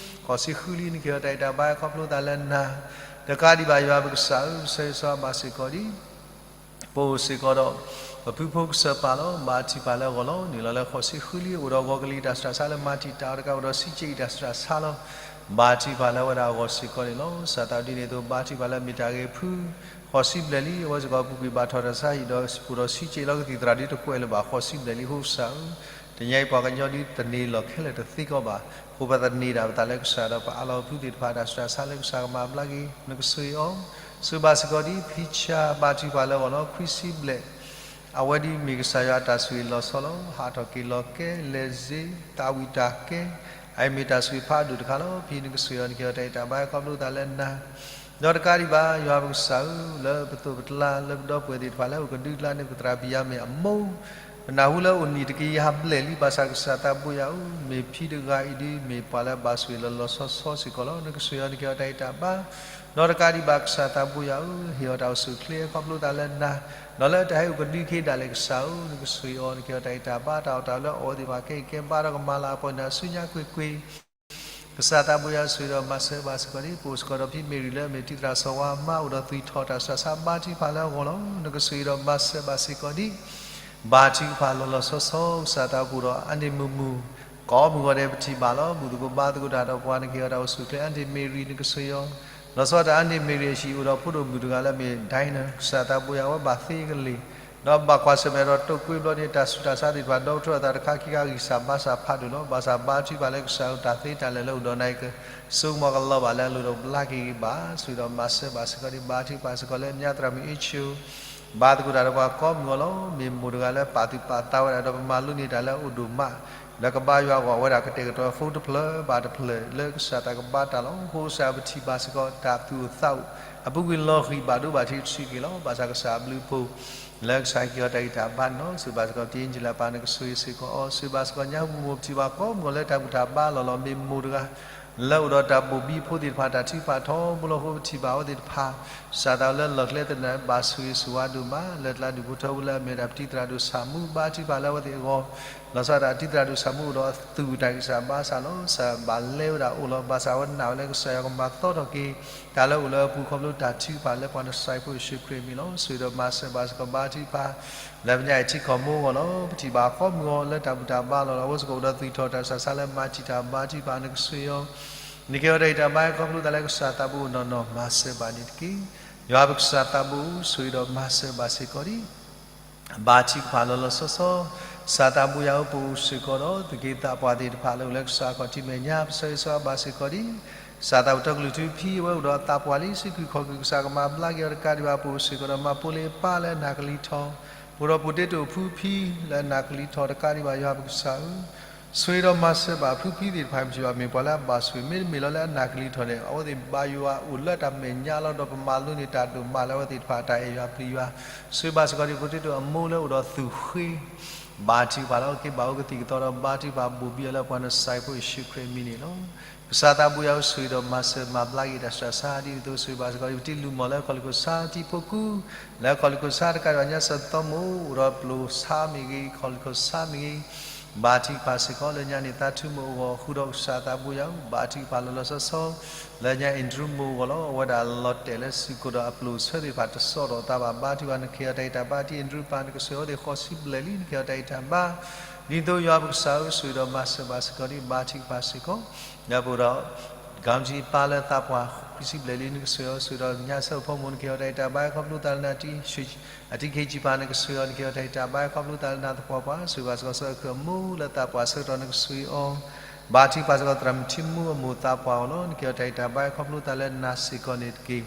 ဃိးဆံဃုလံ နကဟ့ၣ်အီၤတၢ်ဂံၢ်တၢ်ဘါ ခီဖျိသးလၢနၤ တကးဒံးဘၣ်ယွၤပကစၢ်ဧၢ, ပဆၢဂ့ၤဆၢဝါဘၣ်စ့ၢ်ကီးဒံး ပအိၣ်စ့ၢ်ကီးဒီး ပဖုဖိကစၢၢ်ပၢ်လီၤ. ဘါထုကဖၣ်လၢအဂီၢ်လီၤ. နုာ်လီၤလၢဃိးဆံဃုလံ အိၣ်ဒီးဂီၤကလံၤတၢ်စှၤဆါလၢမၤတံာ်တာ်အီၤတကး အိၣ်ဒီးဆံးက့အံၤတၢ်စှၤဆါလီၤ. ဘါထုကဖၣ်လၢအဝဲဒၣ်အဂီၢ်စ့ၢ်ကီးန့ၣ်လီၤ. ကစၢ်သးဒ်န့ၣ်အသိး ဘါထုကဖၣ်လၢမ့ၢ်တၢ်ဂ့ၤဖု ဃိးဆံဘျဲၣ်လံ အဝဲစ့ၢ်ကီးပူၤကွံာ်ဘၣ်ထီၣ်တၢ်ဆါဟံၣ်ဒီး အိၣ်ဒီးဆံးက့လီၤ ကသံၣ်သရၣ်ဒ်တကွဲးလၢၤဘၣ်ဃိးဆံဘျဲၣ်လံ ဖိကစၢ်ဧၢ, တနံၤအံၤပှၤကညီဒ်သန့ၤလီၢ်ခဲလၢာ်တသ့ကီးဘၣ်, အဃိပသန့ၤဒၣ်ပသးလၢကစၢ်ဒီး ပအးလီၤပဖုသ့ၣ်တဖၣ်တၢ်စှၤဆါလၢကစၢ်ကမၤဘျါက့ၤ နကစၢ်အံၤအီၤ, စံးဘၣ်စ့ၢ်ကီးဒ်ဖံဆါ ဘါထုကဖၣ်လၢအဂီၢ်လီၤ. ခွံဆံဘျဲၣ် အဝဲဒ်မ့ၢ်ကစၢ်ယွၤအတၢ်ဆိၣ်ဂ့ၤလီၤဆီလီၤ. ဟးထီၣ်က့ၤလီၤကဲ လဲၤစ့ သးဝံၣ်တၢ်ကဲ အအံၤမ့ၢ်တၢ်ဆိၣ်ဂ့ၤဖးဒိၣ်တခါလီၤ. ဖံနကစၢ်အံၤအီၤ နကဲအီၤတၢ်အံၤတၢ်ဘါ ခီဖျိသးလၢနၤ ဒီးတကးဒံးဘၣ် ယွၤပကစၢ်ဧၢ, လၢပသိးပတလါ လၢပဒီပုၢ်ဝဲၢ်သ့ၣ်တဖၣ်လၢအိၣ်ကဒုကလၢန့ၣ် ပသရၣ်ဘံၣ်ယၤမ့ၢ်အမိၢ်, ပနၢ်ဟူလၢအိၣ်နံၣ်တကယၤဘျဲၣ်လံ ဘၣ်ဆၣ်ကစၢ်သးဘိယွၤဧၢ, မ့ၢ်ဖံတဂၤအံၤဒ်မ့ၢ်ပှၤလၢအဘၣ်ဆိၣ်ဂ့ၤလီၤလီၤဆီဆီစ့ၢ်ကီးလီၤ. နကစၢ်အံၤအီၤ နကဲအီၤတၢ်အံၤတၢ်ဘါ ဒီးတကးဒံးဘၣ် ကစၢ်သးဘိယွၤဧၢ, ဟ့ၣ်အီၤတၢ်အိၣ်ဆူၣ်အိၣ်ချ့ ခီဖျိသးလၢနၤ, ဒီးလၢတၢ်ဟဲအိၣ်ကဒုက့ၤဒၣ်လဲာ်ကစၢ်ဧၢ, နကစၢ်အံၤအီၤ နကဲအီၤတၢ်အံၤတၢ်ဘါ တၢ်အီၣ်တၢ်အီလၢအီၣ်ဝဲသ့ၣ်တဖၣ် ကဲအံၤကဲဘါဒီးကမၤလၤအပှၤန့ၣ် အစုညါကွ့ၢ်ကွ့ၢ် ကစၢ်သးဘိယွၤဆိၣ်ဂ့ၤဒီးမၤစၢၤဘၣ်စ့ၢ်ကီး ဒ်ပအိၣ်စ့ၢ်ကီးဒီးဖံမ့ၢ်ရံၤလၢအမ့ၢ်တံၤသရၣ်စီၤဝါအမါအိၣ်ဒီးသွံၣ်ထီၣ်တၢ်စှၤဆါဘါထုကဖၣ်လၢအဂီၢ်လီၤ. နကစၢ်အံၤဒီးမၤစၢၤဘၣ်စ့ၢ်ကီးဒ် ဘါထုကဖၣ်လီၤလီၤဆီဆီ ကစၢ်သးအိၣ်ဒီးအါန့ၢ်မုာ်မုာ် ကိးမုၢ်ဂီၤဒဲးပထံၣ်ဘၣ်လီၤ. ဘူၣ်သကိးဘါသကိးတၢ်ဒီးပှၤ နကဲအီၤတၢ်အိၣ်ဆူၣ်အိၣ်ချ့ အါန့ၢ်မ့ၢ်ရံၤ နကစၢ်အံၤအီၤ လီၤဆီတၢ်အါန့ၢ်မ့ၢ်ရံၤအဟံၣ်အိၣ်ဒီးဖိဒိၣ်မုၣ်တဂၤလၢအမ့ၢ် ဒဲနၢၣ် ကစၢ်သးဘိယွၤဝဲဘၣ်သ့ကလ့ၢ် ဒီးဘၣ်ကွၢ်ဆၢၣ်မဲာ်ဒီးတိာ်ကွံာ်ဘျီန့ၣ် တၢ်ဆူးတၢ်ဆါသ့ၣ်တဖၣ် ဒီကထၢအသးတခါခံခါဂံၢ်စၢ်ဘါစၢ်ဖးဒိၣ်လီၤ. ဘၣ်ဆၣ်ဘါထုကဖၣ်လၢကစၢ်အံၤတၢ်သ့တၢ်လၢာ်လၢအိၣ်ဒီးနၤအံၤ ကဆိကမိၣ်ကလီၤဘၣ်လၢအလိၤဒီးဘျါက့ၤဂ့ၤဘၣ် ဆိၣ်ဂ့ၤဒီးမၤစၢၤဘၣ်စ့ၢ်ကီးဒ် ဘါထုကဖၣ်စ့ၢ်ကီးလၢညါသရၣ်မုၣ်အ့ၣ်ဆူ ဘါသကိးတၢ်ဒီးပှၤကိးမုၢ်ဂီၤလီၤ. မ့ၢ်မိၢ်တဂၤလၢပာ်သူၣ်ပာ်သးဝဲဒၣ်ဒီးပမၤလိန့ၢ်တၢ်လၢအအိၣ်ဒိၣ်မး လၢကဘါယွၤအဂီၢ် အဝဲဒၣ်ကတဲာ်ကတီၤအဃိတဖျၢၣ်ဘၣ်တဖျၢၣ်လၢကစၢ်တၢ်ကဘါတၢ်လီၤ. အဃိကစၢ်ပထံၣ်ဘၣ်စ့ၢ်ကီးတၢ်သူၣ်အိၣ်သးအိၣ် အပူၤကွံာ်လီၤဃံၤဘၣ်ဒိဘၣ်ထံးတဆံးက့ၤလီၤ. ဘၣ်ဆၣ်ကစၢ်အဘျုးအဖှိၣ် လၢကစၢ်ဟ့ၣ်က့ၤအီၤတၢ်ဂံၢ်တၢ်ဘါန့ၣ်လီၤ. စံးဘၣ်စ့ၢ်ကီး တံၤအ့ၣ်ကၠံလးပၢ် နကဆိၣ်ဂ့ၤစ့ၢ်ကီးအီၤ စံးဘၣ်စ့ၢ်ကီး ညါပူၤမိၢ်ပထံၣ်ဘၣ်ကိးမုၢ်ဂီၤလၢတၢ်ဘူၣ်တၢ်ဘါလီၢ်လီၤ. မ့ၢ်မိၢ်တဂၤ လၢအိၣ်ဒီးတၢ်ဘိၣ်ဘံဖိသ့ၣ်တဖၣ် တၢ်ထုကဖၣ်ထီဘိလီၤအဃိ ပထံၣ်ဘၣ်အဝဲသ့ၣ်တဖၣ် ကစၢ်သးလၢလီၢ်ကျဲသနၢၣ် ဘၣ်ဆိၣ်ဂ့ၤဆိၣ်ဝါဒိၣ်မး လၢတလးဒူၣ်ဖိထၢဖိလၢအမ့ၢ်ဒၣ်ပတံၤသရၣ်ဒိၣ်ဆၣ်မူ ဘါထုကဖၣ်လၢအဝဲသ့ၣ်အဂီၢ် လီၤဆီဒၣ်တၢ်တံၤသရၣ်ဒိၣ်ဆၣ်မူအိၣ်ဒီးအသူၣ်တၢ်ဂံၢ်စၢ်ဘါစၢ်လီၤ. ကစၢ်ဘၣ်လဲဝဲဒၣ်အိၣ်လီၤ. ဘၣ်ဆၣ်အဝဲနာ်ဝဲလၢကစၢ်ယွၤကမၤသီထီၣ်က့ၤ တၢ်လၢအိၣ်လၢအပူၤခီဖျိတၢ်ထုကဖၣ်လၢပှၤနစဲးဖိယ့ၣ်ၡူးခရံာ်အမံၤလီၤ. ဆိၣ်ဂ့ၤဒီးမၤစၢၤဘၣ်စ့ၢ်ကီး ဘါထုကဖၣ် ဘါထုကဖၣ် လၢပညါအံၤထံကီၢ်မိၢ်အဂီၢ်လီၤ. ပထံၣ်ဘၣ်ကိးမုၢ်ဂီၤလၢတၢ်ဘူၣ်တၢ်ဘါလီၢ်လီၤ. အဝဲစ့ၢ်ကီးအိၣ်ဒီးသွံၣ်ထီၣ်တၢ်စှၤဆါလၢမၤတံာ်တာ် ဘါထုကဖၣ် နကဆိၣ်ဂ့ၤအီၤ နကဲအီၤတၢ်ဂံၢ်တၢ်ဘါ ခီဖျိသးလၢကစၢ်သးဘိအိၣ်နီၢ်နီၢ် မၤစၢၤဘၣ်န့ၣ်တက့ၢ်. ယွၤပကစၢ်သးဘိ ဆိၣ်ဂ့ၤဒီးမၤစၢၤဘၣ်စ့ၢ်ကီးဒ် ဘါထုကဖၣ်လီၤလီၤဆီဆီ ကစၢ်သးဘိယွၤဧၢ ပအိၣ်စ့ၢ်ကီးဒီး သုးက့သးပှၢ်သ့ၣ်တဖၣ်လၢအိၣ်လၢကစၢ်အခီၣ်ထံးမဲာ်ညါ ပဆၢဂ့ၤဆၢဝါဘၣ်စ့ၢ်ကီးဒ် ကစၢ်သးဘိတီကလုၢ်ထူဖံ အဝဲအိၣ်ဒီးအသးပှၢ်လံ စုခူၣ်ခီၣ်ခူၣ် ကစၢ်ကမၤဘျါက့ၤအီၤတကးဒံးဘၣ် ပအိၣ်စ့ၢ်ကီးဒီး မၤဖိလ့ပၢ်လၢအနၢ်ကလံၤထီၣ် ပအိၣ်ဒီး potato ဖုဖံ လၢအနၢ်ကလံၤထီၣ်တကးဒံးဘၣ် ယွၤပကစၢ်ဧၢ ဆိၣ်ဂ့ၤဒီးမၤစၢၤဘၣ်ဖုဖံသ့ၣ်တဖၣ် မ့ၢ်ပှၤလၢအဘၣ်ဆိၣ်ဂ့ၤ မ့တမ့ၢ်လီၤလၢအနၢ်ကလံၤထီၣ်န့ၣ် အဝဲသ့ၣ်ဘါယွၤအိၣ်လၢတၢ်မဲာ်ညါလီၤ. ဒီးပမၤလိန့ၢ်တၢ်ဒိၣ်မးလၢအဝဲသ့ၣ်တဖၣ်တၢ်အဲၣ်ယွၤပျံၤယွၤ ဆိၣ်ဂ့ၤဘၣ်စ့ၢ်ကီးဒ် potato အမိၢ်လၢအိၣ်ဒီးသူၣ်ဃ့ ဘါထုကဖၣ်လၢအက့ၤဘၣ်အိၣ်ကသံၣ်ကသီဒီး ဘါထုကဖၣ်ဘိၣ်ဘံအီၤလၢပှၤနစဲးဖိယ့ၣ်ၡူးခရံာ်အမံၤန့ၣ်လီၤ. ကစၢ်သးဘိယွၤဧၢ ဆိၣ်ဂ့ၤဒီးမၤစၢၤမၤဘျါက့ၤတၢ်စှၤဆါဒ်န့ၣ်အသိး ဆိၣ်ဂ့ၤဘၣ်စ့ၢ်ကီးဒ် ပတံၤလူၢ်မီၢ်လၢခီၣ်လ့ၢ်ခိၣ်ဆါ တံၤဖိကူ လၢခီၣ်လ့ၢ်ခိၣ်ဆါတကးဒံးဘၣ် ညါစၢၤသီမိၢ် အိၣ်ဒီးပျိၢ်ဆါမ့ၢ်ဂ့ၤ ခီၣ်လ့ၢ်ခိၣ်ဆါမ့ၢ်ဂ့ၤ ဘါထုကဖၣ်စ့ၢ်ကီးလၢညါန့ၣ် သးထူမိၢ်အဂီၢ် ဃုာ်ဒီးကစၢ်သးဘိယွၤဧၢ ဘါထုကဖၣ်လီၤလီၤဆီဆီ လၢညါ Andrew မိၢ်အဂီၢ်လီၤ. အဝဲဒၣ်လီၤတဲာ်လၢစုကိၢ်ဒီးအပျိၢ်ဆၢသ့ၣ်တဖၣ်တစိာ်ဒီးသးဘၣ် ဘါထုကဖၣ် နကဲအီၤတၢ်ဂံၢ်တၢ်ဘါ တံၤ Andrew ပၢ် နကဆိၣ်ဂ့ၤအီၤသ့ၣ်ဃိးဆံဘျဲၣ်လံ နကဲအီၤတၢ်ဂံၢ်တၢ်ဘါ ဒ်သိးယွၤပကစၢ်ဧၢ ဆိၣ်ဂ့ၤဒီးမၤစၢၤဘၣ်စ့ၢ်ကီးဒ် ဘါထုကဖၣ်စ့ၢ်ကီး ဒီးပအိၣ်ဒီး ကၢ်ကၠံပၢ်လၢသးပှၢ် ခွံဆံဘျဲၣ်လံ နကဆိၣ်ဂ့ၤအီၤ ဆိၣ်ဂ့ၤဒီးညါဆၢဖိမိၢ် နကဲအီၤတၢ်ဂံၢ်တၢ်ဘါ ခီဖျိသးလၢနၤတံၤ အတံၤခ့ကၠံပၢ် နကဆိၣ်ဂ့ၤအီၤ နကဲအီၤတၢ်ဂံၢ်တၢ်ဘါ ခီဖျိသးလၢနၤသပှၢ်ပှၢ် ဆိၣ်ဂ့ၤဘၣ်စ့ၢ်ကီးဆၢအခၢၣ်အမိၢ်လၢသးပှၢ်ဆၢကတီၢ် နကဆိၣ်ဂ့ၤအီၤ ဘါထုကဖၣ်စ့ၢ်ကီးသရၣ်မုၣ်ထံမူအမိၢ်သးပှၢ်အဂီၢ်လီၤ. နကဲအီၤတၢ်ဂံၢ်တၢ်ဘါ ခီဖျိသးလၢနၤစ့ၢ်ကီးန့ၣ်တက့ၢ်.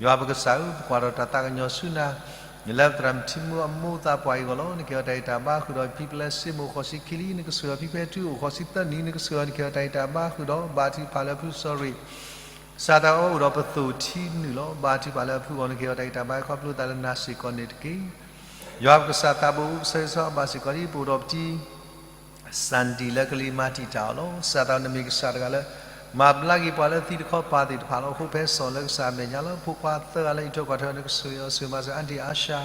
ယွၤပကစၢ်ဧၢ ပကွၢ်ထီၣ်တၢ်သးကညီၤဆူနၤ လၢပသရၣ်မုၣ်ထံမူအမိၢ်သးပှၢ်အံၤအဂီၢ်လီၤ. နကဲအီၤတၢ်ဂံၢ်တၢ်ဘါ ဃုာ်ဒီးဖံပလဲစ့မိၢ်ဃိးဆံခံလံ နကဆိၣ်ဂ့ၤအီၤဖံဖဲထူအိၣ်ဃိးဆံသၢနံၣ် နကဆိၣ်ဂ့ၤအီၤ နကဲအီၤတၢ်ဂံၢ်တၢ်ဘါဃုာ်ဒီး ဘါထုကဖၣ်လၢဖုစီၤရ့ၣ် ကစၢ်သးအိၣ်ဒီးပသိၣ်ထံနုာ်လီၤ. ဘါထုကဖၣ်လၢအဖုအဂီၢ် နကဲအီၤတၢ်ဂံၢ်တၢ်ဘါ ခီဖျိသးလၢနၤစ့ၢ်ကီးန့ၣ်တက့ၢ်. ယွၤပကစၢ်သးဘိ ပဆၢဂ့ၤဆၢဝါဘၣ်စ့ၢ်ကီးဒ် ပအိၣ်ဒီးပတံၤ Sandy လၢကလံၤမၤတံာ်တာ်အီၤလီၤ. ကစၢ်သးနမ့ၢ်ကစၢ်တဂၤလၢ မၤဘျါက့ၤပှၤလၢသံတခီပၤသ့ၣ်တဖၣ်လီၤ. အဃိဖဲစီၤလၢကစၢ်အမဲာ်ညါလၢ ဖိခွါသၢဂၤလၢအံးထွဲကွၢ်ထွဲအီၤ နကဆိၣ်ဂ့ၤအီၤ ဆိၣ်ဂ့ၤမၤစၢၤ Aunty Asha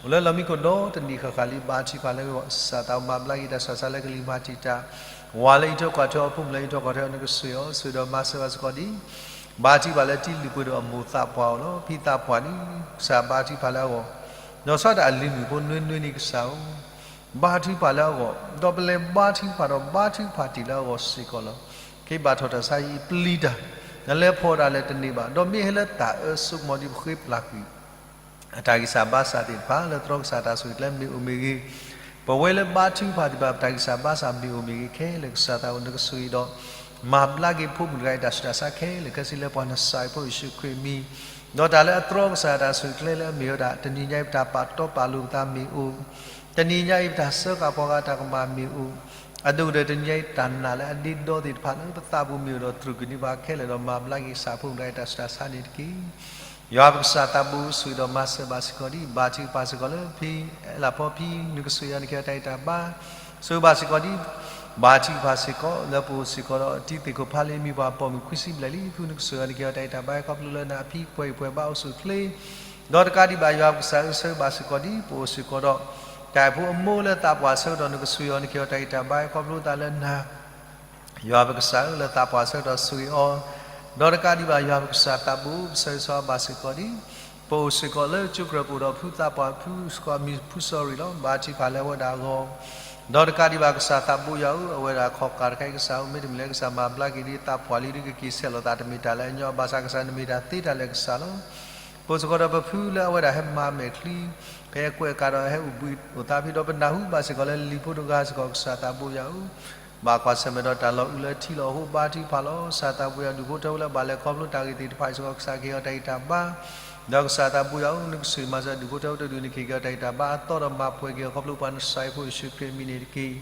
အိၣ်လၢလီၢ်မံခိၣ်ဒီတနံၣ်ဃၣ်ဃၣ်လံ ဘါထုကဖၣ်လၢအဂီၢ် ကစၢ်သးမၤဘျါက့ၤတၢ်စှၤဆါလၢကလံၤမၤတံာ်တာ် ဝၤလၢအံးထွဲကွၢ်ထွဲအီၤ ဖိမုၣ်လၢအံးထွဲကွၢ်ထွဲအီၤ နကဆိၣ်ဂ့ၤအီၤ ဆိၣ်ဂ့ၤဒီးမၤစၢၤဘၣ်စ့ၢ်ကီးဒ် ဘါထုကဖၣ်လၢတံၤလုၢ်ပှ့ၤဒိၣ်အမိၢ်သးပှၢ်အဂီၢ်လီၤ. ဖံသးပှၢ်န့ၣ် ကစၢ်ဘါထုကဖၣ်လၢအဂီၢ် လီၤဆီဒၣ်တၢ်အလံၤမုၣ်ဖိနွဲနွဲန့ၣ်ကစၢ်ဧၢ, ဘါထုကဖၣ်လၢအဂီၢ်, ဒီးပလဲၤဘါထုကဖၣ်ဒီးဘါထုကဖၣ်တ့ၢ်လၢအဂီၢ်စ့ၢ်ကီးလီၤ. က့ၤဘၣ်ထီၣ်တၢ်ဆါဟံၣ်ပျံၤတၢ်, နလဲၤဖီၣ်တၢ်လဲၣ်တန့ၢ်ဘၣ်, ဒီးမ့ၢ်ဟဲလၢတၢ်အၢစိကမီၤဒ်ပဃ့ပျၢ်ကွံာ် အတၢ်ဂံၢ်စၢ်ဘါစၢ်သ့ၣ်တဖၣ် လၢသရီကစၢ်တၢ်ဆိၣ်ဂ့ၤကျဲမ့ၢ်အိၣ်မ့ၢ်ဂ့ၤ, ပဝဲလၢဘါထုကဖၣ်သ့ၣ်တဖၣ် ပတၢ်ဂံၢ်စၢ်ဘါစၢ်မ့ၢ်အိၣ်မ့ၢ်ဂ့ၤခဲလၢာ် ကစၢ်သးအိၣ်နကဆိၣ်ဂ့ၤဒီး မၤဘျါက့ၤဖိမုၣ်တဂၤအံၤတၢ်ဆူးတၢ်ဆါခဲလၢာ်ခဲဆ့လၢပှၤနစၢ်ဖိယ့ၣ်ၡူးခရံာ်အမံၤ, ဒီးတၢ်လၢအသရီကစၢ်တၢ်ဆိၣ်ဂ့ၤကျဲလၢအမ့ၢ်ဝဲဒၣ် တနံၤညါအံၤပတၢ်ပာ်တီပာ်လိၤပသးမ့ၢ်အိၣ်, တနံၤညါအံၤပတၢ်စၢဃာ်ပှၤဂၤတၢ်ကမၣ်မ့ၢ်အိၣ်, အဒိၣ်ကတၢၢ်တနံၤညါအံၤတၢ်နာ်လၢအဒ့ဒီသ့ၣ်တဖၣ်လၢပသးပူၤမ့ၢ်အိၣ်ဒီး တြူာ်ကန့ၢ်ပှၤခဲလၢာ်ဒီးမၤဘျါက့ၤကစၢ်ဖိမုၣ်တဂၤအံၤတၢ်ဆူးတၢ်ဆါန့ၣ်တက့ၢ်. ယွၤပကစၢ်သးဘိဆိၣ်ဂ့ၤဒီးမၤစၢၤဘၣ်စ့ၢ်ကီးဒ် ဘါထုကဖၣ်စ့ၢ်ကီးလၢဖံ အဲလးဖီဖံ နကဆိၣ်ဂ့ၤအီၤနကဲအီၤတၢ်ဂံၢ်တၢ်ဘါ, ဆိၣ်ဂ့ၤဘၣ်စ့ၢ်ကီးဒ် ဘါထုကဖၣ်စ့ၢ်ကီး လၢပအိၣ်စ့ၢ်ကီးဒီးတံၤသ့ၣ်ခိၣ်ဖးလ့ မံၤပှၢ်ပိာ်မုၣ်ခွံဆံဘျဲၣ်လံ ဖု နကဆိၣ်ဂ့ၤအီၤနကဲအီၤတၢ်ဂံၢ်တၢ်ဘါ ခီဖျိလၢနၤအဖံပှဲၤအံၤပှဲၤဘါအိၣ်ဆူၣ်အိၣ်ချ့, ဒီးတကးဒံးဘၣ်ယွၤပကစၢ်ဧၢ ဆိၣ်ဂ့ၤဘၣ်စ့ၢ်ကီးဒ် ပအိၣ်စ့ၢ်ကီးဒီး တၢ်အဲၣ်ဖိအမိၢ်လၢသးပှၢ်အဆၢကတီၢ် နကဆိၣ်ဂ့ၤအီၤနကဲအီၤတၢ်ဂံၢ်တၢ်ဘါ ခီဖျိသးလၢနၤ ယွၤပကစၢ်ဧၢ လၢသးပှၢ်အဆၢကတီၢ်ဆိၣ်ဂ့ၤအီၤ, ဒီးတကးဒံးဘၣ်ယွၤပကစၢ်သးဘိ ပဆၢဂ့ၤဆၢဝါဘၣ်စ့ၢ်ကီးဒ် ပအိၣ်စ့ၢ်ကီးလၢကၠိကြၢးပအိၣ်ဒီးဖုသးပှၢ်ဖုစ့ၢ်ကီးအမံၤဖုစီၤရံးလီၤ ဘါထုကဖၣ်လၢအဝဲဒၣ်အဂီၢ်, ဒီးတကးဒံးဘၣ်ကစၢ်သးဘိယွၤဧၢ အဝဲဒၣ်ခီၣ်ကၢ်တခါအံၤကစၢ်ဧၢ မ့တမ့ၢ်လၢကစၢ်မၤဘျါက့ၤဒ်သးပှၢ်လံဒ်ကက့ၤဆဲးလီၤသးတမ့ၢ်တၢ်လၢအညီဘၣ်ဆၣ်ကစၢ်နမ့ၢ်တၢ်သ့တၢ်လၢာ်ကစၢ်လီၤ. ပအိၣ်စ့ၢ်ကီးဒီးပဖုလၢအဝဲဒၣ်ဟဲမၤမဲာ်ချံ ဖဲအကွဲးအကးဒီးဟဲအိၣ်ဘှံးအိၣ်သါဖဲဒီးပနၢ်ဟူဘၣ်စ့ၢ်ကီးလၢလံၤဖိတဂၤစ့ၢ်ကီး ကစၢ်သးဘိယွၤဧၢ, ဘၣ်ကွၢ်ဆၢၣ်မဲာ်ဒီးတၢ်လီၤအုးလၢထံလီၤအဃိ ဘါထုကဖၣ်လီၤ. ကစၢ်သးဘိယွၤဒူၣ်ဖိထၢဖိလၢဘၣ်လဲၤခီဖျိတၢ်ဂ့ၢ်သ့ၣ်တဖၣ်စ့ၢ်ကီး ကစၢ်ကဟ့ၣ်အီၤတၢ်ဂံၢ်တၢ်ဘါ, ဒီးကစၢ်သးဘိယွၤဧၢ နကဆိၣ်ဂ့ၤမၤစၢၤဒူၣ်ဖိထၢဖိတဒူၣ် နကဟ့ၣ်က့ၤအီၤတၢ်ဂံၢ်တၢ်ဘါအသီဒီးမၤပှဲၤက့ၤအီၤခီဖျိပှၤနစၢ်ဖိယ့ၣ်ၡူးခရံာ်အမံၤန့ၣ်တက့ၢ်.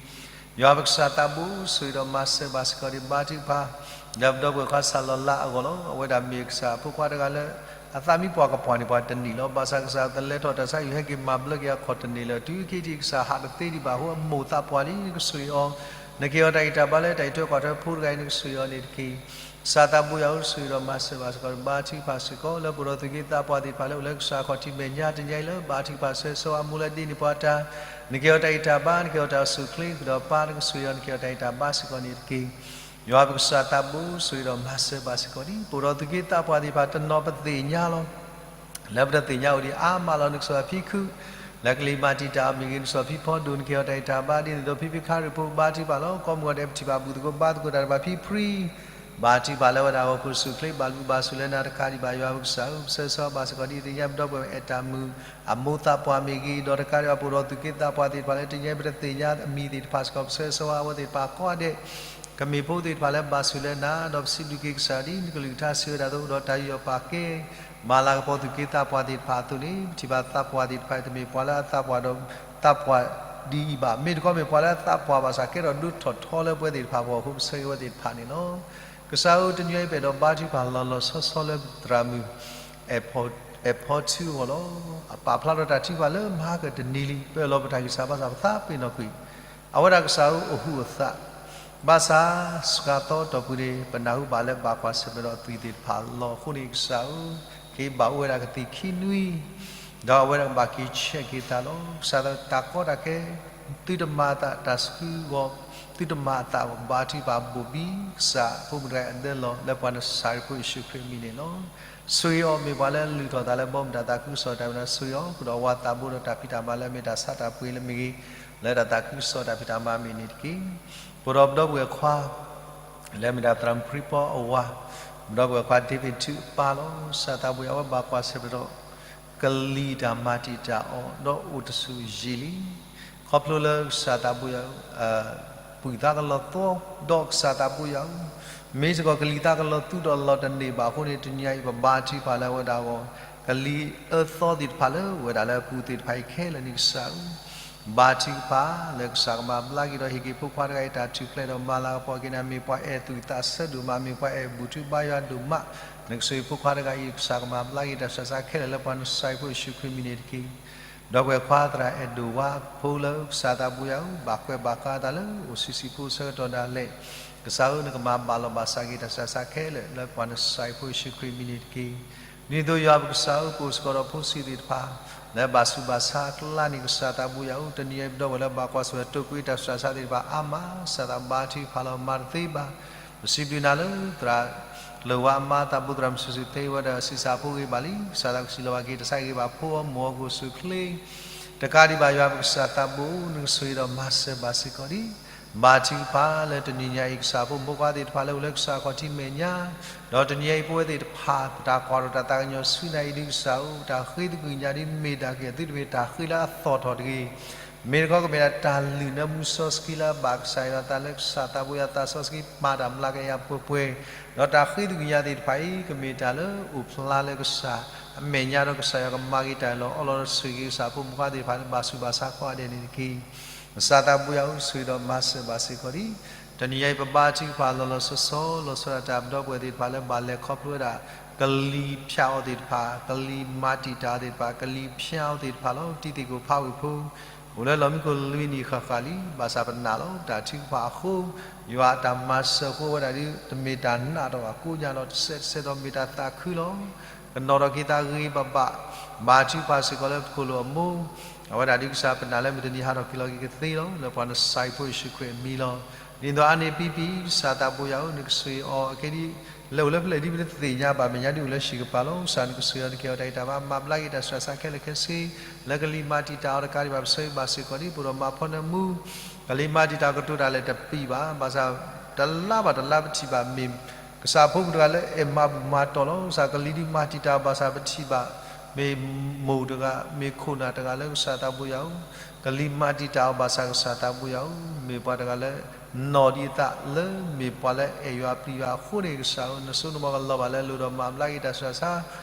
ယွၤပကစၢ်သးဘိဆိၣ်ဂ့ၤဒီးမၤစၢၤဘၣ်စ့ၢ်ကီးဒ်ဘါထုကဖၣ် ဒီးပဒီပုၢ်ဝဲၢ်ခွါစၢ်လီၤလါအဂီၢ်လီၤ. အဝဲဒၣ်မ့ၢ်ကစၢ်အဖိခွါတဂၤလၢ အသးမံပှၢ်ကပှၢ်န့ၣ်ပှၤတနံၤလီၤ. ဘၣ်ဆၣ်ကစၢ်တလဲၤထီၣ်တၢ်ဆါဟံၣ် ဟဲက့ၤမၤဘျါက့ၤအခီၣ်တန့ၢ်လၢၤ တုၤအခံထံၣ်ကစၢ်ဟးတသ့ဒံးဘၣ်အဃိ အမိၢ်သးပှၢ်လံ နကဆိၣ်ဂ့ၤအီၤ, နကဟ့ၣ်အီၤတၢ်ဂံၢ်တၢ်ဘါလၢတၢ်အံးထွဲကွၢ်ထွဲဖိတဂၤအံၤ နကဆိၣ်ဂ့ၤအီၤန့ၣ်တက့ၢ်. ကစၢ်သးဘိယွၤဧၢ ဆိၣ်ဂ့ၤဒီးမၤစၢၤဘၣ်စ့ၢ်ကီး ဘါထုကဖၣ်စ့ၢ်ကီး လၢပအိၣ်ဒီးသူၣ်က့သးပှၢ်သ့ၣ်တဖၣ်လၢအိၣ်လၢကစၢ်အခီၣ်ထံးမဲာ်ညါတနံၤအံၤလၢ ဘါထုကဖၣ်ဆၢဂ့ၤဆၢဝါအမိၢ်လၢဒ့န့ၢ်ပှၤတၢ်, နကဟ့ၣ်အီၤတၢ်ဂံၢ်တၢ်ဘါ နကဟ့ၣ်အီၤတၢ်အိၣ်ဆူၣ်အိၣ်ချ့ ဃုာ်ဒီးပၢ် နကဆိၣ်ဂ့ၤအီၤ နကဟ့ၣ်အီၤတၢ်ဂံၢ်တၢ်ဘါစ့ၢ်ကီးန့ၣ်တက့ၢ်. ယွၤပကစၢ်သးဘိဆိၣ်ဂ့ၤဒီးမၤစၢၤဘၣ်စ့ၢ်ကီးဒ် ပအိၣ်ဒီးသူၣ်က့သးပှၢ်သ့ၣ်တဖၣ်တနီၤပသ့ၣ်ညါလီၤ. လၢပတသ့ၣ်ညါအိၣ်ဒံးအါမးလီၤ နကစီၤဖံခု, လၢကလံၤမၤတံာ်တာ်အီၤမ့ၢ်ဂ့ၤ နစီၤဖံဖီဒိၣ် နကဟ့ၣ်အီၤတၢ်ဂံၢ်တၢ်ဘါဒ်န့ၣ်ဒီး ဖံဖုခါရံၣ်ဖိဘါထုကဖၣ်လီၤ. ကီၢ်မုၢ်ဂီၤဒဲးပထံၣ်ဘၣ်ဘူၣ်သကိးဘါသကိးတၢ်တဖၣ် ဖံဖရံ ဘါထုကဖၣ်လၢအဝဲဒၣ်အဂီၢ် ဃုာ်ဆူၣ်ချ့ဘၣ်ဘျုးဘၣ်ဆိၣ်လၢနၤတကးဒံးဘၣ် ယွၤပကစၢ်ဧၢ ပဆၢဂ့ၤဆၢဝါဘၣ်စ့ၢ်ကီးဒ် သ့ၣ်ညါပဒီပုၢ်ဝဲၢ်အဲၣ်တၢ်မုၣ် အမိၢ်သးပှၢ်မ့ၢ်ဂ့ၤ ဒီးတကးဒံးဘၣ်ပအိၣ်ဒီးသူၣ်က့သးပှၢ်သ့ၣ်တဖၣ်လၢတနံၤအံၤပတသ့ၣ်ညါအမံၤသ့ၣ်တဖၣ်စ့ၢ်ကီး ပဆၢဂ့ၤဆၢဝါအဝဲသ့ၣ်တဖၣ်ကိးဂၤဒဲး ကမ့ၢ်ဖိသ့ၣ်တဖၣ်လၢဘၣ်ဆိၣ်လၢနၤ ဒီးပစံးဘျုးက့ၤကစၢ်ဒ်နကလုၢ်ကထါစံးဝဲဒၣ်အသိး ဒီးတၢ်ယူးယီၣ်ပာ်ကဲ မၤလၤကပီၤသူၣ်က့သးပှၢ်သ့ၣ်တဖၣ်အသိးန့ၣ် ပထံၣ်ဘၣ်သးပှၢ်သ့ၣ်တဖၣ်တမ့ၢ်ပှၤလၢအသးပှၢ်ဒီး သးပှၢ်ဒ်အံၤဘၣ်. မ့ၢ်တခီမ့ၢ်ပှၤလၢအသးပှၢ်ဘၣ်ဆၣ် ကဲထီၣ်ဒိၣ်ထီၣ်ထီလၢပဝဲသ့ၣ်တဖၣ်အဂီၢ်အဃိ ပဆၢဂ့ၤဝဲသ့ၣ်တဖၣ်န့ၣ်လီၤ. ကစၢ်ဧၢ တနံၤအံၤပအဲၣ်ဒိးဘါထုကဖၣ်လီၤလီၤဆီဆီလၢပသရၣ်မုၣ် အဲၣ်ဖီထူအဂီၢ်လီၤ. အပာ်ဖျါထီၣ်တၢ်ထုကဖၣ်လၢမဟါကတနံၤလံ ပအၢၣ်လီၤပတၢ်ဂံၢ်စၢ်ဘါစၢ်ပသးပ့ၤနီၣ်ကွံာ် အဝဲဒၣ်ကစၢ်ဧၢအိၣ်ဟူးအိၣ်သး ဘၣ်ဆၣ်စှၤသီအတီၢ်ပူၤန့ၣ် ပနၢ်ဟူဘၣ်လၢဘၣ်ကွၢ်ဆၢၣ်မဲာ်ဒီးသွံၣ်သ့ၣ်တဖၣ်လီၤ. အဃိန့ၣ်ကစၢ်ဧၢ က့ၤဘၣ်အိၣ်ဝဲဒၣ်ကသံၣ်ခံနွံ ဒီးအဝဲဒၣ်ကဘၣ်က့ၤဆဲးက့ၤသးလီၤ. ကစၢ်တၢ်ကီတၢ်ခဲ သုတမၤအသးတၢ်ဆှုဂီၢ် သုတမၤအသးဂီၢ် ဘါထုကဖၣ်ဘိၣ်ဘံ ကစၢ်ဖိမုၣ်တဂၤအဒၢလီၤ လၢပှၤနစၢ်ဖိယ့ၣ်ၡူးခရံာ်အမံၤန့ၣ်လီၤ. ဆိၣ်ဂ့ၤအီၤ မ့ၢ်ပှၤလၢလုၢ်ထီၣ်သးလၢဘီမုၢ်တၢ်သးခုကစီၣ်တၢ်မ့ၢ်တၢ် ဆိၣ်ဂ့ၤအီၤ ဃုာ်ဒီးအဝၤသးဘိဒီးတၢ်ဖံးတၢ်မၤလၢအမ့ၢ်တၢ်ဆါတၢ်ပှ့ၤလၢမ့ၢ်ဂ့ၤ လၢတၢ်သးခုကစီၣ်တၢ်ဖံးတၢ်မၤမ့ၢ်န့ၣ်တက့ၢ်. ပဒီပုၢ်ဝဲၢ်ခွါ လၢမ့ၢ်ဒၣ်သရၣ်မုၣ်ဖရံပီအဝၤ, ပဒီပုၢ်ဝဲၢ်ခွါ David ထုအပၢ်လီၤ. ကစၢ်သးဘိယွၤ အဝဲဘၣ်ကွၢ်ဆၢၣ်မဲာ်ဒီး ကလံၤတၢ်မၤတံာ်တာ်အီၤ ဒီးအိၣ်တဆူၣ်ယံာ်လံ. ခီဖျိလၢကစၢ်သးဘိယွၤ ပုၢ်သးကလီၤသီ ဒီးကစၢ်သးဘိယွၤ မ့ၢ်စ့ၢ်ကီးကလံၤသးကလီၤသူဒီးလီၤတန့ၢ်ဘၣ်အဃိန့ၣ် တနံၤအံၤပဘါထုကဖၣ်လၢအဝဲဒၣ်အဂီၢ် ကလံၤအၢသီသ့ၣ်တဖၣ်လၢဝဲဒၣ်လၢအပူၤသ့ၣ်တဖၣ်အံၤခဲလၢာ်န့ၣ်ကစၢ်ဧၢ ဘါထုကဖၣ်လၢကစၢ်ကမၤဘျါက့ၤဒီးဟ့ၣ်က့ၤဖိခွါတဂၤအံၤတၢ်ထူၣ်ဖျဲးဒီးမၤလၤကပီၤက့ၤန့ၣ် မ့ၢ်ပှၤအဲၣ်သူၣ်သးဆၢဒိၣ်မး မ့ၢ်ပှၤအဲၣ်ဘူၣ်ထူဘါယွၤဒိၣ်မး နကဆိၣ်ဂ့ၤဖိခွါတဂၤအံၤ ကစၢ်ကမၤဘျါက့ၤတၢ်ဆူးတၢ်ဆါခဲလၢာ်လၢပှၤနစၢ်ဖိယ့ၣ်ၡူးခရံာ်မံၤန့ၣ်တက့ၢ်. ဒီပုၢ်ဝဲၢ်ခွါသရၣ်အဲၣ်ဒိၣ်ဝါဖိလၢကစၢ်သးဘိယွၤဧၢ ဘၣ်ကွဲးဘၣ်ဃးအသးလၢအိၣ်ဆံးဆံးဖိဆၢကတီၢ်ဒၣ်လဲာ် ကစၢ်ဧၢ နကမၤဘၣ်လီၤဘၣ်စးက့ၤတၢ်ဆူးတၢ်ဆါခဲလၢာ်လၢပှၤနစၢ်ဖိယ့ၣ်ၡူးခရံာ်မံၤန့ၣ်တက့ၢ်. ဒ်သိးယွၤပကစၢ်ဧၢ ပအိၣ်စ့ၢ်ကီးဒီးဖိဆံးသ့ၣ်တဖၣ် လၢဘၣ်ဆူးဘၣ်ဆါအကျါန့ၣ် ကစၢ်သးဘိယွၤဧၢ တနံၤအံၤပဒီပုၢ်ဝဲၢ်လၢဘၣ်ကွၢ်ဆၢၣ်မဲာ်တိာ်ကွံာ်တၢ်ဆူးတၢ်ဆါသ့ၣ်တဖၣ်အါမး ကစၢ်သးဘါထုကဖၣ်လီၤမၤတသ့ဘၣ် ပစံးဘျုးနၤလၢသရၣ် လၢဝါအမါသးဘိသရၣ်မုၣ်စူၤစူၤသ့ဝဲဒီး စံးစၢ်ဖိဂ့ၤဘၣ်လံ, ကစၢ်သးကစံးလီၤဘၣ်က့ၤ တၢ်ဆါဂ့ၤဘၣ်ဖိအီၤ မိၢ်အီၤကိၣ်ဆူၣ်ချ့, တကးဒံးဘၣ်ယွၤ ပကစၢ်သးဘိ နကဆိၣ်ဂ့ၤဒီးမၤစၢၤဘၣ်စ့ၢ်ကီးဒံး, ဘါထုကဖၣ်လၢတနံၤညါအံၤ ကစၢ်ဖိမုၣ်ဖိခွါသ့ၣ်တဖၣ်လၢအိၣ်လၢကစၢ်ခီၣ်ထံးမဲာ်ညါ, ဒီးတနံၤညါအံၤ ပဝဲသ့ၣ်တဖၣ် ပတၢ်ကွၢ်ထီၣ်တၢ်သးကညီၤဆူညါအံၤဒ်ကစၢ်ဧၢ, တၢ်ဃ့သကွံာ်ညါဒ်မ့ၢ်တၢ်ကဲသုတမ့ၢ်တၢ်ဃ့လၢအသီၣ်ထီၣ်တဂ့ၤ မ့ၢ်တခီကမ့ၢ်ဒၣ်တၢ်လုၢ်နၢမူစီဆှံလၢအဘၣ်ကစၢ်ယွၤအသးလၢကစၢ်သးဘိယွၤအသးစီဆှံ မၤတၢ်မျးကယၤပှဲၤပှဲၤ, ဒီးတၢ်ဃ့သကွံာ်ညါသ့ၣ်တဖၣ်အံၤ ကမ့ၢ်တၢ်လၢအိၣ်ဖျါလၢကစၢ်အမဲာ်ညါဒီးကစၢ်ယွၤကမၤက့ၤတၢ်အၢၣ်လီၤအီလီၤဒီးဆိၣ်ဂ့ၤက့ၤကစၢ်ဖိမုၣ်ဖိခွါသ့ၣ်တဖၣ်လၢ ဘၣ်ဆူးဘၣ်ဆါကိးဂၤဒဲးန့ၣ်တက့ၢ်. ကစၢ်သးဘိယွၤဧၢ, ဆိၣ်ဂ့ၤဒီးမၤစၢၤဘၣ်စ့ၢ်ကီးဒံး, တနံၤညါအံၤ ပဘါထုကဖၣ်လီၤလီၤဆီဆီ လီၤဆီဒၣ်တၢ်ပဒီပုၢ်ဝဲၢ်သ့ၣ်တဖၣ်လၢ ဘၣ်လဲၤခီဖျိဝဲဒၣ်ကလံၤဖၠးအီၤသ့ၣ်တဖၣ်, ကလံၤမၤတံာ်တာ်အီၤသ့ၣ်တဖၣ်, ကလံၤဖၠးအီၤသ့ၣ်တဖၣ်လီၤ. တံၤသကိးဖးဝ့ၢ်ဖိ အိၣ်လၢလီၢ်မံခိၣ်လွံၢ်နံၣ်ဃၣ်ဃၣ်လံ, ဘၣ်ဆၣ်ပနာ်လီၤ တၢ်ထုကဖၣ်အဃိ ယွၤအတၢ်မၤစၢၤအဃိ အဝဲဒၣ်ဒ်တမ့ၢ်တၢ်နာ်ထီၣ်ဘၣ်ကိးညါလီၤ, တစဲးတစဲးဒီးမ့ၢ်တၢ်သးခုလီၤ. ကနီၤထီၣ်က့ၤသးဂ့ၤဂ့ၤဘၣ်ဘၣ်, ဘါထုကဖၣ်စ့ၢ်ကီးလၢပခိၣ်လိာ်အမိၢ်, အဝဲဒၣ်ဒ်ကစၢ်ပနာ်လၢမုၢ်တနံၤဟးထီၣ်က့ၤလီၤက့ၤကသ့လီၤ. လၢပှၤနစၤရ့းဖိယ့ၣ်ၡူးခရံာ်အမံၤလီၤ. ဒ်သိးအါန့ၣ်အပံပံၤ ကစၢ်သးဘိယွၤဧၢ, နကဆိၣ်ဂ့ၤအီၤအခဲဒ် လဲၤအိၣ်လၢဖဲလဲၣ်ဒ်ပတသ့ၣ်ညါဘၣ်, မဲာ်ညါဒ်အိၣ်လၢဟံၣ်ကပၤလီၤ. ကစၢ်နကဆိၣ်ဂ့ၤအီၤ နကဟ့ၣ်အီၤတၢ်ဂံၢ်တၢ်ဘါ, မၤဘျါက့ၤတၢ်ဆူးတၢ်ဆါခဲလၢာ်ခဲဆ့, လၢကလံၤမၤတံာ်တာ်အီၤတကးဒံးဘၣ် ပဆိၣ်ဂ့ၤဘၣ်စ့ၢ်ကီးဒံး, ပအိၣ်ဒီးမၤဖီနၢမူ ကလံၤမၤတံာ်တာ်ကတိၤတၢ်လဲၣ်တပံၤဘၣ်, ဘၣ်ဆၣ် တလါဘၣ်တလါပထံၣ်ဘၣ်, မ့ၢ်ကစၢ်ဖိမုၣ်တဂၤလၢအဲၣ်မၤဘူၣ်မၤတီၢ်လီၤ. ကစၢ်ကလံၤဒ်မၤတံာ်တာ်ဘၣ်ဆၣ်ပထံၣ်ဘၣ်, မ့ၢ်မိၢ်တဂၤ, မ့ၢ်ခိၣ်နၢ်တဂၤလၢကစၢ်သးဘိယွၤဧၢ, ကလံၤမၤတံာ်တာ်အီၤဘၣ်ဆၣ်ကစၢ်သးဘိယွၤဧၢ, မ့ၢ်ပှၤတဂၤလၢ နီၢ်ဒံးအသးလၢမ့ၢ်ပှၤလၢအဲၣ်ယွၤပျံၤယွၤအဃိန့ၣ် ကစၢ်ဧၢ, နစိနမီၢ်ကလီၤဘၣ်လၢအလိၤဒီးမၤဘျါက့ၤတၢ်ဆူးတၢ်ဆါ,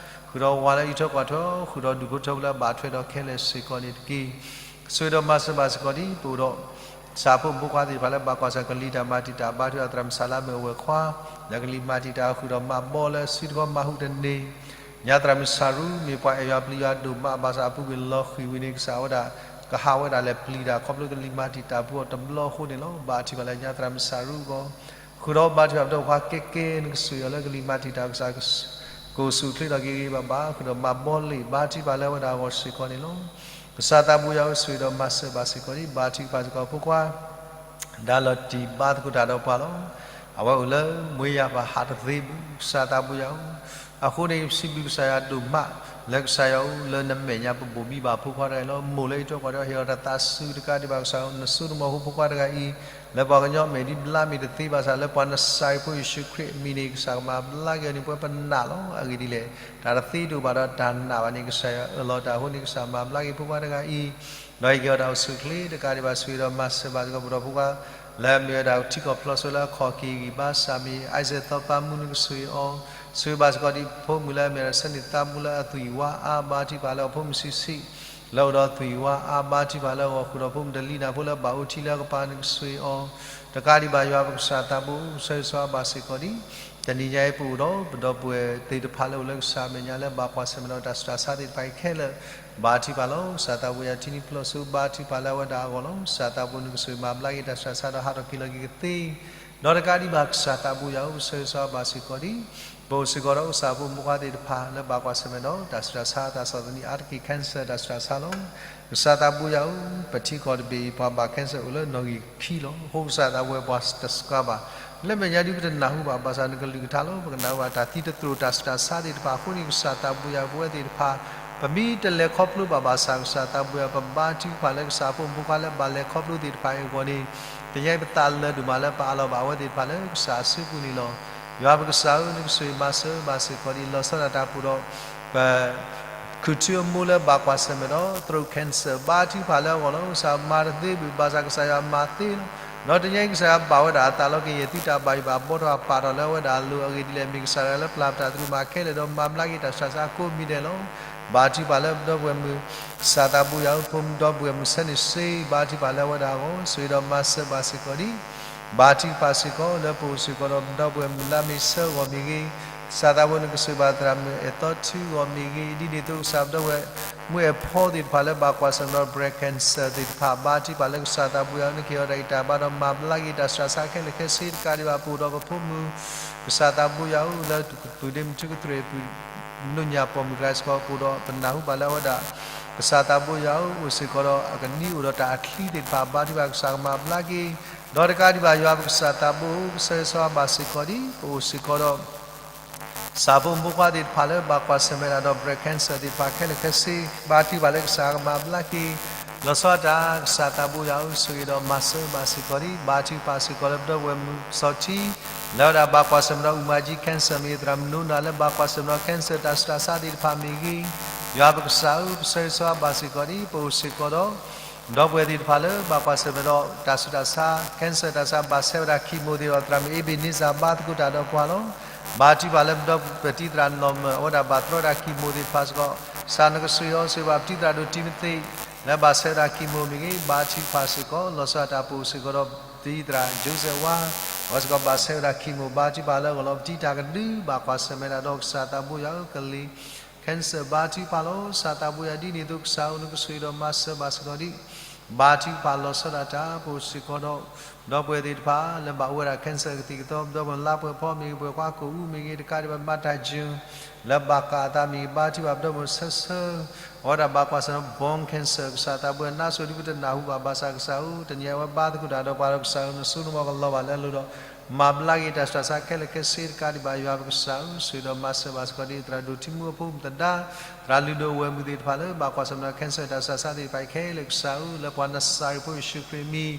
ဃုာ်ဒီးဝၤလၢအအံးထွဲကွၢ်ထွဲအီၤ, ဃုာ်ဒီးဒူၣ်ဖိထၢဖိလၢအဘၣ်ထွဲဒီးခဲလၢာ်စ့ၢ်ကီးန့ၣ်တက့ၢ်. ဆိၣ်ဂ့ၤဒီးမၤစၢၤဘၣ်စ့ၢ်ကီးဒံး, ပအိၣ်ဒီး ကစၢ်ဖိမုၣ်ဖိခွါသ့ၣ်တဖၣ်လၢဘၣ်ကွၢ်ဆၢၣ်ကလံၤတၢ်မၤတံာ်တာ် ဘါထုကဖၣ်သရၣ်မုၣ်စၢ်လါမုၣ်အဝဲၢ်ခွါ, လၢကလံၤမၤတံာ်တာ်ဃုာ်ဒီးမၤဘီလၢစုတခီမၤဟူးတန့ၢ် ညါသရၣ်မုၣ်စၤရူ မ့ၢ်ပှၤအဲၣ်ယွၤပျံၤယွၤဒိၣ်မးဘၣ်ဆၣ်အပူၤကွံာ်လီၤဃံၤဝံၤန့ၣ် ကစၢ်ဝဲဒၣ် ကဟးဝဲဒၣ်လဲၤပျံၤတၢ်ခီဖျိကလံၤမၤတံာ်တာ်ပူၤအီၤတဘျီအဃိန့ၣ်လီၤ. ဘါထုကဖၣ်လၢညါသရၣ်မုၣ်စၤရူအဂီၢ်, ဃုာ်ဒီးဘါထုကဖၣ်ပဒီပုၢ်ဝဲၢ်ခွါကဲကဲ နကဆိၣ်ဂ့ၤအီၤလၢကလံၤမၤတံာ်တာ်ကစၢ် ကအိၣ်ဆူၣ်အိၣ်ချ့ထီၣ်က့ၤဂ့ၤဂ့ၤဘၣ်ဘၣ်, ဃုာ်ဒီးမၤဘီလ့ၣ်ဘါထုကဖၣ်လၢအဝဲဒၣ်အဂီၢ်စ့ၢ်ကီးန့ၣ်လီၤ. ကစၢ်သးဘိယွၤဧၢ, ဆိၣ်ဂ့ၤဒီးမၤစၢၤဘၣ်စ့ၢ်ကီးဒံး, ဘါထုကဖၣ်စ့ၢ်ကီးဖိခွါ ဒၣ်လီၤတံၢ်ဘါသကိးတၢ်ဒီးပှၤလီၤ. အဝဲအိၣ်လၢမွေးရာပါ ဟးတသ့ဘူး, ကစၢ်သးဘိယွၤဧၢ, အဃိန့ၣ် ပစံးဘျုးကစၢ်ယွၤဒိၣ်မး လၢကစၢ်ယွၤဧၢ လၢနမဲာ်ညါပဘိၣ်ဘံဘၣ်ဖိခွါတဂၤအံၤလီၤ. မိၢ်လၢအံးထွဲကွၢ်ထွဲ ဟ့ၣ်အီၤတၢ်သးစူၤတကးဒံးဘၣ်, ကစၢ်ဧၢ နစိနမီၢ်ဖိခွါတဂၤအံၤ လၢပှၤကညီမဲာ်ဒံးဘျါမ့ၢ်တသ့ဘၣ်ဆၣ် လၢပှၤနစၤရ့းဖိယ့ၣ်ၡူးခရံာ်အမံၤန့ၣ် ကစၢ်ကမၤဘျါက့ၤအီၤန့ၣ် ပဝဲပနာ်လီၤ. အဂ့ၢ်ဒ်လဲၣ်, တၢ်တသ့ဒိၣ်ဘၣ်ဒီးတၢ်နာ်ဘၣ်န့ၣ် ကစၢ်ယွၤအၢၣ်လီၤတၢ်အဃိန့ၣ် ကစၢ်မၤဘျါက့ၤဖိခွါတဂၤအံၤ ဒီးဟ့ၣ်က့ၤအီၤတၢ်အိၣ်ဆူၣ်အိၣ်ချ့တကးဒံးဘၣ်, ဆိၣ်ဂ့ၤဒီးမၤစၢၤဘၣ်စ့ၢ်ကီးပဒီပုၢ်ဝဲၢ်ခွါ လၢအမ့ၢ်ဝဲဒၣ်ထံကီၢ်ဖျီၣ်စိလၢအခီၣ်က့ၤဂံၢ်ဘါစၢ်မံၤ အံၣ်စဲးသီပၤမူ နကဆိၣ်ဂ့ၤအီၤ, ဆိၣ်ဂ့ၤဘၣ်စ့ၢ်ကီးဒံးဖိမုၣ်လၢအမ့ၢ်ဝဲဒၣ် ဆၢန့ၣ်သးမူလၢအသွံၣ်ဝါအါ ဘါထုကဖၣ်လၢအဖိမုၣ်ဆံးဆံး လၢအိၣ်ဒီးသွံၣ်ဝါအါ ဘါထုကဖၣ်လၢအဂီၢ် ဃုာ်ဒီးဖိမုၣ်တလံၤနၢ်ဖိလၢအဘၣ်အိၣ်ထံလၢအကပၤ နကဆိၣ်ဂ့ၤအီၤ, တကးဒံးဘၣ်ယွၤပကစၢ်သးဘိ ဆိၣ်ဂ့ၤဆိၣ်ဝါဘၣ်စ့ၢ်ကီးဒံး တနံၤညါအံၤပအိၣ်ဒီးပဒီပုၢ်ဝဲၢ်သ့ၣ်တဖၣ်လၢအိၣ်လၢကစၢ်အမဲာ်ညါလၢ ဘၣ်ကွၢ်ဆၢၣ်မဲာ်ဒီးတၢ်ဆူးတၢ်ဆါသ့ၣ်တဖၣ်အံၤခဲလၢာ်, ဘါထုကဖၣ်လီၤ. ကစၢ်သးဘိယွၤ ထံနံၤဖျီၣ်စိ ဘါထုကဖၣ်လၢအဝဲဒၣ်အဂီၢ်လီၤ. ကစၢ်သးဘိ နကဆိၣ်ဂ့ၤမၤဘျါက့ၤတၢ်ဆူးတၢ်ဆါဒီးဟးထီၣ်က့ၤလီၤက့ၤကသ့, ဒီးတကးဒံးဘၣ်ကစၢ်သးဘိယွၤဧၢ, ဆိၣ်ဂ့ၤဆိၣ်ဝါဘၣ်စ့ၢ်ကီးဒံး ပအိၣ်စ့ၢ်ကီးဒီးကစၢ်ဖိမုၣ်ဖိခွါသ့ၣ်တဖၣ်လၢဘၣ်ကွၢ်ဆၢၣ်မဲာ်ဒီးတၢ်ဆူးတၢ်ဆါ တၢ်ဆီၣ်သနံးအါတက့ၢ် cancer တၢ်ဆူးတၢ်ဆါလီၤ. ကစၢ်သးဘိယွၤဧၢ, ပထံကီၢ်တဘ့ၣ်အံၤ ပှၤဘၣ် cancer အိၣ်လၢနီၣ်ဂံၢ်ခံလီၤ. အဃိကစၢ်သးဘိယွၤ ပှၤတစှၤဘၣ် လၢမဲာ်ညါဒ်ပတနၢ်ဟူဘၣ်, ဘၣ်ဆၣ်နကလုၢ်ကထါလီၤ. ပကနၣ်ဟူဘၣ်တၢ်သံတသရိာ်တၢ်ဆူးတၢ်ဆါသ့ၣ်တဖၣ်အဃိန့ၣ် ကစၢ်သးဘိယွၤ ပဝဲသ့ၣ်တဖၣ် ပမ့ၢ်တလဲၤခီဖျိဘၣ်ဘၣ်ဆၣ် ကစၢ်သးဘိယွၤ ပဘါထုကဖၣ်လၢကစၢ်ဖိမုၣ်ဖိခွါလၢဘၣ်လဲၤခီဖျိသ့ၣ်တဖၣ်အံၤအဂီၢ်န့ၣ် တနံၤညါအံၤပသးလၢာ်ဒိၣ်မးလၢပအးလီၤဘၣ်အဝဲသ့ၣ်တဖၣ်လၢကစၢ်အစုပူၤန့ၣ်လီၤ. ယွၤပကစၢ်ဧၢ, နကဆိၣ်ဂ့ၤမၤစၢၤဘၣ်စ့ၢ်ကီးဒံး လီၤဆီဒၣ်တၢ်ပူၤဒီး ပ ခုၣ်ထူအမိၢ်လၢဘၣ်ကွၢ်ဆၢၣ်မဲာ်ဒီး throat cancer ဘါထုကဖၣ်လၢအဂီၢ်လီၤ. ကစၢ်မၤတသ့ဘၣ် ဘၣ်ဆၣ်ကစၢ်ယွၤမၤသ့လီၤ. ဒီးတနံၤညါအံၤ ကစၢ်ယွၤဘၣ်ဝဲဒၣ်အသးလီၤက့ၤ ယသူတၢ်ဘၣ်ယိၣ်ဘၣ်ဘှီထီၣ်အပာ်ထီၣ်လၢအဝဲဒၣ်အလိၤ အဂ့ၢ်ဒ်လဲၣ် မ့ၢ်ကစၢ်တဂၤလၢပျၢ်ပတၢ်သရူးမၤခဲလၢာ် ဒီးမၤဘျါက့ၤတၢ်ဆူးတၢ်ဆါကိးမံၤဒဲးလီၤ. ဘါထုကဖၣ်လၢပဒီပုၢ်ဝဲၢ်မုၣ် ကစၢ်သးဘိယွၤဧၢ, ဖိမုၣ်ဒီပုၢ်ဝဲၢ်မုၣ်ဆၢန့ၣ်စ့ ဘါထုကဖၣ်လၢအဝဲဒၣ်အဂီၢ် ဆိၣ်ဂ့ၤဒီးမၤစၢၤဘၣ်စ့ၢ်ကီးဒံး ဘါထုကဖၣ်စ့ၢ်ကီးလၢပအိၣ်စ့ၢ်ကီးဒီးပဒီပုၢ်ဝဲၢ်မုၣ်လါမ့ၤဆၢအဂီၢ်မ့ၢ်ဂ့ၤ, ကစၢ်သးဘိနကဆိၣ်ဂ့ၤဘၣ်သရၣ်မုၣ်အဲၣ်သီထူအဂီၢ်မ့ၢ်ဂ့ၤ, ဒ်န့ၣ်အသိးကစၢ်ပဒီပုၢ်ဝဲၢ် မုၢ်အဲၣ်ဖီသ့ၣ်တဖၣ်လၢဘၣ်ကွၢ်ဆၢၣ်မဲာ်ဒီး breast cancer သ့ၣ်တဖၣ် ဘါထုကဖၣ်လၢကစၢ်သးဘိယွၤဧၢ နကဟ့ၣ်အီၤတၢ်ဂံၢ်တၢ်ဘါဒီးမၤဘျါက့ၤတၢ်ဆူးတၢ်ဆါခဲလၢာ်ခဲဆ့တကးဒံးဘၣ် ပအိၣ်ဒီးပဖိမုၣ် ကစၢ်သးဘိယွၤဧၢ လၢပုၢ်ဒ့မုၣ်ထူကတြဲၤပုၢ် ပနံၣ်ညါပိာ်မုၣ်ကျါစ့ၢ်ကီး ပအိၣ်ဒီးပနၢ်ဟူဘၣ်လၢအဝဲဒၣ် ကစၢ်သးဘိယွၤဧၢ အိၣ်စ့ၢ်ကီးဒီးအကနံၣ်အိၣ်ဒီးတၢ်အချံသ့ၣ်တဖၣ် ဘါထုကဖၣ်ကစၢ်ကမၤဘျါက့ၤ, ဒီးတကးဒံးဘၣ် ယွၤပကစၢ်သးဘိဧၢ ပဆၢဂ့ၤဆၢဝါဘၣ်စ့ၢ်ကီးဒံး ပအိၣ်စ့ၢ်ကီးဒီး ဆၣ်ဖိမုၣ်ဖိခွါသ့ၣ်တဖၣ်လၢဘၣ်ကွၢ်ဆၢၣ်မဲာ်ဒၣ်ဒီး breast cancer သ့ၣ်တဖၣ်ခဲလၢာ်ခဲဆ့, ဘါထုကဖၣ်လၢကစၢ်ကမၤဘျါက့ၤ, လီၤဆီဒၣ်တၢ် ကစၢ်သးဘိယွၤဧၢ ဆိၣ်ဂ့ၤဒီးမၤစၢၤဘၣ်စ့ၢ်ကီးဒံး, ဘါထုကဖၣ်စ့ၢ်ကီးလၢပဒီပုၢ်ဝဲၢ်မုၣ်စီၤထံ လၢအဝဲဒၣ်ဘၣ်ကွၢ်ဆၢၣ်မဲာ်ဒီး အူမၤကၠံ cancer မ့ၢ်ဂ့ၤ, သရၣ်မုၣ်နိနၤလၢဘၣ်ကွၢ်ဆၢၣ်မဲာ်ဒီး cancer တၢ်ဆူးတၢ်ဆါသ့ၣ်တဖၣ်မ့ၢ်ဂ့ၤ, ယွၤပကစၢ်ဧၢ ပဆၢဂ့ၤဆၢဝါဘၣ်စ့ၢ်ကီးဒံး, ပအိၣ်စ့ၢ်ကီးဒီး ဒီပုၢ်ဝဲၢ်သ့ၣ်တဖၣ်လၢဘၣ်ကွၢ်ဆၢၣ်မဲာ်ဒီးတၢ်ဆူးတၢ်ဆါ cancer တၢ်ဆါ ဘၣ်ဆဲးဝဲဒၣ် chemo သ့ၣ်ဒီး သရၣ်မုၣ်အ့ဘ့းန့စၢ် ဘါသကိးတၢ်ဒီးပှၤလီၤ. ဘါထုကဖၣ်လၢပဒီပုၢ်ဝဲၢ်တံၤသရၣ်နီၢ်မၢၢ် အဝဲဒၣ်ဘၣ်တြီတၢ် chemo သ့ၣ်တဖၣ်စ့ၢ်ကီး, ကစၢ်နကဆိၣ်ဂ့ၤအီၤ ဆိၣ်ဂ့ၤဘၣ်ပတံၤသရၣ်ဒိၣ်တံၤမသ့း လၢဘၣ်ဆဲးဝဲဒၣ် chemo မ့ၢ်ဂ့ၤ, ဘါထုကဖၣ်စ့ၢ်ကီး လီၤဆီဒၣ်တၢ် ပအိၣ်စ့ၢ်ကီးဒီးတံၤသရၣ် Joseph ဝါ အဝဲစ့ၢ်ကီးဘၣ်ဆဲးဝဲဒၣ် chemo ဘါထုကဖၣ်လၢအဂီၢ်လီၤ. ပတံၤတၢ်ကဒု ဘၣ်ကွၢ်ဆၢၣ်မဲာ်ဒၣ်ဒီးကစၢ်သးဘိယွၤ ကလံၤ cancer ဘါထုကဖၣ်လီၤ. ကစၢ်သးဘိယွၤ ဒ်န့ၣ်အသိး ကစၢ်ဧၢ နကဆိၣ်ဂ့ၤဒီးမၤစၢၤဘၣ်စ့ၢ်ကီးဒံး, ဘါထုကဖၣ် လီၤဆီဒၣ်တၢ် ပအိၣ်စ့ၢ်ကီးဒီး ဒီပုၢ်ဝဲၢ်သ့ၣ်တဖၣ် လၢဘၣ်အိၣ်ဝဲဒၣ် cancer ကသံၣ်ကသီ, ပဒီပုၢ်ဝဲၢ်လါပှဲၤဖီမ့ၢ်ဂ့ၤ, ပှဲၤကွၢ်ကိာ်အူမ့ၢ်ဂ့ၤ, တကးဒံးဘၣ် မၤတၢ်ယုၢ် လၢဘၣ်ကးအသးမ့ၢ်ဂ့ၤ, ဘါထုကဖၣ်ပဒီပုၢ်ဝဲၢ်ဆၢဆၢ အဝဲဒၣ်ဘၣ်ကွၢ်ဆၢၣ်မဲာ်ဒီး bone cancer ကစၢ်သးဘိယွၤ နါစိၤဒု ပတနၢ်ဟူဘၣ်ဘၣ်ဆၣ် ကစၢ်ဧၢ တနံၤအံၤ အဝဲဘါသကိးတၢ်ဒီးပှၤဒီး ကစၢ်ဧၢ နစိနမီၢ်ကလီၤဘၣ်လၢအလိၤဒီး မၤဘျါက့ၤတၢ်ဆူးတၢ်ဆါခဲလၢာ်ခဲဆ့ တကးဒံးဘၣ် ယွၤပကစၢ်ဧၢ ဆိၣ်ဂ့ၤဒီးမၤစၢၤဘၣ်စ့ၢ်ကီးဒံး သရၣ်ဒိၣ်ထံမူအဖိမုၣ်သဒါ သရၣ်လုၢ်ဒိၣ်အဝဲၢ်မုၣ်သ့ၣ်တဖၣ်လၢဘၣ်ကွၢ်ဆၢၣ်မဲာ်ဒီး cancer တၢ်ဆူးတၢ်ဆါသ့ၣ်တဖၣ်ခဲလၢာ် ကစၢ်ဧၢ လၢပှၤနစၤရ့းဖိယ့ၣ်ၡူးခရံာ်အမံၤ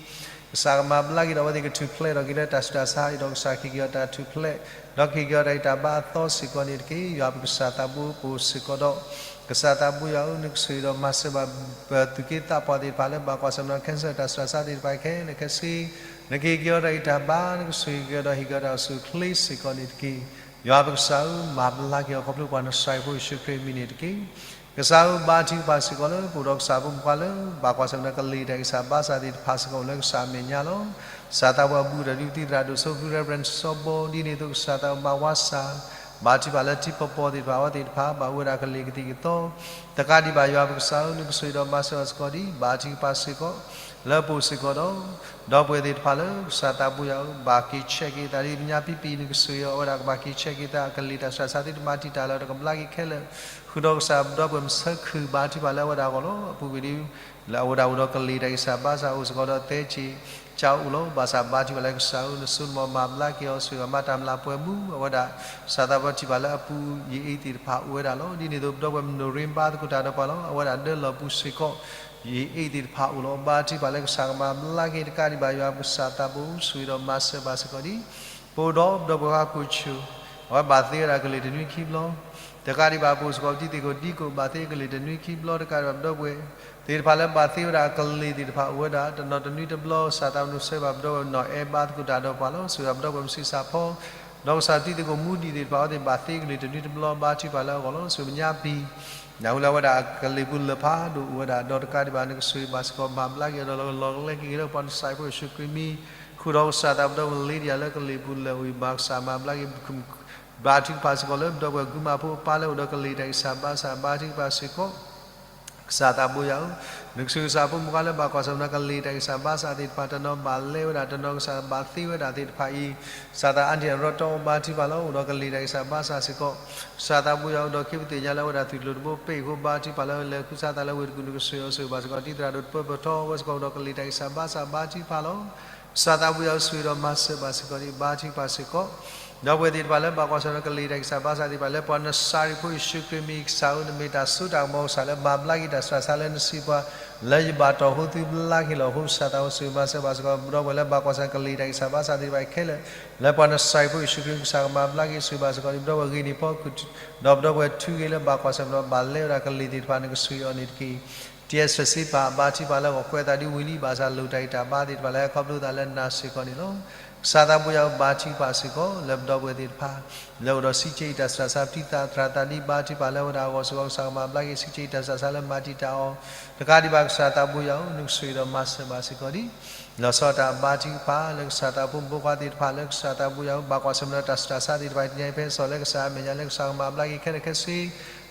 ကစၢ်ကမၤဘျါက့ၤဒီး အဝဲသ့ၣ်ကထူၣ်ဖျဲးထီၣ်က့ၤလၢတၢ်ဆူးတၢ်ဆါအံၤဒီး ကစၢ်ကဟ့ၣ်က့ၤအီၤတၢ်ထူၣ်ဖျဲး ဒီးကဟ့ၣ်က့ၤအီၤတၢ်ဂံၢ်တၢ်ဘါအသီစ့ၢ်ကီးန့ၣ်တက့ၢ်. ယွၤပကစၢ်သးဘိပအိၣ်စ့ၢ်ကီးဒီး ကစၢ်သးဘိယွၤဧၢ နကဆိၣ်ဂ့ၤဒီးမၤစၢၤဘၣ် ပသူၣ်က့သးပှၢ်သ့ၣ်တဖၣ်လၢဘၣ်ကွၢ်ဆၢၣ်မဲာ်ဒီး cancer တၢ်ဆူးတၢ်ဆါသ့ၣ်တဖၣ်ခဲလၢာ်ခဲဆ့ နကဟ့ၣ်က့ၤအီၤတၢ်ဂံၢ်တၢ်ဘါ နကဆိၣ်ဂ့ၤက့ၤအီၤဒီးဟ့ၣ်က့ၤအီၤတၢ်အိၣ်ဆူၣ်အိၣ်ချ့စ့ၢ်ကီးန့ၣ်တက့ၢ်. ယွၤပကစၢ်ဧၢ မၤဘျါက့ၤအီၤခီဖျိပှၤနစၤရ့းဖိယ့ၣ်ၡူးခရံာ်အမံၤန့ၣ်တက့ၢ်. ကစၢ်ဧၢ ဘါထုကဖၣ်စ့ၢ်ကီးလၢပအိၣ်ဒီးကစၢ်ဖိမုၣ်ဖိခွါလၢ ဘၣ်ကွၢ်ဆၢၣ်မဲာ်ဒီးကလံၤတၢ်ဂံၢ်စၢ်ဘါစၢ်သ့ၣ်တဖၣ်စ့ၢ်ကီးအိၣ်လၢကစၢ်အမဲာ်ညါလီၤ. ကစၢ်သးဘိယွၤဘူၣ်တၢ်ဒုးပတံၤသရၣ်ဒိၣ်စိဖု Reverend စီၤဘီ ဒ်န့ၣ်အသိး ကစၢ်သးဘိမၤဝါစၢ် ဘါထုကဖၣ်လၢထံပီၤပီၤသ့ၣ်တဖၣ်အဝဲသ့ၣ်တဖၣ် ဘၣ်အိၣ်ဝဲဒၣ်ကလံၤကသံၣ်ကသီ တကးဒံးဘၣ် ယွၤပကစၢ်ဧၢ နကဆိၣ်ဂ့ၤဒီးမၤစၢၤဘၣ်စ့ၢ်ကီးဒံး ဘါထုကဖၣ်စ့ၢ်ကီး လၢပအိၣ်စ့ၢ်ကီးဒီး ဒီပုၢ်ဝဲၢ်သ့ၣ်တဖၣ်လၢ ကစၢ်သးဘိယွၤဧၢ ဘၣ်က့ၤဆဲးက့ၤသးဒ်ပညါပံပံၤ နကဆိၣ်ဂ့ၤအီၤ အဝဲဒၣ်ကဘၣ်က့ၤဆဲးက့ၤသး ကလံၤတၢ်ဆူးတၢ်ဆါသ့ၣ်တဖၣ် မၤတံာ်တာ်လၢတကဘျါက့ၤခဲလၢာ် ဃုာ်ဒီးကစၢ်ဒီပုၢ်ဝဲၢ်မုၣ်ဆၢခုၣ် ဘါထုကဖၣ်လၢအဝဲဒၣ်အဂီၢ်လီၤ. အပူၤကွံာ်ဒ် လၢအဝဲဒၣ်အိၣ်ဒီးကလံၤတၢ်ဂံၢ်စၢ်ဘါစၢ်အိၣ်စ့ၢ်ကီးဒီးသဲက့ၤ ကၠိအိၣ်လီၤ. ဘၣ်ဆၣ်ဘါထုကဖၣ်လၢကစၢ်ဧၢ နစိနမီၢ်မၤဘျါက့ၤအီၤ ဆိၣ်ဂ့ၤအီၤမၤတၢ်မျၢ်ပှဲၤမူ အဝဲဒၣ် ကစၢ်သးဘိထံၣ်ဘၣ်လၢအပူၤ ယအ့ၣ်သ့ၣ်တဖၣ်အိၣ်ဝဲဒၣ်လီၤ. ဒ်န့ၣ်အသိး ပဒီပုၢ်ဝဲၢ်မုၣ်နိၣ်ရ့ဘါသကိးတၢ်ဒီးပှၤလီၤ. အဝဲဒၣ်ဒၢလီၢ်ပူၤစ့ၢ်ကီး ယအ့ၣ်သ့ၣ်တဖၣ်အိၣ်လီၤ. ဘါထုကဖၣ်လၢကစၢ်ကမၤဘျါက့ၤ တကးဒံးဘၣ် ယွၤပကစၢ်သးဘိ ဆိၣ်ဂ့ၤဒီးမၤစၢၤဘၣ်စ့ၢ်ကီးဒံး ပအိၣ်ဒီးပဒီပုၢ်ဝဲၢ်ခွါကိၣ်ဆူၣ် အဝဲဘၣ်သ့ဝဲဒၣ်ကလံၤတနွံခံဘျီ တကးဒံးဘၣ် ပအိၣ်စ့ၢ်ကီးပတံၤသကိးဒံကိး ဘၣ်သ့ကလံၤတနွံခံဘျီ တကးဒံးဘၣ် ပဒီပုၢ်ဝဲၢ်သ့ၣ်တဖၣ်လၢဘၣ်သ့ဝဲဒၣ်ကလံၤသ့ၣ်တဖၣ်အိၣ်ဝဲဒၣ် တနီၤတနွံတဘျီ ကစၢ်သးဘိနုၤဆၢဘၣ်ပဒီပုၢ်ဝဲၢ်နီၢ်အဲဘါသကိးတၢ်ဒီးပှၤလီၤ. ဆိၣ်ဂ့ၤပဒီပုၢ်ဝဲၢ်မုၣ်ဆံးစၢ်ဖီ ဒီးကစၢ်တံၤသကိးမူဒံးသ့ၣ်တဖၣ်အဝဲသ့ၣ်ဘၣ်သ့ကလံၤတနွံတဘျီ ဘါထုကဖၣ်လၢအဂီၢ်လီၤ. ဆိၣ်ဂ့ၤပညါပံၤ နၢ်ဟူလၢအဝဲဒၣ်ကလံၤပူၤလၢာ်ဖးဒိၣ်အိၣ်ဝဲဒၣ် ဒီးတကးဒံးဘၣ်နကဆိၣ်ဂ့ၤဘၣ်စ့ၢ်ကီး မၤဘျါက့ၤဒီးလီၤကလဲက့ၤက့ၤလၢပှၤနစၤရ့းဖိယ့ၣ်ၡူးခရံာ်မံၤ ဃုာ်ဒီးကစၢ်သးဘိဒီပုၢ်ဝဲၢ်လ့ဒံယၤလၢကလံၤပူၤလၢာ်အိၣ်အံၤ မၤကစၢ်မၤဘျါက့ၤ ဘါထုကဖၣ်စ့ၢ်ကီးလၢပဒီပုၢ်ဝဲၢ်ဂုၤမးဖိအပၢ်လၢအိၣ်ဒီးကလံၤတၢ်ဂံၢ်စၢ်ဘါစၢ် ဘါထုကဖၣ်စ့ၢ်ကီး ကစၢ်သးဘိယွၤဧၢ, နကဆိၣ်ဂ့ၤကစၢ်ဖိမုၣ်ခွါလၢဘၣ်ကွၢ်ဆၢၣ်မဲာ်ဒီးကလံၤတၢ်ဂံၢ်စၢ်ဘါစၢ်သ့ၣ်တဖၣ် တနီၤဘၣ်လဲဝဲဒၣ် တနီၤကစၢ်ဘၣ်သ့ဝဲဒၣ်သ့ၣ်တဖၣ်အံၤ ကစၢ်သးအါတံၢ်အရီတီ ဘါထုကဖၣ်လီၤ အိၣ်ဒီးကလံၤတၢ်ဂံၢ်စၢ်ဘါစၢ်စ့ၢ်ကီး ကစၢ်သးဘိယွၤ အိၣ်ဒီးခ့ပသ့ၣ်ညါလၢအဝဲဒၣ်သုးကျိၤတဘိပ့ၢ်အဃိ ဘါထုကဖၣ်လၢလဲၤဃုသးလၢဝ့ၢ်တကူၣ် နကဆိၣ်ဂ့ၤအီၤဆိၣ်ဂ့ၤဘၣ်စ့ၢ်ကီးတံၤသရၣ်ဒိၣ်တပၢၢ်ပၢၢ်ထီ အဝဲစ့ၢ်ကီးအိၣ်ဒီးကလံၤတၢ်ဂံၢ်စၢ်ဘါစၢ် ဘါထုကဖၣ်လီၤ. ကစၢ်သးဘိယွၤ ဆိၣ်ဂ့ၤဒီးမၤစၢၤဘၣ်စ့ၢ်ကီးန့ၣ် ဘါထုကဖၣ်စ့ၢ်ကီး ဒီပုၢ်ဝဲၢ်သ့ၣ်တဖၣ်လၢဘၣ်ကွၢ်ဆၢၣ်မဲာ်ဒီးကလံၤတၢ်ဂံၢ်စၢ်ဘါစၢ်သ့ၣ်တဖၣ် လၢပှၤနစၤရ့းဖိယ့ၣ်ၡူးခရံာ်မံၤ ကစၢ်ဧၢ နမ့ၢ်တၢ်စိတၢ်ကမီၤကစၢ်လၢမၤဘျါက့ၤတၢ်ဆူးတၢ်ဆါလၢနစံးပှၤ လၢယဘၣ်တီၢ်ဖိသုဘျါက့ၤလီၤအဃိ ကစၢ်သးဘိ ဆိၣ်ဂ့ၤမၤစၢၤဘၣ်စ့ၢ်ကီး ဒီပုၢ်ဝဲၢ်လၢဘၣ်ကွၢ်ဆၢၣ်မဲာ်ဒီးကလံၤတၢ်ဂံၢ်စၢ်ဘါစၢ်သ့ၣ်တဖၣ်ခဲလၢာ် လၢပှၤနစၤရ့းဖိယ့ၣ်ၡူးခရံာ်မံၤ ကစၢ်ကမၤဘျါက့ၤ ဆိၣ်ဂ့ၤဘၣ်စ့ၢ်ကီးန့ၣ် ဒီပုၢ်ဝဲၢ်ဂ့ၤန့ၢ်ဖီခိၣ် ဒီးပဒီပုၢ်ဝဲၢ်ထုးဂ့ၤလၢဘၣ်ကွၢ်ဆၢၣ်မဲာ်ဒီးဘၣ်လဲဝဲဒၣ်ကလံၤသ့ၣ်တဖၣ် နကဆိၣ်ဂ့ၤအီၤန့ၣ်တက့ၢ်. တံၤအဲၣ်စဲးစံးပာ် ဘါထုကဖၣ်လၢအဂီၢ် ကွဲးသးဒ်ဝံၤလံ ဘၣ်ဆၣ်လိၣ်တၢ်ဂံၢ်တၢ်ဘါသ့ၣ်တဖၣ်လၢဟဲခီဖျိသးလၢနၤစ့ၢ်ကီးန့ၣ်လီၤ. ကစၢ်သးဘိယွၤဧၢ ဘါထုကဖၣ်စ့ၢ်ကီး လၢပဒီပုၢ်ဝဲၢ်သ့ၣ်တဖၣ် လၢအိၣ်ဒီးဆံးကဲအံၤတၢ်ဆူးတၢ်ဆါ ပတံၤသရၣ်သးဒ်ဘါထုကဖၣ်လၢအဝဲဒၣ်အဂီၢ်စ့ၢ်ကီး ကစၢ်ကမၤဘျါက့ၤ ဆံးကဲအံၤတၢ်ဆူးတၢ်ဆါလၢမၤတံာ်တာ်အီၤ တကးဒံးဘၣ် ကစၢ်သးဘိယွၤဧၢ နကဆိၣ်ဂ့ၤဒီးမၤစၢၤဘၣ်စ့ၢ်ကီးဒံး လီၤဆီဒၣ်တၢ်ဘါထုကဖၣ်လၢကစၢ်သးဘိမုၢ်ဖိခွါသ့ၣ်တဖၣ်လၢကစၢ်သးဘိယွၤဧၢ ဘၣ်ကွၢ်ဆၢၣ်မဲာ်ဒီးတၢ်ဆူးတၢ်ဆါသ့ၣ်တဖၣ် တနံၤအံၤဖဲအံၤ လၢကစၢ်အမဲာ်ညါလၢကစၢ်ကမၤဘျါက့ၤခဲလၢာ်ခဲဆ့ ဒီး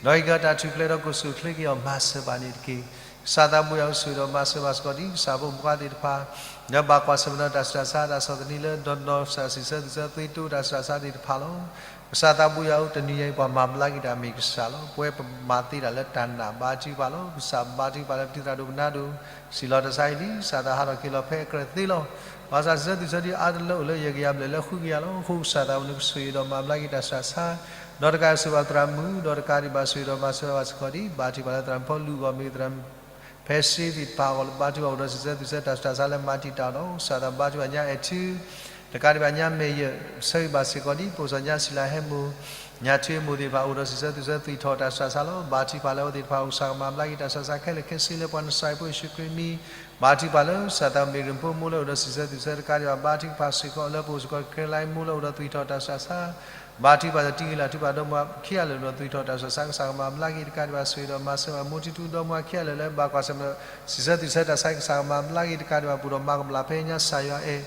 ဟ့ၣ်က့ၤတၢ်ထူၣ်ဖျဲးဒီးကအိၣ်ဆူၣ်အိၣ်ချ့က့ၤအီၤ မၤစၢၤဘၣ်န့ၣ်တက့ၢ်. ကစၢ်သးဘိယွၤအိၣ်ဆိၣ်ဂ့ၤဒီးမၤစၢၤဘၣ်စ့ၢ်ကီးဒံး ကစၢ်ဖိမုၣ်ဖိခွါသ့ၣ်တဖၣ် လၢဘၣ်ကွၢ်ဆၢၣ်မဲာ်ဒီးတၢ်ဆူးတၢ်ဆါ တၢ်ဆီၣ်သနံးလၢ ဒီနီၢ်ကစၢ်စံးဆၢသူၣ်ဆၢ သွံၣ်တိတၢ်ဆူးတၢ်ဆါသ့ၣ်တဖၣ်လီၤ. ကစၢ်သးဘိယွၤအိၣ် တနံၤညါအံၤ ပှၤမၤဘျါက့ၤတၢ်မ့ၢ်ကစၢ်လီၤ. ပဝဲပမၤသ့တၢ်လၢတၢ်နာ် ဘါထုကဖၣ်လီၤ. ကစၢ်ဘါထုကဖၣ်လၢပတံၤသရၣ်ဒိၣ်ပနၢ်ဒိၣ် စံးလီၤတၢ်ဆါအံၤလံ, ကစၢ်သးဟးထီၣ်က့ၤလီၤဖဲအကြၢးသ့လီၤ. ဘၣ်ဆၣ်စံးဆၢသူၣ်ဆၢဒံးအါတလၢအိၣ်လၢယဲၢ်ကယၤဘျဲၣ်လၢဃုကယၤလီၤ. အဃိကစၢ်သးဘိယွၤအိၣ် နကဆိၣ်ဂ့ၤဒီးမၤဘျါက့ၤတၢ်ဆူးတၢ်ဆါ ဒီးတကးဒံးဘၣ်ဆိၣ်ဂ့ၤဘၣ်သရၣ်မုၣ် ဒီးတကးဒံးဘၣ်ဆိၣ်ဂ့ၤဒီးမၤစၢၤဘၣ်စ့ၢ်ကီးဒံး ဘါထုကဖၣ်လၢသရၣ်မုၣ်ဖီလူၤအဂီၢ် မ့ၢ်သရၣ်မုၣ် ဖဲစ့သ့ၣ်တဖၣ်အဂီၢ်လၢ ဘါထုကဖၣ်အိၣ်ဒီးစံးဆၢသူၣ်ဆၢတၢ်ဆူးတၢ်ဆါလၢမၤတံာ်တာ်အီၤဒီး ကစၢ်သးဘါထုကဖၣ်ညါအဲၣ်ထူ တကးဒံးဘၣ်ညါမဲာ်ယဲၢ် ဆၢဂ့ၤဘၣ်စ့ၢ်ကီးဒံး ပိၢ်စီၤညါစံလၤဟဲမိၢ် ညါထွ့မိၢ်သ့ၣ်တဖၣ်အိၣ်ဒီးစံးဆၢသူၣ်ဆၢသွံၣ်ထီၣ်တၢ်ဆူးတၢ်ဆါလီၤ. ဘါထုကဖၣ်လၢအဝဲသ့ၣ်တဖၣ်အိၣ် ကစၢ်ကမၤဘျါက့ၤတၢ်ဆူးတၢ်ဆါခဲလၢာ်ခဲဆ့လၢပှၤနစၢ်ဖိယ့ၣ်ၡူးခရံာ်မံၤ ဘါထုကဖၣ်လၢ ကစၢ်သးမ့ၢ်ဂ့ၤဖိမိၢ်လၢအိၣ်ဒီးစံးဆၢသူၣ်ဆၢ တကးဒံးဘၣ် ဘါထုကဖၣ်စ့ၢ်ကီးလၢပအိၣ်စ့ၢ်ကီး ကရ့လါမိၢ်လၢအိၣ်ဒီးသွံၣ်ထီၣ်တၢ်ဆူးတၢ်ဆါ ဘါထုကဖၣ်ဒီးတံၤဂ့ၤလၤထုကဖၣ်ဒီမါခံဂၤလၢာ်အိၣ်ဒီးသွံၣ်ထီၣ်တၢ်ဆူးတၢ်ဆါ ကစၢ်ကမၤဘျါက့ၤ တကးဒံးဘၣ်ဆိၣ်ဂ့ၤဒီးမၤစၢၤဘၣ် မိၢ်ထံထူဒီမါခံဂၤလၢာ်လၢဘၣ်ကွၢ်ဆၢၣ်မဲာ်ဒီး စံးဆၢသူၣ်ဆၢတၢ်ဆါ ကစၢ်ကမၤဘျါက့ၤ တကးဒံးဘၣ် ပအိၣ်ဒီးမၤကဘျၣ်ဖဲညါစၢ်ယွၤအဲၣ်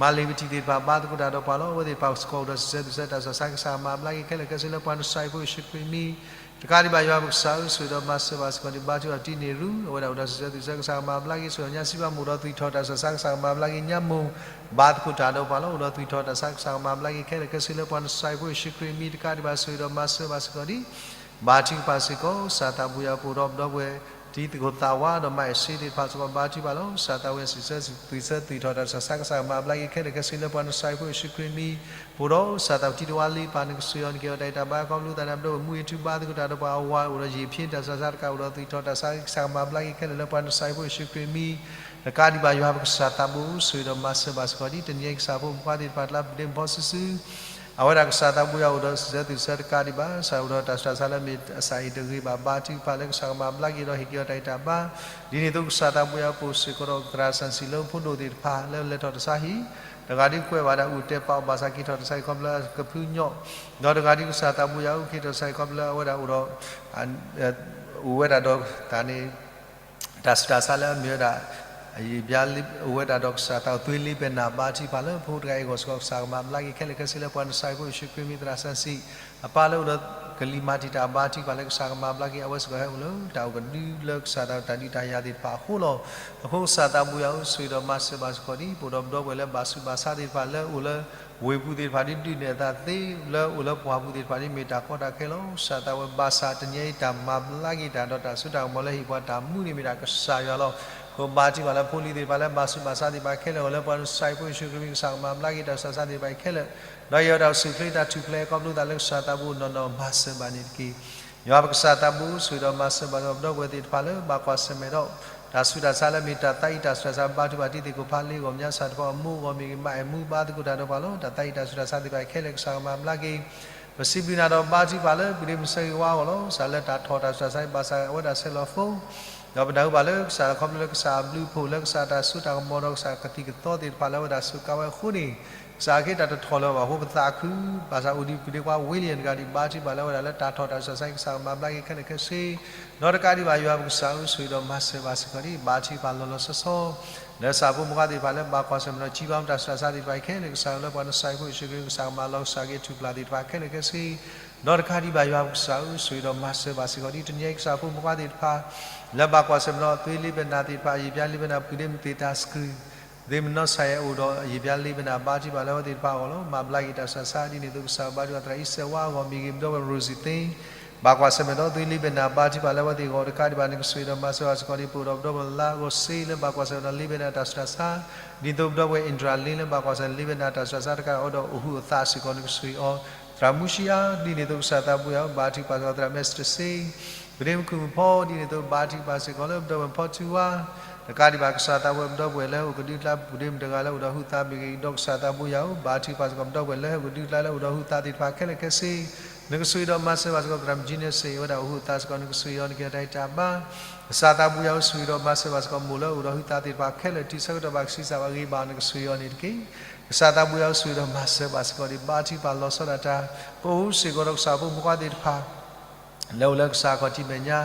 မၤလ့ၤဝံတံၢ်သ့ၣ်တဖၣ် ဘါသကိးတၢ်ဒီးပှၤလီၤ. အဝဲသ့ၣ်တဖၣ်စ့ၢ်ကီးအိၣ်ဒီးစံးဆၢသူၣ်ဆၢတၢ်ဆူးတၢ်ဆါ ကစၢ်ကမၤဘျါက့ၤခဲလၢာ်ခဲဆ့လၢပှၤနစၢ်ဖိယ့ၣ်ၡူးခရံာ်မံၤ တကးဒံးဘၣ် ယွၤပကစၢ်ဧၢ ဆိၣ်ဂ့ၤဒီးမၤစၢၤဘၣ်စ့ၢ်ကီးဒံး ဘါထုကဖၣ်တံၤန့ၢ်ရူ အဝဲဒၣ်အိၣ်ဒီးစံးဆၢသူၣ်ဆၢ ကစၢ်ကမၤဘျါက့ၤ ဆိၣ်ဂ့ၤညါစံးဘၣ်မိၢ်ဒီးသွံၣ်ထီၣ်တၢ်ဆူးတၢ်ဆါ ကစၢ်ကမၤဘျါက့ၤညါမိၢ် ဘါသကိးတၢ်ဒီးပှၤလီၤ. အိၣ်ဒီးသွံၣ်ထီၣ်တၢ်ဆူးတၢ်ဆါ ကစၢ်ကမၤဘျါက့ၤခဲလၢာ်ခဲဆ့လၢပှၤနစၢ်ဖိယ့ၣ်ၡူးခရံာ်မံၤ တကးဒံးဘၣ် ဆိၣ်ဂ့ၤဒီးမၤစၢၤဘၣ်စ့ၢ်ကီးဒံး ဘါထုကဖၣ်စ့ၢ်ကီး ကစၢ်သးဘိယွၤ ပအိၣ်ဒီးပဒီပုၢ်ဝဲၢ် တံၤသကိးသးဝါဒီးမၤအဲၣ်စ့သ့ၣ်တဖၣ်စ့ၢ်ကီး ဘါထုကဖၣ်လီၤ. ကစၢ်သးဝံၣ်စံးဆၢသူၣ်ဆၢသွံၣ်ထီၣ်တၢ်ဆူးတၢ်ဆါ ကစၢ်ကမၤဘျါက့ၤခဲလၢာ်ခဲဆ့လၢပှၤနစၢ်ဖိယ့ၣ်ၡူးခရံာ်မံၤ ပအိၣ်ဒီးကစၢ်သးဝံၣ်တံၤတဝါလံ ပၢ်နကဆိၣ်ဂ့ၤအီၤ နကဟ့ၣ်အီၤတၢ်အဲၣ်တၢ်ဘါ ခီဖျိသးန့ၣ် ပဒီပုၢ်ဝဲၢ်မူအထူဘါသကိးတၢ်ဒီးပှၤအဝၤ အိၣ်ဒီးယံာ်ဖံးတၢ်ဆူးတၢ်ဆါတကး အိၣ်ဒီးသွံၣ်ထီၣ်တၢ်ဆူးတၢ်ဆါ ကစၢ်ကမၤဘျါက့ၤခဲလၢာ်လၢပှၤနစၢ်ဖိယ့ၣ်ၡူးခရံာ်မံၤ တကးဒံးဘၣ် ယွၤပကစၢ်သးဘိ ဆိၣ်ဂ့ၤဒီးမၤစၢၤဘၣ်စ့ၢ်ကီးဒံး တနံၤအံၤ ကစၢ်ဖိမုၣ်ဖိခွါသ့ၣ်တဖၣ် တလါပူၤဒ့မုၣ်ဖီစုာ်စုာ် အဝဲဒၣ်ကစၢ်သးဘိယွၤ အိၣ်ဒီးစံးဆၢသူၣ်ဆၢတကးဒံးဘၣ် ကစၢ်အိၣ်ဒီးတၢ်ဆူးတၢ်ဆါလၢမ့ၢ်အစၢ်အံၤတဂ့ၤဘၣ် ဘါထုကဖၣ်လၢကစၢ်ကမၤဘျါက့ၤဒီး ဟ့ၣ်က့ၤအီၤတၢ်အဲၣ်တၢ်ဘါ ဒ်န့ၣ်အသိး ကစၢ်သးဘိယွၤ ပအိၣ်စ့ၢ်ကီးဒီးသရၣ်စီဆှံလၢဖိဒိၣ်သ့ၣ်တဖၣ် လၢလဲၤထီၣ်တၢ်ဆါဟံၣ် တဂၤဒုးကွဲးဘၣ်ဒၣ်အိၣ်တဲပာ်အီၤ ဘၣ်ဆၣ်က့ၤထီၣ်တၢ်ဆါဟံၣ်ခီဖျိကဖုညိၣ် ဒီးတဂၤဒုးကစၢ်သးဘိယွၤ အိၣ်က့ၤထီၣ်တၢ်ဆါဟံၣ်ခီဖျိအဝဲဒၣ်အိၣ်ဒီး အိၣ်ဝဲဒၣ်ဒီးတၢ်န့ၣ် တၢ်ဆူးတၢ်ဆါလၢအမ့ၢ်ဝဲဒၣ် အယံာ်ဘျါ အိၣ်ဝဲဒၣ်ဒီးကစၢ်သးဝံၣ်သွ့လ့ဘဲနၤ ဘါထုကဖၣ်လၢဖိတဂၤအံၤအဂီၢ်စ့ၢ်ကီး ကစၢ်ကမၤဘျါက့ၤခဲလၢာ်ခဲဆ့လၢပှၤနစၢ်ဖိယ့ၣ်ၡူးခရံာ်မံၤ သရၣ်စီဆှံ အပၢ်လၢအိၣ်ဒီးကလံၤမၤတံာ်တာ် ဘါထုကဖၣ်လၢကစၢ်ကမၤဘျါက့ၤ အဝဲစ့ၢ်ကီးဟဲအိၣ်လၢတၢ်အိၣ်ကဒုလၢကစၢ်သးဝံၣ်တၢ်ဒုးတၢ်ယၤသ့ၣ်တဖၣ်အဃိလီၤ. အဃိကစၢ်သးဘိယွၤ အိၣ်ဆိၣ်ဂ့ၤဒီးမၤစၢၤဘၣ်စ့ၢ်ကီးဒံး ပအိၣ်ဒီးပဒီပုၢ်ဝဲၢ်လၢဘၣ်ဆူးဘၣ်ဆါသ့ၣ်တဖၣ်လၢအိၣ်လၢ ဝ့ၢ်ပူၤသ့ၣ်တဖၣ်ဒုးဒုးနဲၣ်အသးသ့ လၢအိၣ်လၢပှၢ်ပူၤသ့ၣ်တဖၣ်န့ၣ် မ့ၢ်တၢ်ကီတၢ်ခဲလီၤ. ကစၢ်သးဝံၣ်ဘၣ်ဆၣ်တနံၤအံၤ တၢ်မၤဘျါက့ၤတၢ်ဒီးတၢ်စိတၢ်ကမီၤလၢဟ့ၣ်ပှၤတၢ်မူန့ၣ် မ့ၢ်ဒၣ်ကစၢ်ယွၤလီၤ. အဃိဘါထုကဖၣ်လၢဖိလံၤသ့ၣ်တဖၣ်လၢဘၣ်ဆူးဘၣ်ဆါသ့ၣ်တဖၣ်ခဲလၢာ် အိၣ်လၢပှၤနစၢ်ဖိယ့ၣ်ၡူးခရံာ်မံၤ ကစၢ်ကမၤဘျါက့ၤတၢ်ဆူးတၢ်ဆါသ့ၣ်တဖၣ်ခဲလၢာ် ဒီးယွၤတၢ်အိၣ်ဆူၣ်အိၣ်ချ့တၢ်ထူၣ်ဖျဲးခီဖျိသးလၢကစၢ်သးဘိနီၢ်နီၢ်မၤစၢၤဘၣ်န့ၣ်တက့ၢ်. ယွၤပကစၢ်သးဘိ ဆိၣ်ဂ့ၤဒီးမၤစၢၤဘၣ်ဒီပုၢ်ဝဲၢ်သ့ၣ်တဖၣ်လၢဘၣ်ကွၢ်ဆၢၣ်မဲာ်ဒီး တၢ်ဆူးတၢ်ဆါလၢမ့ၢ်တၢ်သးအံၣ်တၢ်ဆူးတၢ်ဆါ ဘါထုကဖၣ်တံၤသကိးဖးလ့အဂီၢ် မၠါစၢ်တဖၣ်အမိၢ်အဂီၢ်မ့ၢ်ဂ့ၤ မၤအဲၣ်မူဘါသကိးတၢ်ဒီးပှၤလီၤ. တၢ်သးအံၣ်တၢ်ဆူးတၢ်ဆါသ့ၣ်တဖၣ်ခဲလၢာ် ကစၢ်ကမၤဘျါက့ၤ ပစံးဘျုးနၤဒီးဘါထုကဖၣ်လၢ ပူၤဒ့မုၢ်ဆၢဂ့ၤဝါအဂီၢ်လီၤ. ကစၢ်လၢတၢ်ထီၣ်တၢ်ဆူးတၢ်ဆါ ဘၣ်ဆၣ်အဝဲဒၣ်ဆဲးလီၤဖိ ဒီးပနၢ်ဟူဘၣ်လၢကစၢ်ခီဖျိလၢကစၢ်အဘျုးအဖှိၣ်လၢကစၢ်တၢ်စိတၢ်ကမီၤဒီးကစၢ်ကသံၣ်ကသီသ့ၣ်တဖၣ်လၢ အဝဲဒၣ်စူးကါဝဲအဃိန့ၣ် ကစၢ်အခ့တၢ်တထီၣ်လၢၤဘၣ်အဃိ ပသးခု ဘၣ်ဆၣ်အိၣ်ဒံးပူၤဒ့ခွါဝ့လံယၢ်တဂၤဒံး ဘါထုကဖၣ်လၢအဝဲဒၣ်လၢတၢ်ထီၣ်တၢ်ဆူးတၢ်ဆါ ကစၢ်ကမၤဘျါက့ၤခဲလၢာ်ခဲဆ့ ဒီးတကးဒံးဘၣ်ယွၤပကစၢ်ဧၢ ဆိၣ်ဂ့ၤဒီးမၤစၢၤဘၣ်စ့ၢ်ကီးဒံး ဘါထုကဖၣ်လီၤလီၤဆီဆီ လၢကစၢ်ဖိမုၣ်ခွါသ့ၣ်တဖၣ်လၢဘၣ်ကွၢ်ဆၢၣ်မဲာ်ဒီး ကံဘါမူတၢ်ဆူးတၢ်ဆါသ့ၣ်တဖၣ်ခဲလၢာ် ကစၢ်လၢပှၤနစၢ်ဖိယ့ၣ်ၡူးခရံာ် ကစၢ်ကမၤလီၤကစၢ်က့ၤထူၣ်ဖျဲးသ့ၣ်တဖၣ်ခဲလၢာ်ခဲဆ့ ဒီးတကးဒံးဘၣ်ယွၤပကစၢ်ဧၢ ဆိၣ်ဂ့ၤဒီးမၤစၢၤဘၣ်စ့ၢ်ကီးဒံး တနံၤအံၤကစၢ်ဖိမုၣ်ခွါသ့ၣ်တဖၣ် လၢဘၣ်ကွၢ်ဆၢၣ်မဲာ်ဒီး သွ့လ့ဘဲနၤသ့ၣ်တဖၣ် ယံာ်ဘျါလ့ဘဲနၤ ပူၤဒ့မုၢ်သ့ၣ်တၢ်စကုၤ သ့ၣ်မနီၢ်ဆါယဲအိၣ်ဒီးယံာ်ဘျါလ့ဘဲနၤ ဘါထုကဖၣ်လၢအဝဲသ့ၣ်တဖၣ်အဂီၢ်လီၤ. မၤဘျါက့ၤတၢ်ဆူးတၢ်ဆါဒ်န့ၣ်အသိး ကစၢ်ဘါထုကဖၣ်သရၣ်အံၣ်စဲးဝါအဂီၢ်မ့ၢ်ဂ့ၤ ပဒီပုၢ်ဝဲၢ်ရိစံသ့ ဘၣ်ကွၢ်ဆၢၣ်မဲာ်ဒီး သွ့လ့ဘဲနၤ ဘါထုကဖၣ်လၢအဝဲသ့ၣ်အဂီၢ် တကးဒံးဘၣ် နကဆိၣ်ဂ့ၤဒီးမၤစၢၤဘၣ်စ့ၢ်ကီးဒံး ပအိၣ်ဒီးပဒီပုၢ်ဝဲၢ်လါဂီၢ်စ့လၢဘၣ်ကွၢ်ဆၢၣ်မဲာ်ဒီးလ့ဘဲနၤတၢ်ဆူးတၢ်ဆါ ဒ်သိးပဒီပုၢ်ဝဲၢ်အ့ၣ်ဒြၤလ့လၢဘၣ်ကွၢ်ဆၢၣ်မဲာ်လ့ဘဲနၤတၢ်ဆူးတၢ်ဆါတကးဒီး အိၣ်ဒီးအိၣ်ဟုးအသးစ့ၢ်ကီး နကဆိၣ်ဂ့ၤအီၤ သရၣ်မူၡံအါ ဒ်န့ၣ်အသိးကစၢ်သးဘိယွၤ ဘါထုကဖၣ်စ့ၢ်ကီးသရၣ်မဲစတၢ်စ့ ပူၤဒ့မုၢ်ခူၣ်မုၢ်ဖီ ဒ်န့ၣ်အသိး ဘါထုကဖၣ်စ့ၢ်ကီးလၢပဒီပုၢ်ဝဲၢ်ဖီထူဝါ တကးဒံးဘၣ်ကစၢ်သးဘိယွၤ ပဒီပုၢ်ဝဲၢ်လၢအိၣ်ကဒုကျါ ပူၤဒ့မုၢ်တဂၤလၢအိၣ်ဒီးဟုးသးမ့ၢ်ဂ့ၤ ဒီးကစၢ်သးဘိယွၤဧၢ ဘါထုကဖၣ်စ့ၢ်ကီးပဒီပုၢ်ဝဲၢ်လၢဟဲအိၣ်ကဒုကျါလၢအိၣ်ဒီးဟုးသးသ့ၣ်တဖၣ်ခဲလၢာ်ခဲဆ့ နကဆိၣ်ဂ့ၤဒီးမၤစၢၤဘၣ်စ့ၢ်ကီးသရၣ်မုၣ်ကၠံန့ၣ်စ့ၢ် အဝဲဒၣ်အိၣ်ဟုးသးစ့ၢ်ကီး နကဆိၣ်ဂ့ၤအီၤ နကဟ့ၣ်အီၤတၢ်ဂံၢ်တၢ်ဘါ ကစၢ်သးဘိယွၤဧၢ ဆိၣ်ဂ့ၤဒီးမၤစၢၤဘၣ်စ့ၢ်ကီး မိၢ်လၢအိၣ်ဒီးဟုးသးသ့ၣ်တဖၣ်ခဲလၢာ် တုၤဆၢကတီၢ်ဘၣ်ကဆံးစၢ်ဘၣ်ဂ့ၤဘၣ် နကဆိၣ်ဂ့ၤအီၤန့ၣ်တက့ၢ်. ကစၢ်သးဘိယွၤဧၢ ဆိၣ်ဂ့ၤဒီးမၤစၢၤဘၣ်စ့ၢ်ကီးဒံး ဘါထုကဖၣ်လီၤဆီဒၣ်တၢ် ပအိၣ်စ့ၢ်ကီးဒီးကစၢ်ဖိမုၣ်ဖိခွါသ့ၣ်တဖၣ် လၢအိၣ်လၢကစၢ်ခီၣ်ထံးမဲာ်ညါ,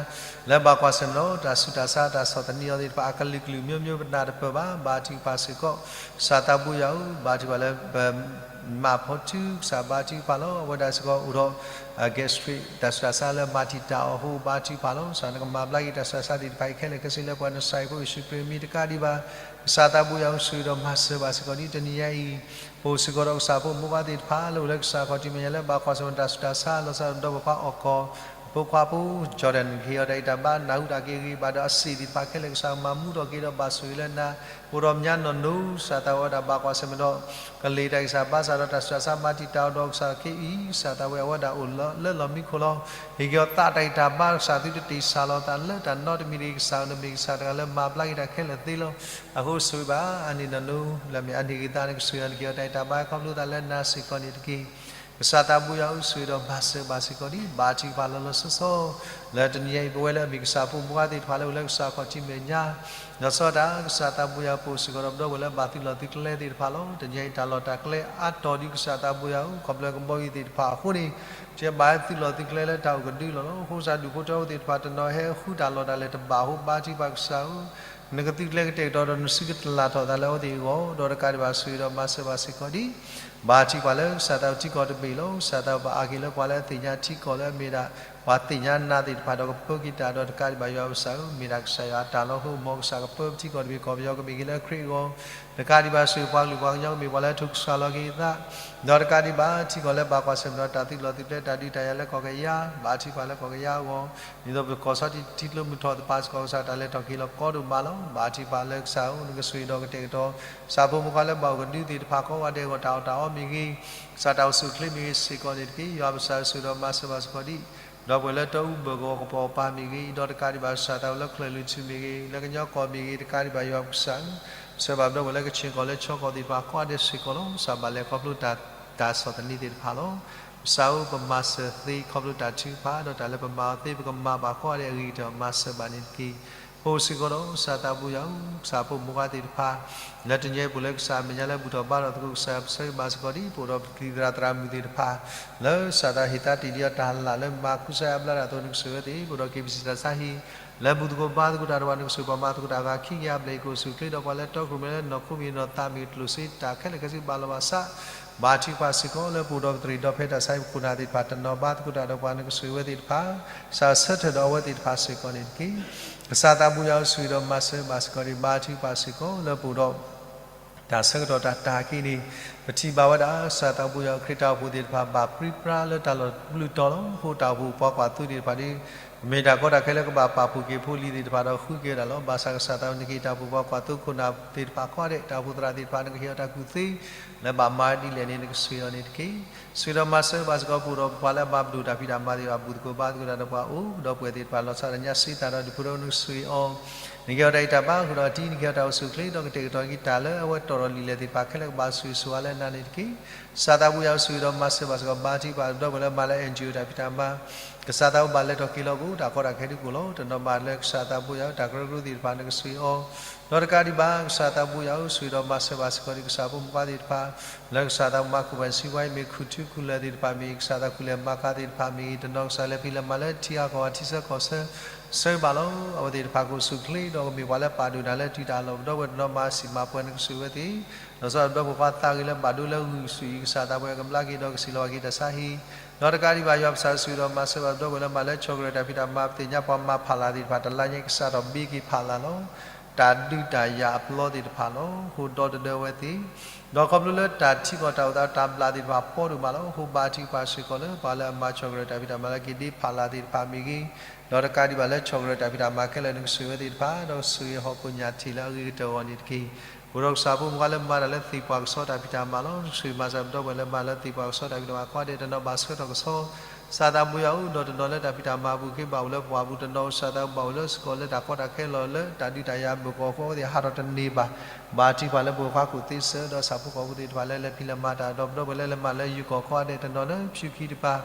လၢဘၣ်ကွၢ်ဆၢၣ်မဲာ်ဒီးတၢ်ဆူးတၢ်ဆါ တၢ်ဆီၣ်သနံးအီၤသ့ၣ်တဖၣ် အကလုာ်ကလုာ်မျိုးမျိုး ပနၢ်တပၢၢ်ဘၣ်. ဘါထုကဖၣ်စ့ၢ်ကီး, ကစၢ်သးဘိယွၤဧၢ, ဘါထုကဖၣ်လၢပ မၤဖီထုကစၢ် ဘါထုကဖၣ်လီၤ. အဝဲဒၣ်စ့ၢ်ကီးအိၣ်ဒီး gastric တၢ်ဆူးတၢ်ဆါလၢမၤတံာ်တာ်အီၤအဃိ ဘါထုကဖၣ်လီၤ. ကစၢ်နကမၤဘျါက့ၤတၢ်ဆူးတၢ်ဆါသ့ၣ်တဖၣ်အံၤခဲလၢာ်ခဲဆ့ လၢပှၤနစၤရ့းဖိယ့ၣ်ၡူးခရံာ်အမံၤတကးဒံးဘၣ်. ကစၢ်သးဘိယွၤဧၢ, ဆိၣ်ဂ့ၤဒီးမၤစၢၤဘၣ်စ့ၢ်ကီးဒ်တနံၤညါအံၤ ပအိၣ်စ့ၢ်ကီးဒီးကစၢ်ဖိမုၣ်ခွါသ့ၣ်တဖၣ် လၢအိၣ်လၢကစၢ်ခီၣ်ထံးမဲာ်ညါ လၢဘၣ်ကွၢ်ဆၢၣ်မဲာ်တၢ်ဆူးတၢ်ဆါ လီၤဆီဒၣ်ဒီးပှၤအီၣ်ကီၢ် အဖိခွါဖိ Jordan ကဟ့ၣ်အီၤတၢ်ဂံၢ်တၢ်ဘါ နၢ်ဟူတၢ်က့ၤဂ့ၤဘၣ်ဒီးအစ့ၣ်သ့ၣ်တဖၣ်ခဲလၢာ် ကစၢ်မၤမူထီၣ်က့ၤဒီးဘၣ်ဆိၣ်ဂ့ၤလၢနၤ အိၣ်ဒီးမညါနီၢ်နီၢ် ကစၢ်သးဝဲဒၣ်ဘၣ်ကွၢ်ဆၢၣ်မဲာ်ဒီး ကလ့ၢ်တၢ်ဂံၢ်စၢ်ဘါစၢ်ဒီးတၢ်ဆူးတၢ်ဆါ မၤတံာ်တာ်အီၤဒီးကစၢ်ခ့အံၤ ကစၢ်သးဝဲအဝဲဒၣ်အိၣ်လၢလီၢ်မံခိၣ်လီၤ. ဟ့ၣ်က့ၤအီၤသးတၢ်ဂံၢ်တၢ်ဘါ ကစၢ်သုတတ့ၢ်ဆၣ်လီၤသးလၢတၢ်နီတမံၤတဂ့ၤ ကစၢ်ဧၢ နမ့ၢ်ကစၢ်တဂၤလၢမၤဘျါက့ၤတၢ်ခဲလၢာ်သ့လီၤ. အဃိဆိၣ်ဂ့ၤဘၣ်အန့ၣ်နီၢ်နီၢ် လၢအမ့ၢ်အန့ၢ်ဂ့ၤသးန့ၣ် ကဆိၣ်ဂ့ၤအီၤ နကဟ့ၣ်အီၤတၢ်ဂံၢ်တၢ်ဘါခီဖျိသးလၢနၤစ့ၢ်ကီးန့ၣ်တက့ၢ်. ကစၢ်သးဘိယွၤဧၢ, ဆိၣ်ဂ့ၤဒီးမၤစၢၤဘၣ်စ့ၢ်ကီးဒ် ဘါထုကဖၣ်လီၤလီၤဆီဆီ လၢတနံၤညါအံၤ ပဝဲလၢအမ့ၢ်ကစၢ်ဖိမုၣ်ခွါသ့ၣ်တဖၣ်လၢအိၣ်လၢကစၢ်ခီၣ်ထံးမဲာ်ညါ လီၤဆီဒၣ်တၢ် ကစၢ်သးဘိယွၤ ပအိၣ်စ့ၢ်ကီးဒီးပဒီပုၢ်ဝဲၢ်လၢဘၣ်သုးလီၢ်သုးကျဲသ့ၣ်တဖၣ်လီၤ. တနံၤညါအံၤတၢ်လီၢ်တၢ်ကျဲအါတီၤဒ်ကစၢ်သးဘိယွၤဧၢ, ခီဖျိကဘီယူၤသ့ၣ်တဖၣ်အဃိန့ၣ် ကဘၣ်သုးလီၢ်သုးကျဲလၢတၢ်အိၣ်ကဒုလီၤလီၤ. အဃိကစၢ်ဒူၣ်ဖိထၢဖိသ့ၣ်တဖၣ်တနီၤဟဲဃုတၢ်လီၢ်တၢ်လဲၤတဘၣ်အဃိ ဘါထုကဖၣ်ကစၢ်ဧၢ နကသုးကျဲကတဲာ်ကတီၤဒီးနစုကတလၢ်ထီၣ်သးလၢအဝဲသ့ၣ်အဂီၢ် ဒီးတကးဒံးဘၣ်ဆိၣ်ဂ့ၤဒီးမၤစၢၤဘၣ်စ့ၢ်ကီးဒ် ဘါထုကဖၣ်လၢကစၢ်သးဝဲထံကီၢ်တဘ့ၣ်လီၤ. ကစၢ်သးဝဲပအါက့ၤလၢပှၤလၢအသ့ၣ်ညါထံကီၢ်လၢအမ့ၢ်ဒၣ် ပှၤသ့ၣ်ညါနၤသ့ၣ်တဖၣ်ဒီးကပၢက့ၤတၢ်ဒီးတကးဒံးဘၣ်ယွၤပကစၢ်ဧၢ မ့ၢ်ဒၣ်ကစၢ်ယွၤအတၢ်လီၤ. အဃိမ်ကစၢ်ကပၢပထံကီၢ်တဘ့ၣ်ကီၢ်ပယီၤကမ့ၢ်ဂ့ၤလၢခရံာ်အဂီၢ် တကးဒံးဘၣ်ဆိၣ်ဂ့ၤပှၤကလုာ်ပှၤကညီကမ့ၢ်ပှၤလၢ ထုကစၢ်လီၤက့ၤအသး ဒီးတကးဒံးဘၣ် ထံကီၢ်လၢဘၣ်ကွၢ်ဆၢၣ်မဲာ်ဒီးတၢ်သုးလီၢ်သုးကျဲတၢ်ဒုးတၢ်ယၤလၢကီၢ်ကယၤ ဘါထုကဖၣ်လၢကီၢ်ကယၤအဂီၢ် ဒ်သိးပကီၢ်ဆီထံထံကျိမုၢ်ထီၣ်သပှၢ်စ့ၢ်ကီး ကစၢ်တၢ်လဲၤထီၣ်က့ၤလီၤကီဒိၣ်မးလီၤ. ဘါထုကဖၣ်လၢကစၢ်ဧၢ နကဆိၣ်ဂ့ၤဒီးကတဲာ်ကတီၤ ကစၢ်ဖိမုၣ်ခွါလၢဘၣ်အိၣ်ကဒုသ့ၣ်တဖၣ်ကိးဂၤဒဲးအဂီၢ် တၢ်အီၣ်တၢ်အီမ့ၢ်ဂ့ၤ ကစၢ်တၢ်အိၣ်ဆူၣ်အိၣ်ချ့မ့ၢ်ဂ့ၤစ့ၢ်ကီးန့ၣ်တက့ၢ်. ယွၤပကစၢ်ဧၢ ဆိၣ်ဂ့ၤဒီးမၤစၢၤဘၣ်စ့ၢ်ကီးဒ် ဒီပုၢ်ဝဲၢ်လၢတၢ်အူဘၢၣ်ကဝီၤကပီၤကပၤမ့ၢ်ဂ့ၤ ဒီးတကးဒံးဘၣ်ကစၢ်သးဝဲလၢကၠဲၤလွံၢ်ထူၣ်မ့ၢ်ဂ့ၤ လၢကညီကီၢ်မ့ၢ်ဂ့ၤ တကးဒံးဘၣ်ယွၤပကစၢ်ဧၢ ဆှၢဘၣ်ပဒီပုၢ်ဝဲၢ်လၢကခ့ၣ်ကီၢ်လၢခၠီကီၢ်သ့ၣ်တဖၣ်ကိးဂၤဒဲးစ့ၢ်ကီးလီၤ. ကစၢ်ဘၣ်လဲၤခီဖျိတၢ် တၢ်ဆီၣ်သနံးသ့ၣ်တဖၣ်လီၤ. ကစၢ်ဧၢ ပမၤစၢၤသ့ခီဖျိတၢ်ထုကဖၣ် ဒီးတၢ်လၢပမၤအီၤသ့ ပကမၤဘၣ်ကိးဂၤဒဲးအဂ့ၤကတၢၢ် မၤစၢၤဘၣ်န့ၣ်တက့ၢ်. ပအိၣ်စ့ၢ်ကီးဒီး ကစၢ်သးဘိယွၤဧၢ ကစၢ်ဖိမုၣ်ခွါသ့ၣ်တဖၣ် လၢတနံၤအံၤပအိၣ်လၢကစၢ်အမဲာ်ညါလၢဘူၣ်ထီၣ်ဘါထီၣ်သကိး ကစၢ်ယွၤပဆၢဂ့ၤဘၣ်စ့ၢ်ကီးဒ် ပအိၣ်ဒီးပတံၤသရၣ်သရၣ်မုၣ်သ့ၣ်တဖၣ် လၢကစၢ်သးဟ့ၣ်သါတ့ၢ်လံအီၤတၢ်လၢ်လၢ မၤဃုစါယါဘျါတၢ်အသိး နကဆိၣ်ဂ့ၤဝဲသ့ၣ် ပအိၣ်ဒီး KBC တၢ်ဆါဟံၣ် လၢဘူၣ်သကိးဘါသကိးတၢ်ဒီးပှၤ နကဆိၣ်ဂ့ၤပှၤမၤသကိးတၢ်အဂၤခံကယၤဘျဲၣ်အံၤ ကအိၣ်ဆူၣ်အိၣ်ချ့ဒီးပှၤလၢတီခိၣ်ရိၣ်မဲလၢနီၢ်ခိမ့ၢ်ဂ့ၤ နီၢ်သးမ့ၢ်ဂ့ၤ ကျိၣ်စ့တၢ်ခဲလၢာ်ခဲဆ့ဘၣ်လီၤဘၣ်စး ဘါထုကဖၣ်စ့ၢ်ကီး လၢပအိၣ်ဒီးပတရံးဒီးဖဲတၢ်ဆါဟံၣ်ပခိၣ်နၢ်သ့ၣ်တဖၣ် တနီၤဘါသကိးတၢ်ဒီးပှၤ နကဆိၣ်ဂ့ၤဝဲသ့ၣ်တဖၣ် ကစၢ်ဆၢထၢၣ်ဒီးအဝဲသ့ၣ်တဖၣ်စ့ၢ်ကီးန့ၣ်တက့ၢ်. ကစၢ်သးဘိယွၤဧၢ ဆိၣ်ဂ့ၤဒီးမၤစၢၤဘၣ်စ့ၢ်ကီးန့ၣ် ဘါထုကဖၣ်စ့ၢ်ကီး လၢပအိၣ်ဒီး တၢ်ဆၢကတီၢ်တၢ်တၢ်က့န့ၣ် ပထံၣ်ဘၣ်ဝဲဒၣ် ကစၢ်သးဘိယွၤဧၢ ခရံာ်တၢ်အိၣ်ဖှိၣ်သ့ၣ်တဖၣ် ဘၣ်ပြံပြါလၢတၢ်လီၢ်ဘျုးတီၤလီၤ. အဃိတၢ်အိၣ်ဖှိၣ်ပှၤကွၢ်သိသ့ၣ်တဖၣ်ဒီး မ့ၢ်တၢ်ကီတၢ်ခဲလၢကဘၣ်ပာ်ဖှိၣ်က့ၤဖိလံၤသ့ၣ်တဖၣ်ဒီးဃုက့ၤဝဲဒၣ်လီၤ. ဘၣ်ဆၣ်ကစၢ်သးဝဲ နကဟ့ၣ်တၢ်အိၣ်ဖှိၣ်ပှၤကွၢ်သိခိၣ်နၢ်သ့ၣ်တဖၣ်ကိးဂၤဒဲး တၢ်အိၣ်ဖှိၣ်သရၣ်သ့ၣ်တဖၣ် နကဟ့ၣ်အီၤတၢ်ကူၣ်သ့ လၢဘၣ်မၤဒ်လဲၣ်န့ၣ် နကဆိၣ်ဂ့ၤအီၤန့ၣ်တက့ၢ်. ဆိၣ်ဂ့ၤဒီးမၤစၢၤဘၣ်စ့ၢ်ကီး ပအိၣ်ဒီးပှၤလၢအဘၣ်ပဒိၣ်တၢ်ဖံးတၢ်မၤသ့ၣ်တဖၣ် ဘူၣ်သကိးဘါသကိးတၢ်ဒီးပှၤအိၣ် ဒီပုၢ်ဝဲၢ်သ့ၣ်တဖၣ် လီၤဆီဒၣ်တၢ်ညါစ့တၢ်ဒီး ဒုးဖိဒီး နကဆိၣ်ဂ့ၤအီၤ နကဟ့ၣ်အီၤတၢ်ဂံၢ်တၢ်ဘါ ဃုာ်ဒီးအီၤတံၢ် နကဟ့ၣ်အီၤတၢ်အိၣ်ဆူၣ်အိၣ်ချ့ ဒီးကတဲာ်ကတီၤက့ၤတၢ်လၢအဝဲတီၢ်ဒီးလံာ်လဲၢ်သ့ၣ်တဖၣ်ခဲလၢာ် ကဘၣ်ဆိၣ်ဂ့ၤဆိၣ်ဝါလၢနၤန့ၣ်တက့ၢ်. ကစၢ်သးဘိယွၤဧၢ ဆိၣ်ဂ့ၤဒီးမၤစၢၤဘၣ်စ့ၢ်ကီး ဘါထုကဖၣ် ပဒီပုၢ်ဝဲၢ်လၢမၤလၢ NGO တၢ်ဖံးတၢ်မၤ ကစၢ်သးဘိယွၤ ဘၣ်လဲၤထီၣ်က့ၤလီၤကအိၣ် တၢ်ကီတၢ်ခဲဒုးကအိၣ်လီၤ. တနီၤမးလၢကစၢ်သးဘိယွၤဧၢ တၢ်ကရၢကရိသ့ၣ်တဖၣ် နကဆိၣ်ဂ့ၤအီၤ ဒီးတကးဒံးဘၣ် ကစၢ်သးဘိယွၤဧၢ ဆိၣ်ဂ့ၤဒီးမၤစၢၤဘၣ်စ့ၢ်ကီး ဒ်ကစၢ်ဖိမုၣ်ခွါသ့ၣ်တဖၣ် လၢကစၢ်သးမၤခိၣ်ပှဲၤစံးဝါအံၤ မ့ၢ်ခူၣ်ထူခူၣ်လၢာ်သ့ၣ်တဖၣ်မ့ၢ်ဂ့ၤ ကစၢ်သးခူၣ်လဲၤမၤကၤသ့ၣ်တဖၣ်မ့ၢ်ဂ့ၤ တနီၤကစၢ်လဲၤဖံးလဲၤမၤလၢထံဂၤကီၢ်ဂၤ ထံဆၢကီၢ်ဆၢ ဆၢဘၣ်လီၤ. အဝဲသ့ၣ်တဖၣ်ကအိၣ်ဆူၣ်အိၣ်ချ့ ဒီးကမ့ၢ်ပှၤလၢပာ်ဒိၣ်နၤလၢတုၤတၢ်လီၢ် ပဒီပုၢ်ဝဲၢ်တနီၤမၤစံၣ်မၤပှဲၤ နကဆိၣ်ဂ့ၤဝဲသ့ၣ် လီၤဆီဒၣ်ပဒီပုၢ်ဝဲၢ်ခွါသးဂ့ၤလၢဘၣ်ဒိလၢဂုၢ်ဆူၣ်အံၤ ကစၢ်သးပှဲၤကဘျါက့ၤဒီးကစံၣ်လီၤဘၣ်က့ၤတၢ်ဆါဟံၣ် ဒီးတကးဒံးဘၣ် ယွၤပကစၢ်ဧၢ ဆိၣ်ဂ့ၤဒီးမၤစၢၤဘၣ် ပဒီပုၢ်ဝဲၢ်လၢမၤလၢ chocolate တၢ်ဖံးတၢ်မၤ ပသ့ၣ်ညါပှၤမၤဖးလၢ်သ့ၣ်တဖၣ် တလါညါအံၤ ကစၢ်ထီၣ်ဘ့က့ၤဖးလၢ်လီၤ. တၢ်ဒုးတၢ်ယၤအပျီသ့ၣ်တဖၣ်လီၤ. ဃိဒီတဒၢဝဲသ့ၣ် ဒီးခီဖျိလၢတၢ်ထံကီၢ်တၢ်အိၣ်သးတၢ်ဘျၣ်သ့ၣ်တဖၣ်ပီဒိၣ်မးလီၤ. အဃိဘါထုကဖၣ်စ့ၢ်ကီးလၢ ပှၤလၢအမၤ chocolate တၢ်ဖံးတၢ်မၤလၢက့ၤဒ့ဖးလၢ်သ့ၣ်တဖၣ်မ့ၢ်ဂ့ၤ ဒီးတကးဒံးဘၣ်လၢ chocolate တၢ်ဖံးတၢ်မၤခဲလၢာ် နကဆိၣ်ဂ့ၤဝဲသ့ၣ်တဖၣ် ဒီးကဆိၣ်ဂ့ၤဟီၣ်ခိၣ်ညၣ်ထံးလၢအဂ့ၤကတၢၢ်အဂီၢ်န့ၣ်တက့ၢ်. ပအိၣ်ဒီးကစၢ်ဖိမုၣ်ခွါလၢမၤတၢ်လၢသ့ၣ်ပှၢ်ကဆှီတၢ်ဖံးတၢ်မၤလီၤ. နကဆိၣ်ဂ့ၤမၤစၢၤပဒီပုၢ်ဝဲၢ်လၢမၤလၢသ့ၣ်ပှၢ်ကဆှီတၢ်ဖံးတၢ်မၤ ကိးဂၤဒဲး တနီၤဘၣ်ဆှၢထီၣ်ကဆှီ ကစၢ်သးဘိယွၤဧၢ ဒီးတနီၤလၢတၢ်ဖံးတၢ်မၤအပူၤ က့ၤဘၣ်အိၣ်လၢပှၢ်ပူၤ တနီၤကစၢ်သးဘၣ်အိၣ်လၢစကီးလၢတၢ်ကီတၢ်ခဲလီၤလၢတၢ်ဒုးတၢ်ယၤအဘၢၣ်ကီၢ်အဃိ အဝဲသ့ၣ်ဟးထီၣ်တန့ၢ်ဘၣ်. ဘါထုကဖၣ်လၢပဝဲၢ်ခွါခိၣ်သ့စၢၤ ဒီးဆၣ်ဖိကီၢ်ဖိသ့ၣ်တဖၣ်လၢလဲၤဖံးလဲၤမၤတၢ်ဒီး ပဒီပုၢ်ဝဲၢ်လၢလဲၤမၤလၢယိၤကီၢ်ကိးဂၤဒဲး တနီၤလၢဖၠူခံတပၤ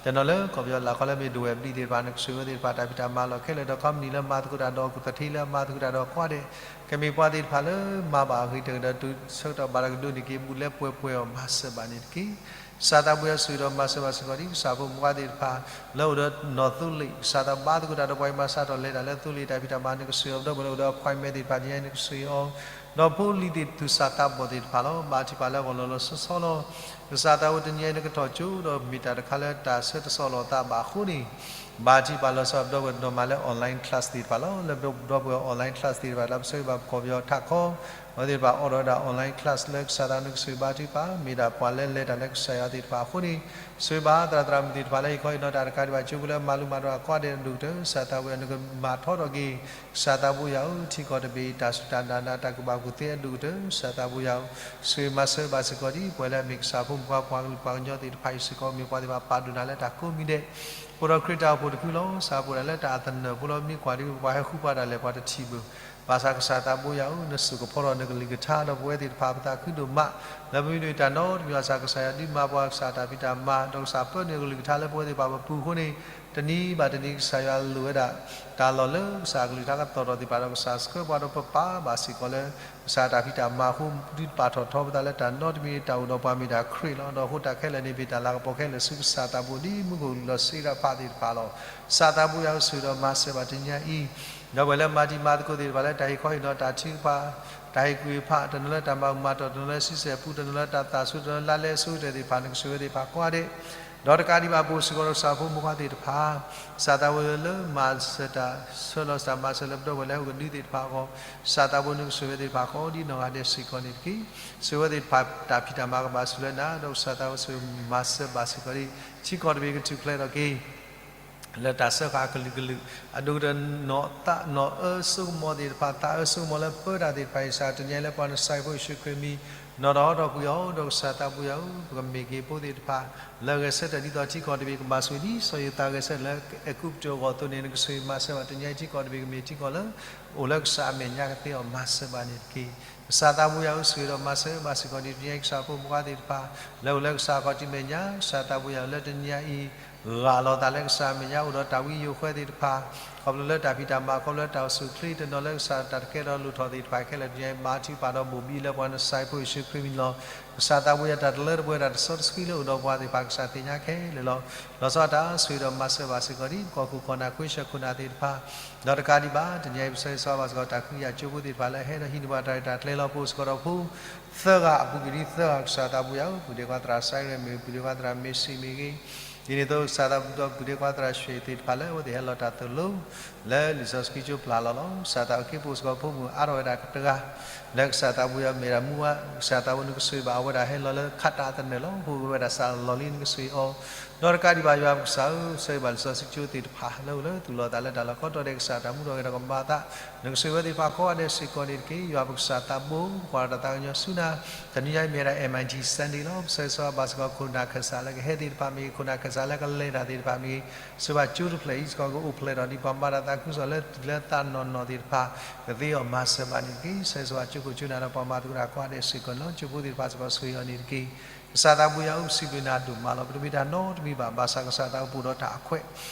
တနီၤလၢကီၢ်ပယီၤလၢ်ခီလၢမ့ၢ်ဒိၣ်ဝဲၢ်ဘျံးသ့ၣ်တဖၣ် နကဆိၣ်ဂ့ၤဝဲသ့ၣ်တဖၣ် တၢ်ဖံးတၢ်မၤလီၤခဲလၢာ်ဒီး company လၢမၤသကိးတၢ်ဒီး ကသထ့လၢအမၤသကိးတၢ်ဒီးကိးဂၤဒဲး ကမ့ၢ်ပှၤသ့ၣ်တဖၣ်လၢမၤဘၣ်အဂ့ၤကတၢၢ်ဒီး တုၤဆၢကတီၢ်ဘၣ်တၢ်ကဒိးန့ၢ်က့ၤ ဘူးလဲပှဲၤပှဲၤအီၤ မၤစၢၤဘၣ်န့ၣ်တက့ၢ်. ကစၢ်သးဘိယွၤဆိၣ်ဂ့ၤဒီးမၤစၢၤဘၣ်စ့ၢ်ကီးဒံး ကစၢ်ဖိမုၣ်ခွါသ့ၣ်တဖၣ် လၢအိၣ်ဒီးနီၢ်သိလ့ၣ်, ကစၢ်သးဘါသကိးတၢ်ဒီးပှၤအံၤမၤစးထီၣ်လဲၤတၢ်လၢသိလ့ၣ်တၢ်ဖံးတၢ်မၤ နကဆိၣ်ဂ့ၤအီၤ, ဒီပုၢ်ဝဲၢ်လၢအိၣ်ဒီး appointment သ့ၣ်တဖၣ် တနံၤအံၤ နကဆိၣ်ဂ့ၤအီၤ, ဒီးဖိလံၤသ့ၣ်သူၣ်စၢ်သးဘီၣ်သ့ၣ်တဖၣ်လီၤ. ဘါထုကဖၣ်လၢအဂီၢ်လီၤလီၤဆီဆီလီၤ. ကစၢ်သးဘိ တနံၤအံၤ နကထီၣ်ကၠိဒီးမ့ၢ်တၢ်တခါလၢတၢ်ဆၢတဆီၣ်လီၤသးဘၣ်အဃိန့ၣ်, ဘါထုကဖၣ်လီၤဆီ ဒီပုၢ်ဝဲၢ်နီၢ်မၤလၢ online class သ့ၣ်တဖၣ်လီၤ. လၢဒီပုၢ်ဝဲၢ် online class သ့ၣ်တဖၣ် လၢပဆိၣ်ဂ့ၤဘၣ်ပကီၢ်ပယီၤထးခီ အဝဲသ့ၣ်တဖၣ်အိၣ်ဒီးဝဲဒၣ် online class လၢကစၢ်သး နကဆိၣ်ဂ့ၤဘါထုကဖၣ် မ့ၢ်ဒၣ်ပှၤလၢလဲၤတၢ်လၢကစၢ်ယွၤသ့ၣ်တဖၣ်အဃိန့ၣ်, ဆိၣ်ဂ့ၤဘၣ်သရၣ်သရၣ်မုၣ်သ့ၣ်တဖၣ်လၢဟ့ၣ်ခီဟ့ၣ်နီၤတၢ်တကးဒံးဘၣ် ကၠိဖိလၢမၤလိမၤဒိးအကိးဂၤဒဲးအဒိၣ်ကတၢၢ် ကစၢ်သးဘိယွၤ နကမၤထီထီၣ်က့ၤ ကစၢ်သးဘိယွၤဧၢ, ထံကီၢ်တဘ့ၣ်အံၤ တၢ်စူၢ်တၢ်နာ် တၢ်ကူၣ်ဘၣ်ကူၣ်သ့အဒိၣ်ကတၢၢ် ကစၢ်သးဘိယွၤဧၢ, ဆိၣ်ဂ့ၤမၤစၢၤဘၣ်စ့ၢ်ကီးဒံး ပဝဲလၢအမ့ၢ်ကစၢ်ဖိမုၣ်ခွါ ပှၤကလုာ်ပှၤကညီသ့ၣ်တဖၣ်အံၤစ့ၢ်ကီး မ့ၢ်ပှၤသ့ၣ်တဖၣ်ပာ်ဒိၣ်နၤလၢတၢ်ကိးမံၤဒဲး, အိၣ်ဒီးခရံာ်တၢ်အိၣ်ဖှိၣ်တဖုလီၤ. ကစၢ်ပှဲၤဒၣ်လၢတၢ်အသနၢၣ်ဖိလီၤ မ့ၢ်ကွၢ်ဒ်ပှၤဟဲဃုပှၤဒၣ်လဲာ် ပှၤတထံၣ်ဘၣ် ဘၣ်ဆၣ်ကစၢ်သးဘိယွၤဧၢ, နစိာ်ကဖီထီၣ်နကလုၢ်ကထါဒီးပဝဲသ့ၣ်တဖၣ် ပသးခုဒိၣ်မး လၢပမ့ၢ်တၢ်နီတမံၤဘၣ်ဆၣ် ကစၢ်ယွၤဒုးမၤပှၤ ကစၢ်တၢ်ဖံးတၢ်မၤ ဒီးကစၢ်ပၢနုာ်အကလုၢ်ကထါလၢပဝဲသ့ၣ်တဖၣ်ပပူၤအဃိန့ၣ်, တနံၤဘၣ်တနံၤ ကစၢ်ယွၤလိၣ်ဝဲဒၣ် တၢ်လီၢ်လၢကစၢ်အကလုၢ်ကထါကသီၣ်ထီၣ်သ့ၣ်တဖၣ်ဒီး ကစၢ်ဆှၢပှၤဒီးပပာ်ဘၣ်စ့ၢ်ကီးလၢ ကစၢ်တၢ်ဖံးတၢ်မၤအဃိ ဒုးပာ်ထီၣ်ထီပသးလၢတၢ်နီတမံၤ တၢ်အိၣ်ဒီးပှၤမ့ၢ်တၢ်ခရံာ်လီၤ. ဒီးအဃိတၢ်ခဲလၢာ်န့ၣ် မ့ၢ်တၢ်လၤကပီၤခဲလၢာ်ဆူကစၢ်သးဘိ ဒ်မူခိၣ်ကလူးဒီးစံးတၢ်ဖးသ့ၣ်တဖၣ်လီၤ. ကစၢ်သးဘိယွၤဧၢ, ဆိၣ်ဂ့ၤဒီးမၤစၢၤဘၣ်တနံၤအံၤ ဒီးပဝဲလၢမၤတံၤမၤသကိးသ့ၣ်တဖၣ်လၢတၢ်ဟ့ၣ်ခီဟ့ၣ်နီၤတၢ်ထုကဖၣ်, တၢ်ဟ့ၣ်ကူၣ်ဟ့ၣ်ဖး, တနီၤလၢတၢ်မၤအုၣ်မၤတီၢ်, တနီၤလၢဆံဆဲၣ်ပူ, တနီၤလၢတၢ်သးဆူ, တနီၤလၢလါလဲဆိကတၢၢ်သ့ၣ်တဖၣ် နကဆိၣ်ဂ့ၤဝဲသ့ၣ်တဖၣ်ကိးဂၤဒဲး, ဒီးတကးဒံးဘၣ်အပူၤစ့ၢ်ကီးဒီး ကစၢ်ဖိမုၣ်ခွါသ့ၣ်တဖၣ် ကစၢ်သးဘိလၢမၤစၢၤတၢ် ဆှၢလီၤစၢၤမၤစၢၤလၢပဒီပုၢ်ဝဲၢ်လၢဟီၣ်ခိၣ်ဒီသ့ၣ်တဖၣ်အဂီၢ်, ကစၢ်သးဘိနကဆိၣ်ဂ့ၤဝဲသ့ၣ်တဖၣ်ကိးဒ်နီၢ်ဂၤဒဲးစ့ၢ်ကီးန့ၣ်တက့ၢ်. ဆိၣ်ဂ့ၤဝဲသ့ၣ်တဖၣ်တၢ်ဖံးတၢ်မၤကဘၣ်ဆူၣ်လၢနၤ, ဒီးကစၢ်သးဘိဆိၣ်ဂ့ၤမၤစၢၤဘၣ်စ့ၢ်ကီးဒ် ထံကီၢ်တဘ့ၣ်ကထူၣ်ဖျဲးထီၣ်က့ၤ လၢတၢ်စၢဃာ်အကလုာ်ကလုာ်, အဒိၣ်ကတၢၢ်နီၢ်သးနီၢ်အၢစိကမီၤသ့ၣ်တဖၣ်, သးအၢစိကမီၤလၢပၢတၢ်သ့ၣ်တဖၣ်အံၤ ကစၢ်တနံၤအံၤလၢပှၤနၡၤရ့းဖိယ့ၣ်ၡူးခရံာ်မံၤ နီၢ်ထီၣ်ဟီထီၣ်ကွံာ်အီၤ, ဒီးကစၢ်သးဘိယွၤဧၢ, ပကမ့ၢ်က့ၤဖိသ့ၣ်တဖၣ် လၢအဂဲၤဆၢထၢၣ်ဒ်သိးထံကီၢ်တဘ့ၣ်ကဘၣ်ဆိၣ်ဂ့ၤဒ်စီၤယိၤသးဂဲၤဆၢထၢၣ်လၢအဲၤကူပတူးအဂီၢ်အသိးန့ၣ် နကဆိၣ်ဂ့ၤမၤစၢၤဘၣ်တနံၤအံၤ ထံကီၢ်တဘ့ၣ်ကမ့ၢ်ထံကီၢ်လၢ အိၣ်လၢကစၢ်အမဲာ်ညါကသ့အီၤမၤစၢၤဘၣ်န့ၣ်တက့ၢ်. ကစၢ်သးဘိယွၤဧၢ, ဆိၣ်ဂ့ၤဒီးမၤစၢၤဘၣ်စ့ၢ်ကီးဒ်တနံၤအံၤ ကစၢ်ဖိမုၣ်ခွါသ့ၣ်တဖၣ် လၢအိၣ်လၢကစၢ်ခီၣ်ထံးမဲာ်ညါ, ကစၢ်သးဘိယွၤဧၢ, လၢတနံၤအံၤ ဂာ်လီၤသးလၢကစၢ်အမဲာ်ညါအိၣ်ဒီးတၢ်ဝံယိၤဃဲသ့ၣ်တဖၣ်, ခီဖျိလၢတၢ်ဖံးတၢ်မၤ ခီဖျိလၢတၢ်အိၣ်ဆူၣ်အိၣ်ချ့ တနီၤလၢကစၢ်တၢ်တကဲထီၣ်လိၣ်ထီၣ်သ့ၣ်တဖၣ်ခဲလၢာ်တနံၤအံၤ ဘါထုကဖၣ်ဒီးဘိၣ်ဘံလၢပှၤနၡၤရ့းဖိယ့ၣ်ၡူးခရံာ်မံၤလီၤ. ကစၢ်သးဘိယွၤတၢ်တလၢတပှဲၤတၢ်တဆီတဆှံလၢအိၣ်ဒီးပှၤသ့ၣ်တဖၣ် ကစၢ်သ့ၣ်ညါခဲလၢာ်လီၤ. လီၤဆီဒၣ်တၢ်ဆိၣ်ဂ့ၤဒီးမၤစၢၤဘၣ်စ့ၢ်ကီးဒ် ပကီၢ်ခိၣ်ခိၣ်နၢ် ခွ့ဆၢခိၣ်နၢ်သ့ၣ်တဖၣ်, ဒီးတကးဒံးဘၣ် တနံၤအံၤ ပဆၢဂ့ၤဆၢဝါဘၣ်စ့ၢ်ကီး တၢ်ဃုယၤကၠိဖိသ့ၣ်တဖၣ်လၢအဟဲဒီးဟံးန့ၢ်ပှၤတၢ်ရဲၣ်တၢ်ကျဲၤလီၤ. ပအိၣ်စ့ၢ်ကီးဒီးဖိ သၢဂၤအပူၤကွံာ်ဒ်သၢဂၤ ကစၢ်သးဘိယွၤဧၢ, ပုၢ်ဒ့ခွါသရၣ်စဲရ့းမ့ၢ်ဂ့ၤ, ပုၢ်ဒ့ခွါသရၣ်မ့ၢ်စံးမ့ၢ်ဂ့ၤ, ဒ်န့ၣ်အသိး ကစၢ်သးဘိယွၤ ပုၢ်ဒ့ခွါသရၣ်ရွှ့ၣ်သ့ၣ်တဖၣ်လၢအဝဲသ့ၣ်ဟဲလီၤတၢ်သိၣ်လိ လၢလံာ်စီဆှံကၠိပျၢ်လီၤလီၤ. ကစၢ်သးဘိယွၤ ပအိၣ်စ့ၢ်ကီးဖိမုၣ်အါထီၣ်ဝဲဒၣ်တဂၤ လၢကစၢ်သးဘိယွၤမ့ၢ်ဒၣ်မူဝါ, ကစၢ်သးဘိနကဆိၣ်ဂ့ၤဘၣ်အဝဲဒၣ်ဟဲလီၤလၢခးတၢ်အသနၢၣ်လီၤ. အိၣ်ဝဲဒၣ်စးလီၤလံ နကဆိၣ်ဂ့ၤအီၤ ဒီးတကးဒံးဘၣ် ယွၤပကစၢ်ဧၢ, ဆၢဂ့ၤဘၣ်လံာ်စီဆှံကၠိသ့ၣ်တဖၣ် လၢအိၣ်လၢသူၣ်လီၤသးလၢတၢ်လီၢ်ကိးတီၤဒဲး ကစၢ်တၢ်မူထီၣ်ဂဲၤထီၣ်ကမၤအသး, နကဆိၣ်ဂ့ၤဝဲသ့ၣ်တဖၣ်ကိးဂၤဒဲးစ့ၢ်ကီးန့ၣ်တက့ၢ်. ယွၤပကစၢ်သးဘိ ပကွၢ်ထီၣ်တၢ်သးကညီၤဆူနၤ, တနံၤညါအံၤမ့ၢ်ဝဲဒၣ် M I T Sunday လီၤ. ပဆၢဂ့ၤဆၢဝါဘၣ်စ့ၢ်ကီး ခိၣ်နၢ်ခၢၣ်စးလၢကဟဲသ့ၣ်တဖၣ်မ့ၢ်ဂ့ၤ, ခိၣ်နၢ်ခၢၣ်စးလၢကလဲၤတၢ်သ့ၣ်တဖၣ်မ့ၢ်ဂ့ၤ, ဆိၣ်ဂ့ၤဘၣ်ကၠိတဖျၢၣ်အံၤစ့ၢ်ကီး ကအိၣ်ဖျဲၣ်ထီၣ်ဒ်ပှၤမၤတၢ်သးခုကစီၣ်လၢတုၤလၢသးနီၢ်နီၢ်သ့ၣ်တဖၣ် ကသ့အီၤမၤစၢၤဘၣ်န့ၣ်တက့ၢ်. ဆၢဂ့ၤဆၢဝါကၠိခိၣ်ကၠိနၢ်ဒီးပှၤမၤသကိးတၢ်ကိးဂၤဒဲးစ့ၢ်ကီးန့ၣ်လီၤ. ကၠိဖိသ့ၣ်တဖၣ်စ့ၢ်ကီးဆိၣ်ဂ့ၤအီၤန့ၣ်တက့ၢ်. ကစၢ်သးဘိယွၤဧၢ, ပစံးဘျုးနၤဒိၣ်မးလီၤ. ပတမ့ၢ်တၢ်နီတမံၤဘၣ်, ဘၣ်ဆၣ်ကစၢ်သးဘိပအိၣ်ဒီးတၢ်အခွဲး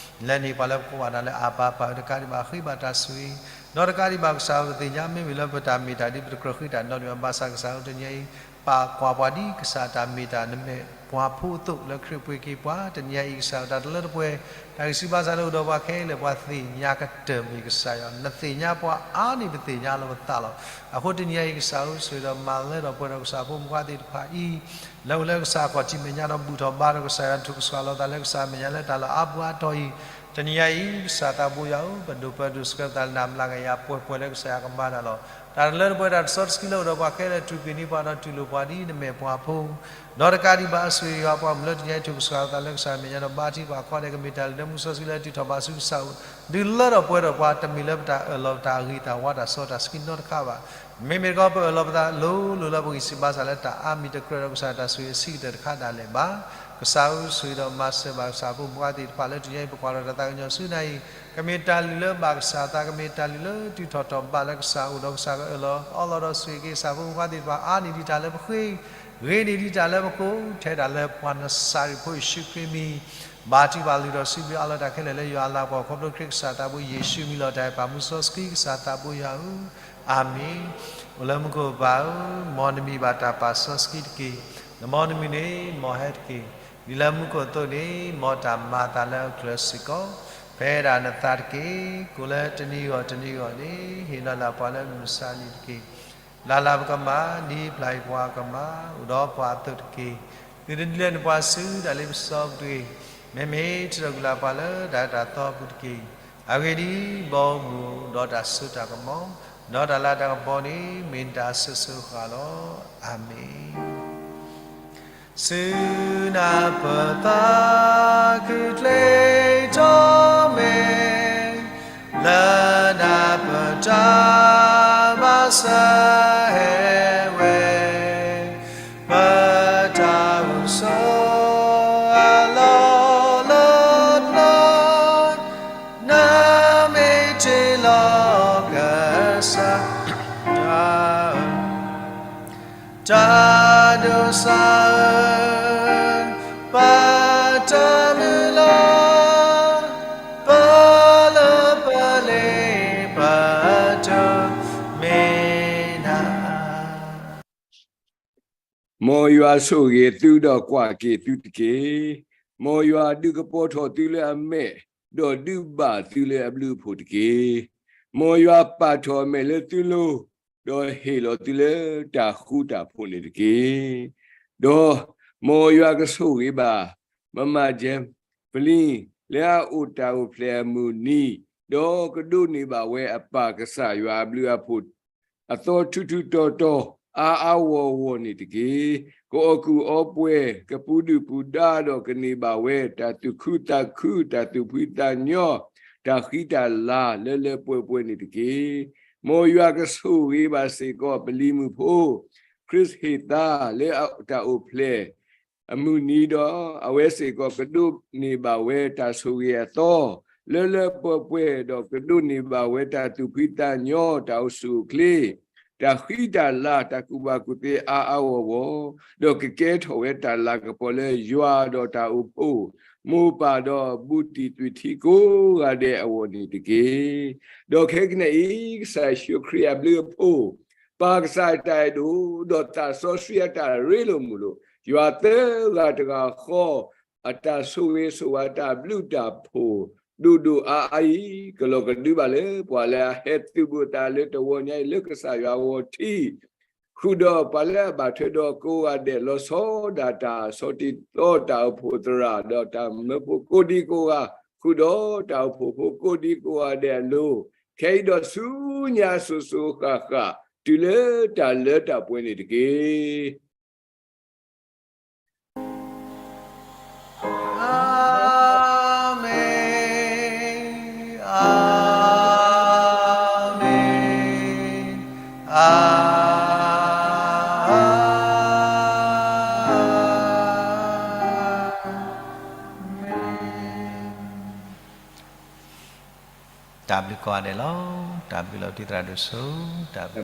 လၢန့ၣ်ပှၤလၢပကိးဘၣ်နၤလၢအဘၤပၢ်ဧၢ, တကးဒံးဘၣ်ဃ့ဘၣ်တၢ်ဆိၣ်ဂ့ၤ, ဒီးတကးဒံးဘၣ်ကစၢ်ဧၢ, ပသ့ၣ်ညါမ့မ့ၢ်လၢပတၢ်မ့ၢ်တၢ်ဒ်ပတကြၢးဃ့တၢ်နီတမံၤဘၣ်, ဘၣ်ဆၣ်ကစၢ်ဧၢ, တနံၤအံၤ ပာ်ကွၢ်ပှၤဒ်ကစၢ်တၢ်မ့ၢ်တၢ်နမဲာ်ပှၤဖိအသိး လၢခရံာ်ပှ့ၤက့ၤပှၤ, တနံၤအံၤကစၢ်ဧၢ, တၢ်တလၢတပှဲၤ တၢ်ဂံၢ်စၢ်ဘါစၢ်လၢအိၣ်ဒီးပှၤခဲလၢာ် ပှၤသ့ၣ်ညါကတၢၢ်မ့ၢ်ကစၢ်ယွၤ, နသ့ၣ်ညါပှၤအါန့ၢ်ပသ့ၣ်ညါလီၤပသးလီၤ. အဃိတနံၤအံၤကစၢ်ဧၢ, ဆိၣ်ဂ့ၤဒီးမၤလၢထီၣ်ပှဲၤထီၣ်ကစၢ်ဖိမုၣ်ခွါသ့ၣ်တဖၣ်အံၤ လၢအိၣ်လၢကစၢ်ခီၣ်ထံးမဲာ်ညါဒီးဘူၣ်ထီၣ်ဘါထီၣ်ကစၢ်ယွၤ, ထုးကဆှီလီၤသးလၢကစၢ်အမဲာ်ညါလၢတၢ်လီၢ်အါပူၤအါတီၤအံၤ, တနံၤအံၤ ကစၢ်သးဘိယွၤဧၢ, ပဒိၣ်ပၢၤဒိၣ်ဆှၢပသးလၢနၤမျးကယၤပှဲၤပှဲၤလၢကစၢ်ယွၤကမၤတၢ်လီၤ. တၢ်တလၢတပှဲၤတၢ်တဆီတဆှံလၢအိၣ်ဒီးပှၤခဲလၢာ် ထုးကွံာ်န့ၢ်ပှၤဒီးတူၢ်လိာ်ပှၤဒ်နမဲာ်ပှၤဖိ ဒီးတကးဒံးဘၣ်အဆိၣ်ဂ့ၤယွၤပှၤမုၣ်လၢတနံၤအံၤ ထုးကဆှီလီၤသးလၢကစၢ်အမဲာ်ညါဒီးဘါထုကဖၣ်အခွါဒီး ကမ့ၢ်တၢ်လုၢ်လၢမူစီဆှံလၢအတုၤထီၣ်ဘၣ်ဆူကစၢ်အအိၣ်, ဒုးလၢထီၣ်ပှဲၤထီၣ်ပှၤ တမ့ၢ်လၢပတၢ်အၢၣ်လီၤပတၢ်အဂ့ၤတၢ်ဝါတၢ်စီတၢ်ဆှံနီတခါဘၣ်. မ့မ့ၢ်တခီ ပအၢၣ်လီၤပသးလိၤလိၤလၢပဂံၢ်စၢ်ဘါစၢ်လၢတၢ်အါမံၤတကြၢးဒီးကစၢ်တၢ်ဆိၣ်ဂ့ၤအဆံးကတၢၢ်တခါဒၣ်လဲာ်ဘၣ်. ကစၢ်ဧၢ, ဆိၣ်ဂ့ၤဒီးမၤစၢၤဘၣ်ကစၢ်ဖိမုၣ်ခွါသ့ၣ်တဖၣ်လၢတနံၤအံၤ ပကွၢ်ထီၣ်တၢ်သးကညီၤဆူနၤအံၤ, ကမ့ၢ်တၢ်လုၢ်လၢဘၣ်ကစၢ်သး, ကမ့ၢ်တၢ်လုၢ်လၢတုၤထီၣ်တီၢ်ဘၣ်လၢကစၢ်အိၣ်ဒီးကစၢ်ကအၢၣ်လီၤ အီလီၤဒီးဆိၣ်ဂ့ၤက့ၤကစၢ်ဖိမုၣ်ခွါသ့ၣ်တဖၣ် အါန့ၢ်ဒံးတၢ်လၢပဃ့, ဂ့ၤန့ၢ်ဒံးတၢ်လၢပကိး, ထဲဒၣ်လၢပှၤနစၤရ့းဖိယ့ၣ်ၡူးခရံာ်မံၤ ဘါထုကဖၣ်လုၢ်ထီၣ်စံးဘျုးအးလီၤတၢ်ခဲလၢာ်လၢယွၤအလၤကပီၤ ခီဖျိခရံာ်ကစၢ်သးဘိယ့ၣ်ၡူးမံၤလီၤ. တၢ်အဲၣ်ပၢ်မူစီဆှံကစၢ်သးဘိယွၤဧၢ, အၤမ့ၣ်. အိၣ်လၢမူခိၣ်ပၢ်ဧၢ, မ်နမံၤဘၣ်တၢ်ပာ်စီဆှံတက့ၢ်. မ်နမံၤန့ၣ်မ်ဟဲတက့ၢ်. ဒ်လၢမူခိၣ်အသိးန့ၣ် မ်တၢ်မၤအသးလၢအကျါစ့ၢ်ကီး, ဖဲဒၣ်နသးတက့ၢ်. ကိးလၢတနံၤဂီၢ်တနံၤဂီၢ်န့ၣ် ဟ့ၣ်လီၤလၢပှၤလၢမုၢ်မဆါနံၤတက့ၢ်. လၢ်လၢ်ပကမၤ, နံၤပျၢ်ယပှၤကမၤ, အိၣ်ဒီးပှၤအသိးတက့ၢ်. သုတဒုးလဲန့ၣ်ပှၤဆူတၢ်လ့ပစီပူၤတဂ့ၤ. မ့မ့ၢ်ထုးထီၣ်ကွံာ်လၢပှၤလၢတၢ်အၢတၢ်သီအပူၤတက့ၢ်. အဂ့ၢ်ဒ်အံၤ, ဘီမုၢ်ဒီးတၢ်စိတၢ်ကမီၤ, ဒီးတၢ်လၤတၢ်ကပီၤန့ၣ် မ့ၢ်နတၢ်အစိၤစိၤအဃၣ်လီၤ. အၤမ့ၣ်. ဆူနၢ်ပၢၢ်သးခုၣ်ချ့ထီၣ်မဲာ်, လၢနၢ်ပၢၢ်တၢ်မၤစၢၤဟဲဝဲ, ပတၢ်အိၣ်ဆိးအလီၢ်လၢနၤ, နမ့ၢ်တ့ၢ်လီၤကစၢ် တၢ်ဒိးစၢ်ဧၢ, ပတၢ်မုၢ်လၢ်, ပလၢပလ့ပတၢ် မ့ၢ်နၤ. မ်ယွၤဆိၣ်ဂ့ၤသုဒီးကွၢ်က့ၤသုတက့ၢ်. မ်ယွၤဒုးကပီၤထီၣ်သုလၢအမဲာ်, ဒီးဒုးဘၣ်သုလၢအဘျုးအဖှိၣ်တက့ၢ်. မ်ယွၤပာ်ထီၣ်အမဲာ်လၢသုလိၤ, ဒီးဟ့ၣ်လီၤသုလၢတၢ်ဃူတၢ်ဖိးန့ၣ်တက့ၢ်. ဒီးမ်ယွၤကဆိၣ်ဂ့ၤဘၣ် မမၤကဲ ပလံၤ လၢအအိၣ်တၢ်အိၣ်ဖျဲၣ်အမုၢ်နံၤ, ဒီးကဒိးန့ၢ်ဘၣ်ဝဲအပၢ်ကစၢ်ယွၤအဘျုးအဖှိၣ် အသီထူထူတီတီ အါအါဂီၢ်ဂီၢ်န့ၣ်တက့ၢ်. ကအီၣ်ကူၣ်အီပှဲၤ, ကပူၤဒုၣ်ပူၤဒါဒီးကန့ၢ်ဘၣ်ဝဲ တၢ်သူၣ်ခုသးခု, တၢ်သူၣ်ဖှံသးညီ, တၢ်ဃံတၢ်လၤလၢလၢပှဲၤပှဲၤန့ၣ်တက့ၢ်. မ်ယွၤကဆိၣ်ဂ့ၤဘၣ်စ့ၢ်ကီးပလံၤမုၣ်ဖိ ခရံာ်ဟ့ၣ်သါလၢတၢ်အိၣ်ဖျဲၣ် အမုၢ်နံၤဒီး အဝဲစ့ၢ်ကီးကဒိးန့ၢ်ဘၣ်ဝဲတၢ်ဆိၣ်ဂ့ၤအသီ လၢလၢပှဲၤပှဲၤ ဒီးကဒိးန့ၢ်ဘၣ်ဝဲတၢ်သူၣ်ဖှံသးညီ တၢ်အိၣ်ဆူၣ်အိၣ်ချ့ တၢ်ဃံတၢ်လၤ တၢ်ကူၣ်ဘၣ်ကူၣ်သ့အါအါဂီၢ်ဂီၢ်, ဒီးကကဲထီၣ်ဝဲတၢ်လၤကပီၤလၢယွၤဒီးတၢ်အိၣ်ဖှိၣ် မိၢ်ပၢ်ဒီးဘူးတံၢ်သွံၣ်ထံကိးဂၤဒဲးအဂီၢ်န့ၣ်တက့ၢ်. ဒီးခဲကနံၣ်အံၤ ကစၢ်ယ့ၣ်ၡူးခရံာ်အဘျုးအဖှိၣ် ပၢ်ကစၢ်အတၢ်အဲၣ်ဒိၣ် ဒီးသးစီဆှံအတၢ်ရ့လိာ်မုာ်လိာ် ယွၤသၢဂၤတဂၤဃီ အတၢ်ဆိၣ်ဂ့ၤဆိၣ်ဝါ တၢ်ဘျုးတၢ်ဖှိၣ် ဒိၣ်ဒိၣ်အါအါအံၤ ကလီၤကဒုဘၣ်လၢပှၤလၢအဟဲသုးဘူးအသးလၢတဝီညါအံၤ လၢကစၢ်ယွၤအဂီၢ်ထံး ဃုာ်ဒီးပှၤလၢအဘၣ်ထွဲဒီးကိးဂၤဒဲး လီၤဆီဒၣ်တၢ်ဆီၣ်တံၢ်သီ တၢ်အိၣ်ဖှိၣ်သရၣ် ဒီးတၢ်မၢဖိကိးဒံကိးဂၤ, ဃုာ်ဒီးတၢ်အိၣ်ဖှိၣ်ဖိကိးဒံကိးဂၤဒဲးအလိၤ, ခဲအံၤဒီးဆူညါစိၤစိၤဃၣ်ဃၣ် တုၤလၢတၢ်လၢတၢ်ပှဲၤန့ၣ်တက့ၢ်. အၤမ့ၣ်, အၤမ့ၣ်, အၤမ့ၣ်. တၢ်ဘျုးကိးဂၤဒဲးလီၤ. တၢ်ဘျုးလီၤ တံၤသရၣ်ဒိၣ်စိ, တၢ်ဘျုး.